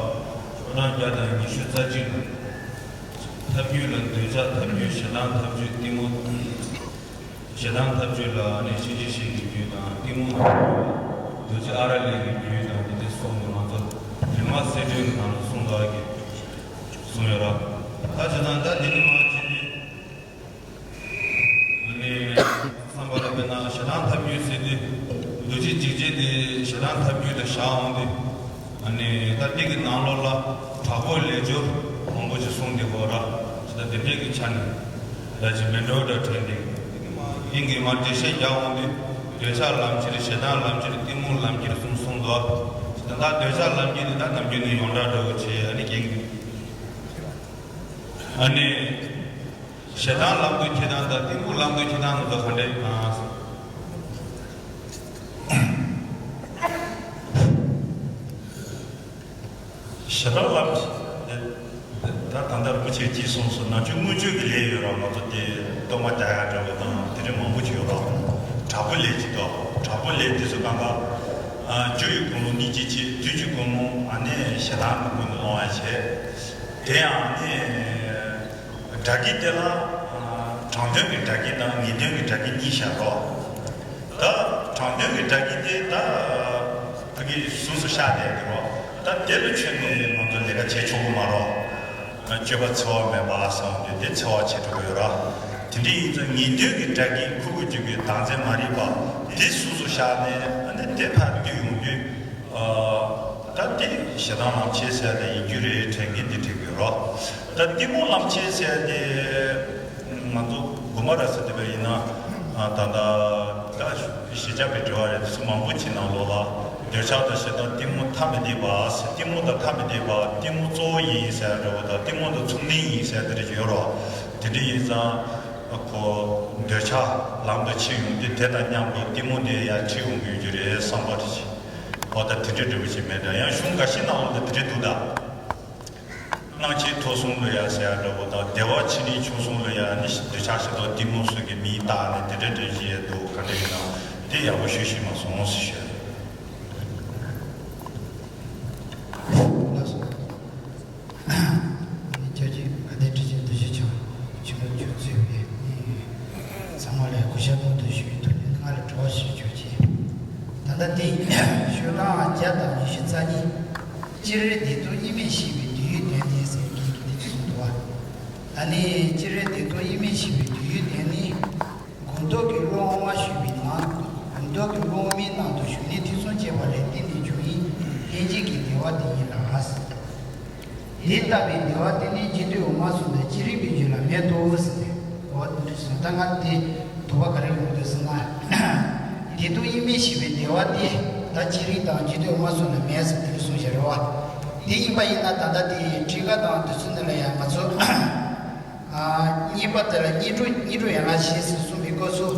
ཁྱོད་རང་བརྒྱ་དང་ཉི་ཤུ་རྩ་གཅིག་ལ། ཐབས་བརྒྱུད་ལ་འདོད་ཆགས་ཐབས་བརྒྱུད་ཞེ་སྡང་ཐབས་བརྒྱུད་གཏི་མུག་ཞེ་སྡང་ཐབས་བརྒྱུད་ལ་ནི་གཤིན་རྗེ་གཤེད་ཀྱི་བརྒྱུད་དང་གཏི་མུག་ཐབས་བརྒྱུད་ལ་རྡོ་རྗེ་ཨ་ར་ལས་ཀྱི་བརྒྱུད་དང་འདི་འདྲ་གསུམ་ནི་ང་ཚོ་རིག་མ་གསེར་ཕྲེང་གི་ནང་ལ་གསུངས་ལ་གི་གསུངས་ཡོད་ར། ད་བྱས་ཙང་ད་འདི་ནི་མ་བྱས་ཏེ། ཨ་ནི། བསམ་པ་ལ་དཔེར་ན་ཞེ་སྡང་ཐབས་བརྒྱུད་ཟེར་ཏེ། འདུ་བྱེད་འཇིགས་བྱེད་དེ་ཞེ་སྡང་ཐབས་བརྒྱུད་དུ་བཞག་འོང་སྟེ། ཨ་ནི་ད་འདི་གི་ནང་ལོགས་ལ་དྲག་པོའི་ལས་སྦྱོར་མང་པོ་ཞིག་གསུངས་ཏེ་གོ་ར། ཞེ་སྡང་དེ་འདྲས་ཀྱི་ཆ་ནས་ད་ཅི་མེ་འགྲོ་འདྲ་དྲན་ཏེ། དབྱིངས་ཀྱི་མར་འགྲེལ་བཤད་རྒྱག་འོང་དུས་འདོད་ཆགས་ལམ་ཁྱེར་ཞེ་སྡང་ལམ་ཁྱེར་གཏི་མུག་ལམ་ཁྱེར་གསུམ་གསུངས་འདུག་ད་ལྟ་འདོད་ཆགས་ལམ་ཁྱེར་དེ་ད་ནམ་རྒྱུན་ནས་ཡོངས་གྲགས་འདྲ་བོ་བྱས་ཨ་ནི་རྒྱན་གྱི། ཨ་ནི། ཞེ་སྡང་ལམ་དུ་འཁྱེར་སྟངས་དང་གཏི་མུག་ལམ་དུ་འཁྱེར་སྟངས་ནང་དུ་ག་འདྲས་ཨང་། ཞེ་སྡང་ལམ་ད་ད་ལྟ་རིན་པོ་ཆེས་ཅིག་གསུངས་སོང་། ནམ་རྒྱུན་མངོན་སྤྱོད་ཀྱི་ལས་ཡོད་ར་མ་གཏོགས་ཏེ་གཏོར་མ་རྒྱག་ཡ་འདྲ་བོ་དང་དེ་འདྲ་མང་པོ་ཅིག་ཡོད་ར། དྲག་པོའི་ལས་ཅིག་དང་དྲག་པོའི་ལས་དེ་ཚོ་གང་ག་རྒྱུ་ཡི་གོང་ལོ་གཉིས་ཀྱི་ཆེད་དུས་ཀྱི་གོང་ལོ་ཨ་ནི་ཞེ་སྡང་གི་སྒོ་ནས་སློང་ཡ་བྱས། དེ་ཡང་ཨ་ནི། དགྲ་བགེགས་དེ་ལ། དྲང་དོན་གྱི་དགྲ་བགེགས་དང་ངེས་དོན་གྱི་དགྲ་བགེགས་གཉིས་བཞག་རོགས། ད་དྲང་དོན་གྱི་དགྲ་བགེགས་དེ་ད། ཕ་གི་གཟུགས་སུ་ཤར་བསྡད་ཀྱི་རོགས། ད་དེ་ལ་མཚོན་ནས་ང་ཚོ་ལས་ཀ་བྱེད་ཆོག་གི་མ་རོགས། སྤྱོད་པ་འཚེ་བ་མེད་པ་སོང་དུས་དེ་འཚེ་བ་བྱེད་ཐུབ་ཀྱི་ཡོད་རོགས། དེ་འདྲ་ཡིན་ཙང་ངེས་དོན་གྱི་དགྲ་བགེགས་ཁུ་ཁུ་བཅུག་གི་བདག་འཛིན་མ་རིག་པ་དེ་གཟུགས་སུ་ཤར་ནས་ཨ་ནི་དེ་ཕར་བསྡུས་ཡོང་དུས། ད་དེ་ཞེ་སྡང་ལམ་ཆེན་ཟེར་དེ་ཡིན་རྒྱུ་རེད་དྲན་མཁན་དེ་དྲན་གྱི་རོགས། ད་གཏི་མུག་ལམ་ཆེན་ཟེར་དེ་ང་ཚོ་དགོན་པ་ར་ཟེར་དེ་བས་ཡིན་ན་ད་ལྟ་ ཞེས་བྱ་བའི་འགྲེལ་བ་རེད། དེ་ཚོ་མང་པོ་ཅིག་ནང་ལོགས་ལ་འདོད་ཆགས་དང་ཞེ་སྡང་གཏི་མུག་ཐ་མི་དད་པ་ཟེར། གཏི་མུག་དང་ཐ་མི་དད་པ། གཏི་མུག་གཙོ་བོ་ཡིན་ཟེར་འདྲ་བོ་དང་། གཏི་མུག་དང་ཚུལ་གནས་ཡིན་ཟེར་དེ་འདྲ་ཅིག་ཡོད་རེད་བ། དེ་འདྲ་ཡིན་ཙང་ཁོ་འདོད་ཆགས་ལམ་དུ་ཕྱིན་ཡོང་དུས་དེ་དང་མཉམ་དུ་གཏི་མུག་དེ་ཡར་ཁྲིད་ཡོང་གི་ཡོད་རྒྱུ་རེད་བསམ་པ་རེད། འོ་ད་དེ་འདྲ་འདྲ་བོ་ཅིག་མེད་འདྲ། ཡང་གཞུང་འགའ་ཤས་ནང་ལོགས་ལ་དེ་འདྲ་འདུག་ད། སྣང་མཆེད་ཐོབ་གསུམ་ལ་ཡ་ཟེར་ཡ་འདྲ་བོ་དང་། བདེ་བ་ཆེ་འབྲིང་ཆུང་གསུམ་ལ་ཡ་ནི་འདོད་ཆགས་ཞེ་སྡང་གཏི་མུག་སོགས་ཀྱི་མིང་བཏགས་ནས་དེ་འདྲ་འདྲ་ཅིག་ཡོད་འདུག། ག་འདྲ་ཡིན་ན་དེ་ཡག་པོ་ཞུ་ཤེས་མ་སོང་ཟེར་ཞུ་ཡ་ཡིན། ལགས་སོ། ཨ་ནི་ཁྱེད་ཀྱིས་ག་དེ་ཁྲིད་ཀྱི་འདུ་ཤེས་ཆེན་པོ་ཆུ་ཚོད་ཚོད་པའི་ཚང་མ་ལ་གུས་ཞབས་གནང་དུ་ཞུ་ཡི་དུ་ལེན། ང་ལ་དྲི་བ་ཞིག་བྱོས་ཀྱིས། ད་ལྟ་འདི་ཤོག་གྲངས་བརྒྱ་དང་ཉི་ཤུ་རྩ་གཉིས། སྤྱིར་བདེ་སྡུག་གཉིས་མེད་ཤེས་པའི་དུས་ཡུན་དོན་ནི་ཟེར་མཁན་གྱི་དེ་གསུངས་འདུག་བ། ཨ་ནི་སྤྱིར་བདེ་སྡུག་གཉིས་མེད་ཤེས་པའི་དུས་ཡུན་དོན་ནི། སྒོམ་རྟོག་གི་བློ་དབང་མ་ཞུགས་པའི་ནང་། སྒོམ་རྟོག་གི་བློ་དབང་མའི་ནང་དུ་ཞུགས་ནས་ཐེ་ཚོམ་སྐྱེས་པ་ལས་བརྟེན་ནས་བྱུང་བའི་ལྷན་སྐྱེས་ཀྱི་བདེ་བ་དེ་ཡིན་ལ། དེ་ལྟ་བུའི་བདེ་བ་དེ་ནི་རྗེས་ཟློས་འོག་མ་གསུམ་དང་བསྐྱེད་རིམ་པའི་རྒྱུད་ལ་མེད་དོ་ཟེར་ཏེ། འོ་དེ་འདྲ་སོང་། ད་ང་དེ་དོགས་པ་ག་རེ་ཡོང་གི་འདུག་ཟེར་ན། བདེ་སྡུག་གཉིས་མེད་ཤེས་པའི་བདེ་བ་དེ་ད་བསྐྱེད་རིམ་དང་རྗེས་ཟློས་འོག་མ་གསུམ་ལ་མེད་ཟེར་དེ་འདྲ་གསུངས་བཞག་རེད་བ། དེ་ཡིན་པ་ཡིན་ན་ད་ལྟ་དེ་ཁྲིད་ཀ་དང་དུས་ཚོད་འདི་ལ་ཡང་ང་ཚོ། ཨ། རྙེད་པ་དེ་ལ་རྙེད་གྲུབ་རྙེད་གྲུབ་ཡན་ལག་བཞི་ཟེར་གསུངས་པའི་སྐབས་སུ།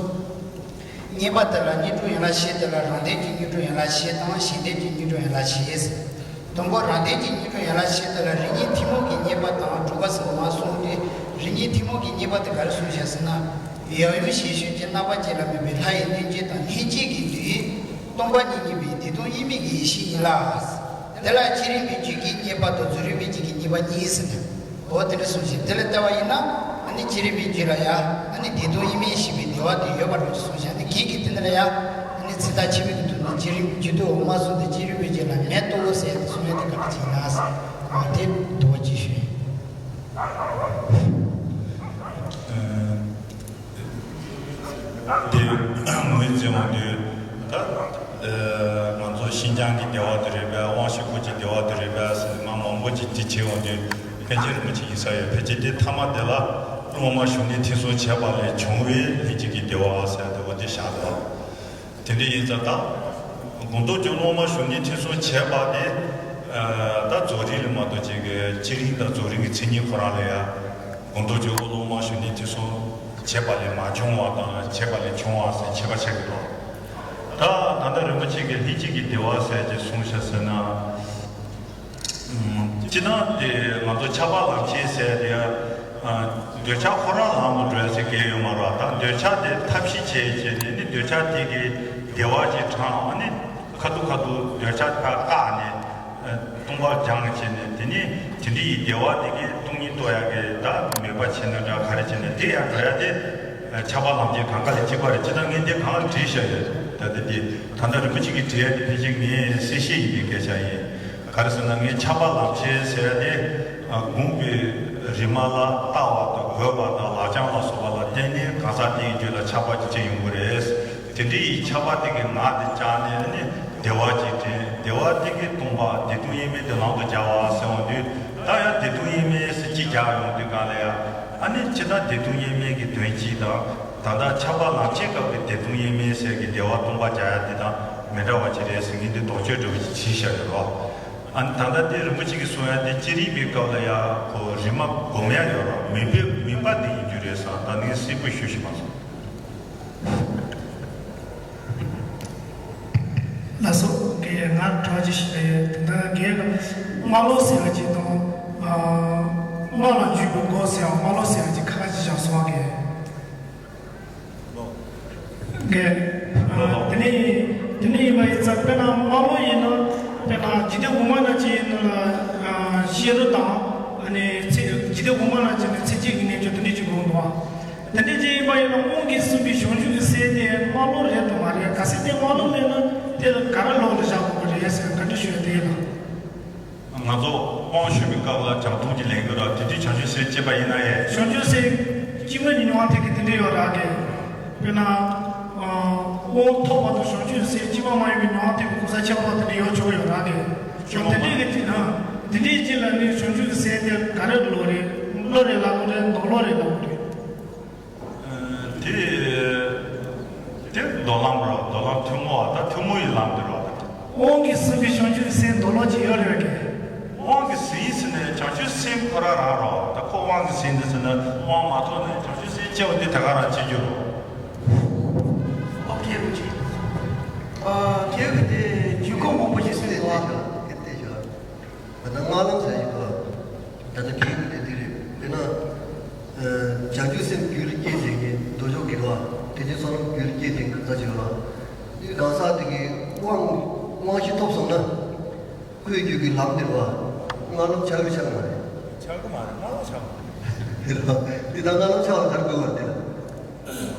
རྙེད་པ་དེ་ལ་རྙེད་གྲུབ་ཡན་ལག་བཞི་དེ་ལ་རང་དོན་གྱི་རྙེད་གྲུབ་ཡན་ལག་བཞི་དང་གཞན་དོན་གྱི་རྙེད་གྲུབ་ཡན་ལག་བཞི་ཟེར། དང་པོ་རང་དོན་གྱི་རྙེད་གྲུབ་ཡན་ལག་བཞི་དེ་ལ་རིགས་ངེས་ཐུན་མོང་གི་རྙེད་པ་དང་གྲུབ་པ་ཟེར་མ་གསུངས་ཏེ། རིགས་ངེས་ཐུན་མོང་གི་རྙེད་པ་དེ་ག་རེ་གསུངས་བཞག་ཟེར་ན། ཡབ་ཡུམ་ཞལ་བཞུགས་ཀྱི་རྣམ་པར་བཅད་ལ་དམིགས་པའི་ལྷ་ཡི་སྟོན་བྱེད་དང་ལྷན་སྐྱེས་ཀྱི་འདུས་སྟོང་པ་ཉིད་ཉིད་པའི་བདེ་སྡུག་གཉིས་མེད་ཀྱི་ཡེ་ཤེས་ཡིན་ལ། དེ་ལ་བསྐྱེད་རིམ་པའི་རྒྱུད་ཀྱི་རྙེད་པ་དང་རྫོགས་རིམ་པའི་རྒྱུད་ཀྱི་རྙེད་པ་གཉིས་ཟེར་ནས། འོ་དེ་འདྲ་གསུངས་ཤིང་། དེ་ལ་ལྟ་བ་ཡིན་ན། ཨ་ནི་བསྐྱེད་རིམ་པའི་རྒྱུད་ལ་ཡང་ཨ་ནི་བདེ་སྡུག་གཉིས་མེད་ཤེས་པའི་བདེ་བ་དེ་ཡོད་པ་རེད་གསུངས་ཤིང་། ཨ་ནི་རྒན་གྱིས་དེ་འདྲ་ལ་ཡང་ཨ་ནི་ཚིག་ཐག་ཆོད་པོ་གི་ཐོག་ནས་བསྐྱེད་རིམ་རྒྱུད་སྡེ་འོག་མ་གསུམ་དེ་བསྐྱེད་རིམ་པའི་རྒྱུད་ལ་མེད་དོ་ཟེར་ཏེ་གསུངས་ཡ་དེ་ག་འདྲ་ཅིག་ཡིན་ན་ཟེར། འོ་དེ་དོགས་པ་ཅིག་ཞུ་ཡིན། དེ་ངོས་འཛིན་འོང་དུས་ད། ཨ། ང་ཚོ་ཤིན་སྦྱངས་ཀྱི་སྡེ་བ་དེ་རེད་པས། དབང་ཕྱུག་སྐུ་ཀྱི་སྡེ་བ་དེ་རེད་པས་ཟེར་ང་མང་པོ་ཅིག་དེ་བྱེད་འོང་དུས། པཎ་ཆེན་རིན་པོ་ཆེ་ཡིན་ས་ཡོད། ཕལ་ཆེར་དེ་ཐ་མ་དེ་ལ་སློབ་མ་ཞུགས་ནས་ཐེ་ཚོམ་བྱས་པ་ལས་བྱུང་བའི་ལྷན་སྐྱེས་ཀྱི་བདེ་བ་ཟེར་དེ་འོ་དེ་བཞག་འདུག། དེ་འདྲ་ཡིན་ཙང་ད། སྒོམ་རྟོག་གི་སློབ་མ་ཞུགས་ནས་ཐེ་ཚོམ་བྱས་པ་དེ། ཨ། ད་རྫོགས་རིམ་ལ་མ་གཏོགས་ཅིག་གི་བསྐྱེད་རིམ་དང་རྫོགས་རིམ་གྱི་མཚན་ཉིད་ཁོ་རང་ལ་ཡང་། སྒོམ་རྟོག་གི་སློབ་མ་ཞུགས་ནས་ཐེ་ཚོམ་བྱས་པ་ལས་མ་བྱུང་བ་དང་བྱས་པ་ལས་བྱུང་བ་ཟེར་ཁྱད་པར་ཕྱེ་གི་འདུག། ད་ད་ལྟ་རིན་པོ་ཆེ་གིས་ལྷན་སྐྱེས་ཀྱི་བདེ་བ་ཟེར་གྱི་གསུངས་ཤག་ཟེར་ན། སྤྱིར་བཏང་དེ་ང་ཚོ་ཆགས་པ་ལམ་ཤེས་ཟེར་དེ། ཨ། འདོད་ཆགས་ཁོ་རང་ལམ་དུ་འགྲོ་ཡ་ཟེར་གྱི་ཡོད་མ་རེད། ད་འདོད་ཆགས་དེ་ཐབས་ཤེས་བྱས་བྱས་ནས་ནི་འདོད་ཆགས་དེ་གི་བདེ་བ་ཅིག་དྲངས། ཨ་ནི་ཁ་ཐུག་ཁ་ཐུག་འདོད་ཆགས་ད་བཀག་ནས། ཨ། སྟོང་པར་སྦྱངས་བྱས་ནས་དེ་ནི་དེ་འདྲ་ཡི་བདེ་བ་དེ་གི་སྟོང་ཉིད་རྟོགས་ཡ་གི་ད་མོས་པ་བྱས་ན་འདྲ་ག་རེ་བྱས་ན་དེ་ཡར་འགྲོ་ཡ་དེ། ཆགས་པ་ལམ་ཤེས་གང་ག་ལ་གཅིག་པ་རེད། སྤྱིར་བཏང་ངས་འདི་གང་ལ་བྲིས་བཞག་ཡོད། ད་ལྟ་འདི་ད་ལྟ་རིན་པོ་ཆེ་གིས་བྲིས་ཡ་འདི་ཕལ་ཆེར་ངའི་གསལ་བཤད་ཡིན་པའི་སྐད་ཆ་ཡིན། ག་རེ་ཟེར་ན་ངས་ཆགས་པ་ལམ་ཤེས་ཟེར་ཡ་དེ། ཨ། སྒོམ་པའི་རིམ་པ་ལ་ལྟ་བ་དང་འོས་པ་དང་ལག་བཅངས་ལ་སོགས་པ་ལ་བརྟེན་ནས་གང་ཟག་དེའི་རྒྱུད་ལ་ཆགས་པ་ཅིག་སྐྱེ་ཡོང་གི་རེད། དེ་འདྲའི་ཆགས་པ་དེ་གི་ངག་དེ་བཅག་ནས་ནི་བདེ་བ་ཅིག་དྲན། བདེ་བ་དེ་གི་སྟོང་པ་བདེ་སྡུག་གཉིས་མེད་དེ་ལམ་དུ་སྦྱར་བ་ཟེར་འོང་དུས། ད་ཡང་བདེ་སྡུག་གཉིས་མེད་ཟེར་གཅིག་སྦྱར་ཡོང་དུས་གང་ལ་ཡང་། ཨ་ནི་ཇི་ལྟར་བདེ་སྡུག་གཉིས་མེད་ཀྱི་དོན་གཅིག་དང་། ད་ལྟ་ཆགས་པ་ལམ་ཤེས་སྐབས་ཀྱི་བདེ་སྡུག་གཉིས་མེད་ཟེར་གྱི་བདེ་བ་སྟོང་པ་སྦྱར་ཡ་དེ་དང་མི་འདྲ་བ་ཅིག་རེད་ཟེར་ངས་འདི་དོགས་གཅོད་འདྲ་བོ་ཅིག་བྱས་བཞག་ཡོད་རོ། ཨ་ནི་ད་ལྟ་དེ་རིན་པོ་ཆེ་གིས་གསུང་ཡ་དེ་བསྐྱེད་རིམ་པའི་སྐབས་ལ་ཡ་ཁོ་རིམ་པ་སྒོམ་ཡ་ཡོད་རོ། མུན་པའི་མུན་པ་དེ་ཡིན་རྒྱུ་རེད་ཟེར། ད་ནི་གསལ་པོ་ཞུ་ཤེས་མ་སོང་། ལགས་སོ། ངས་ང་དྲི་བ་ཅིག་ཞུ་ཡ་ཡོད། ད་ལྟ་རྒན་རྨ་ལྷོ་ཟེར་བ་ཅིག་དང་། ཨ། རྨ་ལ་འཇུག་པའི་སྒོ་ཟེར་བ་རྨ་ལྷོ་ཟེར་བ་ཅིག་ཁ་ཁ་ཅིག་བཞག་སོང་བ་རྒན། རྒན། ཨ། དེ་ནས་དེ་ནས་ཡིན་པ་ཡིན་ཙང་དཔེར་ན་རྨ་ལྷོ་ཡིན་ན་དཔེར་ན་རྗེ་བཙུན་དབུ་མ་ན་ཅིག་ཡིན་ན་ལ། ཨ། ཤེས་རབ་དང་། ཨ་ནི་ཚེ་རྗེ་བཙུན་དབུ་མ་ན་ཅིག་ནི་ཚེ་གཅིག་གི་གནས་སྐབས་དེ་འདྲ་ཅིག་དགོངས་འདུག་ཨ། དེ་འདྲ་ཅིག་ཡིན་པ་ཡིན་ན་དབང་གིས་ཟིན་པའི་བྱང་ཆུབ་ཀྱི་སེམས་དེ་རྨ་ལྷོ་རེད་དམ་མ་རེད། གལ་སྲིད་དེ་རྨ་ལྷོ་མེད་ན་དེ་ལ་ག་རེ་ལོགས་ལ་བཞག་དགོས་ཀྱི་རེད་ཟེར་བཀའ་འདྲི་ཞུ་ཡ་དེ་ཡིན་ལ། ང་ཚོ་དབང་ཞུ་བའི་སྐབས་ལ་རྒྱ་མཐོང་གི་ལེན་གྱི་ར། དེ་དུས་བྱང་ཆུབ་སེམས་སྐྱེས་པ་ཡིན་ན་ཡང་། བྱང་ཆུབ་སེམས་སྐྱེས་མ་ཡིན་མྱོང་བ་དེ་གི་དེ་འདྲ་ཡོད་ར་གི། དཔེར་ན། ཨ། དབང་ཐོབ་པ་དང་བྱང་ཆུབ་སེམས་སྐྱེས་མ་མ་ཡིན་པའི་མྱོང་བ་དེ་གི་གོ་ས་ཁྱད་པར་དེ་འདྲ་ཡོད་ཆོག་གི་ཡོད་ར་གི། ཁྱོད་དེ་འདྲའི་གི་དེ་ན། དེ་འདྲའི་ཅིག་ལ་ནི་བྱང་ཆུབ་སེམས་དེ་ག་རེ་ལོགས་རེད། བློ་རེད་ལབ་དགོས་རེད། མདོ་ལོགས་རེད་ལབ་དགོས་རེད། དེ། དེ་མདོ་ལམ་རོ། མདོ་ལམ་ཐུན་མོང་བ་དང་ཐུན་མོང་བའི་ལམ་དེ་རོ། དབང་གིས་ཟིན་པའི་བྱང་ཆུབ་སེམས་མདོ་ལམ་གྱི་ཡོད་རེད་ཀྱི། དབང་གིས་ཟིན་ཟེར་ནས་བྱང་ཆུབ་སེམས་ཁོ་རང་རང་རོ། ད་ཁོ་དབང་གིས་ཟིན་འདི་ཟེར་ན་དབང་མ་ཐོབ་ནས་བྱང་ཆུབ་སེམས་སྐྱེ་བ་འདི་དེ་ག་རང་བྱེད་རྒྱུ་རོ། ཨོ་ཁེ་རུ་ཆེ། ཨ་ཁེ་གི་དེ་རྒྱུད་སྐོར་མང་པོ་ཞིག་གསུངས་འདུག་ཨ། ད་ལྟ་སྔགས་ལམ་ཟེར་ཡོད་པ། ད་ལྟ་དེའི་སྐོར་དེ་འདི་རེད། དཔེར་ན། བྱང་ཆུབ་སེམས་རྒྱུད་ལ་སྐྱེས་བྱས་ཀྱི་མདོ་ཕྱོགས་ཀྱི་རེད་བ། ཐེག་ཆེན་བསོད་ནམས་རྒྱུད་ལ་སྐྱེས་བྱས་ཀྱི་ལྟ་ཅི་རེད་བ། དེ་གང་ཟག་དེ་གི་དབང་དབང་ཤེས་ཐོབ་སོང་ན། ཁོའི་རྒྱུད་ཀྱི་ལམ་དེ་རེད་བ། སྔགས་ལམ་ཆགས་ཀྱི་ཆགས་མ་རེད། ཆགས་ཀྱི་མ་རེད། སྔགས་ལམ་ཆགས་མ་རེད། དེ་ལ་དེ་ད་སྔགས་ལམ་ཆགས་ལ་ག་རེ་དགོས་པ་རེད་དེ་ལ། སྔགས་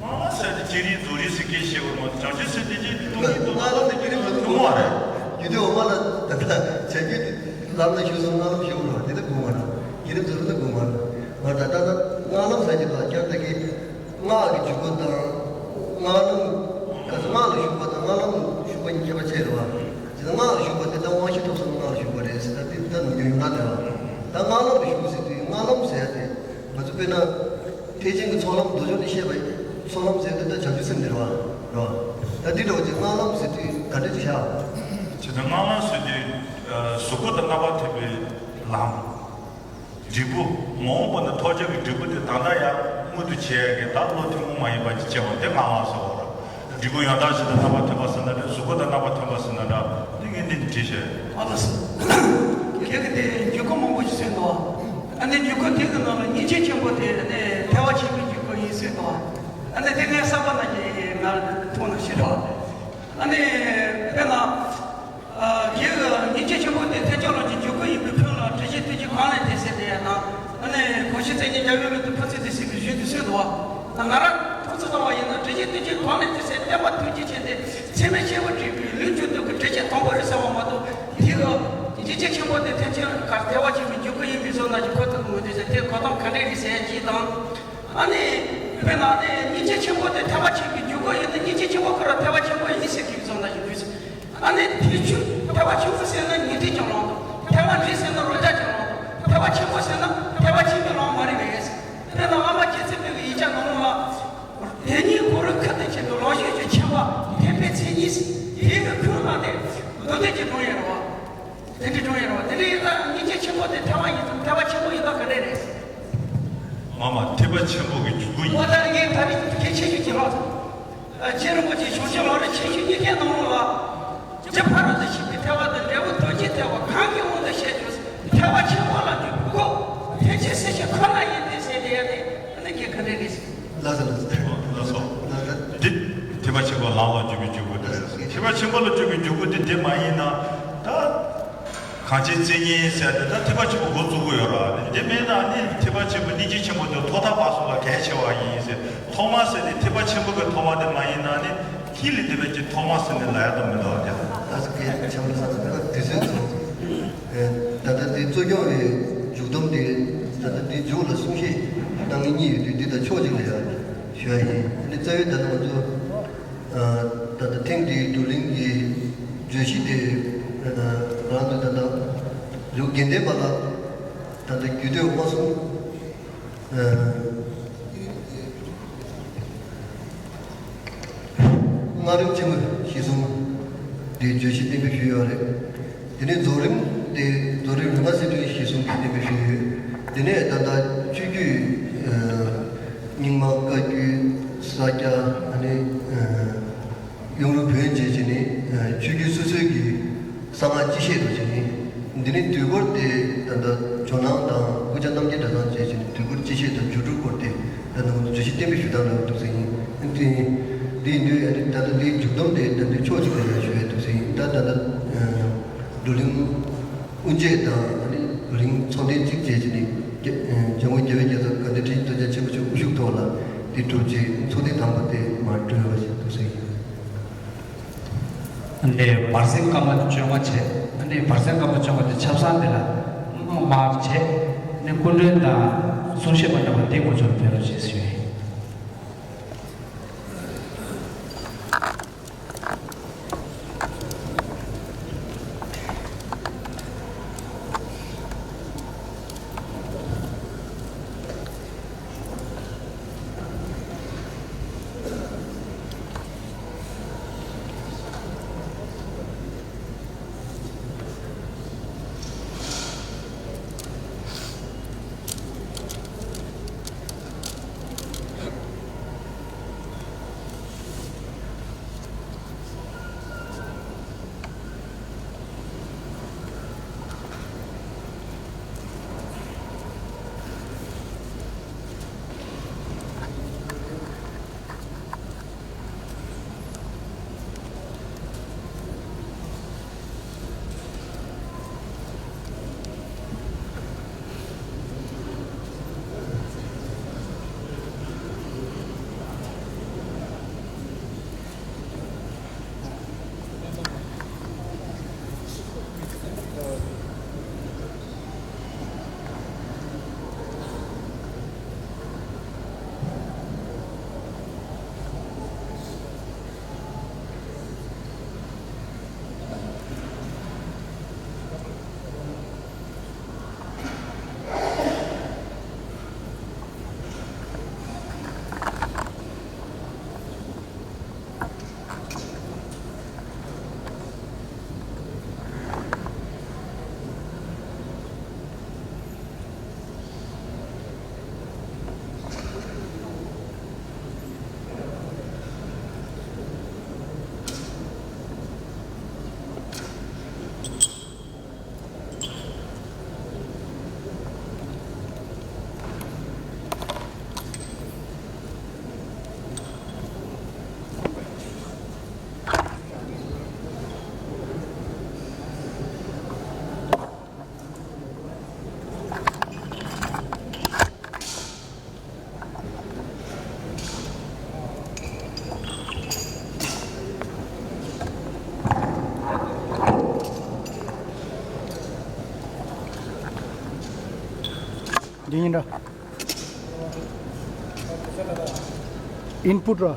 ལམ་ཟེར་དེ་བསྐྱེད་རིམ་རྫོགས་རིམ་ཟེར་སྐད་བཤད་པ་མ་གཏོགས་བྱང་ཆུབ་སེམས་དེ་ཅི་སྟོང་ཉིད་སྟོང་སྔགས་ལམ་དེ་བསྐྱེད་རིམ་རྫོགས་རིམ་ཐུན་མོང་བ་རེད། རྒྱུད་སྡེ་འོག་མ་ལ་ད་ལྟ་བྱ་རྒྱུད་དེ་ལམ་ལ་ཞུགས་སོང་སྔགས་ལམ་ཞུགས་རོགས་དེ་ལ་དགོས་མ་རེད། བསྐྱེད་རིམ་རྫོགས་རིམ་ལ་དགོས་མ་རེད། ང་ད་ལྟ་ད་སྔགས་ལམ་ཟེར་གྱི་ད་ཀྱང་ད་གི་སྔགས་ཀྱི་འཇུག་སྒོ་དང་། སྔགས་ལམ་ག་ཚོད་སྔགས་ལ་ཞུགས་པ་དང་སྔགས་ལམ་ཞུགས་པ་གཉིས་ཁྱད་པར་ཆེ་རེད་བ། དེ་ལ་སྔགས་ལ་ཞུགས་པ་དེ་ད་དབང་ཤེས་ཐོབ་སོང་སྔགས་ལ་ཞུགས་པ་རེད་ཟེར། ད་དེ་ད་ནམ་རྒྱུན་ཡོང་ད་དེ་བ། ད་སྔགས་ལམ་ལ་ཞུགས་ཟེར་དུས་སྔགས་ལམ་ཟེར་ཡ་དེ་ང་ཚོ་དཔེར་ན། ཐེག་ཆེན་གྱི་ཚོགས་ལམ་མདོ་ཕྱོགས་ནས་བཤད་པ་ཡིན། ཚོགས་ལམ་ཟེར་དུས་ད་བྱང་ཆུབ་སེམས་འདིར་བ་རོ། ད་འདི་འདྲ་བ་ཅིག་སྔགས་ལམ་ཟེར་དུས་ག་འདྲ་ཅིག་བྱ། ཇི་ལྟར་སྔགས་ལམ་ཟེར་དུས་གཟུགས་པོ་དང་རྣམ་པར་ཐར་པའི་ལམ། འབྲས་བུ། མ་འོངས་པ་ན་ཐོབ་བྱ་གི་འབྲས་བུ་དེ་ད་ལྟ་ཡང་མངོན་དུ་བྱེད་ཡ་གི་ད་བློ་ཐུན་མོང་མ་ཡིན་པ་ཅིག་སྐྱེ་བ་དེ་སྔགས་ལམ་ཟེར་བ་རོ། འབྲས་བུ་ཡང་དག་ཞིག་ཏུ་རྣམ་པར་ཐར་པ་ཟེར་ན་འདྲ། གཟུགས་པོ་དང་རྣམ་པར་ཐར་པ་ཟེར་ན་འདྲ། འདི་ངས་འདི་ནས་བྲིས་བྱས། ཨ་ལགས་སོ། ཁྱེད་ཀྱི་དེ་འཇུག་སྒོ་མང་པོ་ཞིག་གསུངས་འདུག་ཨ་ནི་འཇུག་སྒོ་དེ་གི་ནང་ལ་སྙིང་རྗེ་ཆེན་པོ་དེ་ནི་ཐར་པ་ཆེན་པོའི་འཇུག་སྒོ་ཡིན་གསུངས་འདུག་ཨ་ནི་དེ་ངས་བསམ་པ་ན་ཅི་ང་མཐོང་ན་ཤེས་རོགས། ཨ་ནི་དཔེར་ན། རྒྱལ་སྙིང་རྗེ་ཆེན་པོ་དེ་ཐེག་མཆོག་ལམ་གྱི་འཇུག་སྒོ་ཡིན་པའི་ཕུལ་ལ་དྲི་ཞིམ་བསྟོད་ཅིང་གང་ལེགས་དེ་ཟེར་དེ་ཡང་ན། ཨ་ནི་གོང་བཞིན་མཚན་ཉིད་རྒྱལ་བའི་ལུང་དུ་ཕུན་ཚོགས་དེ་ཟེར་བའི་གཞུང་དུ་གསུངས་འདུག་བ། ང་རང་ཐུགས་ཚོད་བཏང་བ་ཡིན་ན་དྲི་ཞིམ་བསྟོད་ཅིང་གང་ལེགས་དེ་ཟེར་བསྟན་པ་ཐུགས་རྗེ་ཆེན་ཏེ་ཚད་མེད་ཆེན་པོ་བྲིས་པའི་ལུང་མཇུག་ཏུ་གི་དྲི་ཞིམ་དང་པོ་རེད་ཟེར་བ་མ་གཏོགས་དེ་གི་སྙིང་རྗེ་ཆེན་པོ་དེ་ཐེག་ཆེན་གར་ཐར་པ་ཆེན་པོའི་འཇུག་སྒོ་ཡིན་པའི་བཟོ་ན་ཅི་ཁོ་ཐག་ངོས་འཛིན་ཟེར་དེ་གོ་སྟངས་ག་འདྲས་རེད་ཟེར་ཡ་གཅིག་དང་། ཨ་ནི། དཔེར་ན་ཨ་ནི་སྙིང་རྗེ་ཆེན་པོ་དེ་ཐར་པ་ཆེན་པོའི་འཇུག་སྒོ་ཡིན་ན་སྙིང་རྗེ་ཆེན་པོ་ཁོ་རང་ཐར་པ་ཆེན་པོ་ཡིན་ཟེར་གྱི་བཟོ་ན་ཞིག་འདུག་ཨ་ནི་དེ་ཆུ་ཐར་པ་ཆེན་པོ་ཟེར་ན་ཉན་ཐོས་ཀྱང་ལོང་འདུག་ཐར་པ་འདྲེས་ཟེར་ན་རོ་བརྒྱ་ཀྱང་ལོང་འདུག་ཐར་པ་ཆེན་པོ་ཟེར་ན་ཐར་པ་ཆེན་པོས་ལོང་མ་རེད་པས། དཔེར་ན་བླ་མ་རྗེ་བཙུན་པའི་ཡིག་ཆ་ནང་ལ། དེ་ཉིད་གུ་རུ་ཁྱབ་བརྡལ་ཆེན་པོའི་ལོངས་སྤྱོད་ཀྱི་ཆེ་བ་ཐེག་པའི་མཚན་ཉིད་ཟེར་དེ་གི་ཁུངས་ལ་དེ་མདོ་སྡེ་གྱི་སྒྲུང་ཡོད་རེད་བ། དེ་འདྲའི་སྒྲུང་ཡོད་རེད་བ། དེ་འདྲའི་ཡིན་ན་སྙིང་རྗེ་ཆེན་པོ་དེ་ཐར་པ་ཡིན་དང་ཐར་པ་ཆེན་པོ་ཡིན་དང་ག་འདྲ་རེད། མ་མ་ཐེག་པ་ཆེན་པོ་གི་འཇུག་སྒོ་ཡིན། ཨོ་ད་ངས་ད་རེས་གལ་ཆེ་ཤོས་ཀྱི་ལགས། རྗེ་རིན་པོ་ཆེ་གཞུང་ཆེན་ལམ་རིམ་ཆེ་ཤོས་གཉིས་ཀའི་ནང་ལོགས་ལ། རྗེ་ཕ་རོལ་ཏུ་ཕྱིན་པའི་ཐེག་པ་དང་འབྲས་བུ་ཐོབ་བྱའི་ཐེག་པ་གང་གི་དབང་དུ་བྱས་ཀྱང་ཐེག་པ་ཆེན་པོ་ལ་འཇུག་པའི་སྒོ་ཐེག་ཆེན་སེམས་བསྐྱེད་ཁོ་ན་ཡིན་ཏེ་ཟེར་དེ་ཡང་ནི་ཨ་ནི་ཁྱེད་ག་འདྲ་རེད། ལགས་སོ་ལགས་སོ། ལགས་སོ། ལགས་སོ། འདི་ཐེག་པ་ཆེན་པོ་ལམ་ལ་འཇུག་པའི་འཇུག་སྒོ་དེ་རེད། ཐེག་པ་ཆེན་པོ་ལ་འཇུག་པའི་འཇུག་སྒོ་དེ་འདི་མ་ཡིན་ན་ད། གང་ཆེ་བཙན་ཉིད་ཟེར་དེ་ད་ཐེག་པ་ཆེན་པོ་འགོ་བཙུགས་ཀྱི་ཡོད་ར། དེ་མེད་ན་ནི་ཐེག་པ་ཆེན་པོ་སྙིང་རྗེ་ཆེན་པོ་དེ་ཐོག་མཐའ་བར་གསུམ་ལ་གལ་ཆེ་བ་ཡིན་ཟེར། ཐོག་མ་ཟེར་དེ་ཐེག་པ་ཆེན་པོ་གི་ཐོག་མ་དེ་མ་ཡིན་ན་ནི་ཁྱི་ལས་འདས་པའི་ཀྱི་ཐོག་མ་ཟེར་ནས་ལབ་ཡ་ད་མི་འདུག་ཨ། དེ་ད་སུ་གས་ཆམ་ལ་ས་ད་དེ་ཚོད་ཚོ། ད་ལྟ་དེ་གཙོ་སྐྱོང་བའི་མཇུག་སྡོམ་དེ་ད་ལྟ་དེ་མཇུག་ལ་གསུང་བཤད་གནང་མཁན་གཉིས་ཡོད་དུས་འདི་དང་ཕྱོགས་གཅིག་ལ་ཡ་ཞུ་ཡ་ཡིན། དེ་ནི་རྩ་བའི་ད་ལྟ་ང་ཚོ། ད་ལྟ་ཐེངས་འདིའི་བགྲོ་གླེང་གི་བརྗོད་གཞི་དེ་ང་ཚོ་ད་ལྟ་ལུགས་དགེ་ལྡན་པ་ལ་ད་ལྟ་རྒྱུད་སྟོད་དབང་གསུམ་སྔགས་རིམ་ཆེན་མོ་གཞི་གསུམ་དེའི་བརྗོད་གཞི་གཏན་འབེབས་ཞུས་ཡོད་རེད། དེ་ནས་རྫོགས་རིམ་དེ་རྫོགས་རིམ་རིམ་པ་གསལ་སྒྲོན་གཞི་གསུམ་གྱི་གཏན་འབེབས་ཞུས་ཡོད། དེ་ནས་ད་ལྟ་ཆོས་བརྒྱུད་རྙིང་མ་བཀའ་བརྒྱུད་ས་སྐྱ་ཨ་ནི་གཡུང་དྲུང་བོན་བཅས་བྱས་ནས་ཆོས་བརྒྱུད་སོ་སོའི་གི་གསང་སྔགས་སྤྱི་བཤད་དུ་བྱས་ནས་འདི་ནས་དུས་འཁོར་དེ་ད་ལྟ་ཇོ་ནང་དང་སྐུ་བཅར་རྣམ་རྒྱལ་གྲྭ་ཚང་བཅས་བྱས་ནས་དུས་འཁོར་སྤྱི་བཤད་དང་སྒྱུ་འཕྲུལ་སྐོར་དེ་ད་ལྟ་ང་ཚོ་བརྗོད་གཞི་གཏན་འབེབས་ཞུ་སྟངས་ལ་འདུག་ཟེར་ཡིན། དེ་ཡིན་དུས་ད་ལྟ་འདིའི་མཇུག་སྡོམ་དེ་ད་ལྟའི་ཕྱོགས་གཅིག་ལ་ཡང་ཞུ་ཡས་འདུག་ཟེར་ཡིན། ད་ད་ལྟ་བགྲོ་གླེང་དབུ་འབྱེད་དང་ཨ་ནི་བགྲོ་གླེང་ཚོགས་ཐེངས་གཅིག་བཅས་ཀྱི་ནི་འཇམ་མགོན་རྒྱལ་བའི་རྒྱལ་ཚབ་དགའ་ལྡན་ཁྲི་ཆེན་སྟོན་ཆེན་ཆེན་པོ་མཆོག་དབུ་བཞུགས་ཐོག་ལ་འདི་གྲུབ་རྗེས་ཚོགས་ཐེངས་དང་པོ་དེ་མར་གྲོལ་བ་ཞིག་འདུག་ཟེར་ཡིན། ཨ་ནི་བར་གསེང་སྐར་མ་བཅོ་ལྔ་བྱས། ཨ་ནི་བར་གསེང་སྐར་མ་བཅོ་ལྔ་དེ་ཆབ་གསང་དེ་ལ་དམག་དམག་བྱས། ཨ་ནི་སྐུ་མགྲོན་དང་གསུང་བཤད་པ་རྣམ་པ་དེ་གོ་ཆོད་ཕེབས་རོགས་ཞེས་ཞུས། འདི་ཡིན་འདྲ། ཨིན་པུཊ་ར།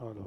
ཨ་ལོ།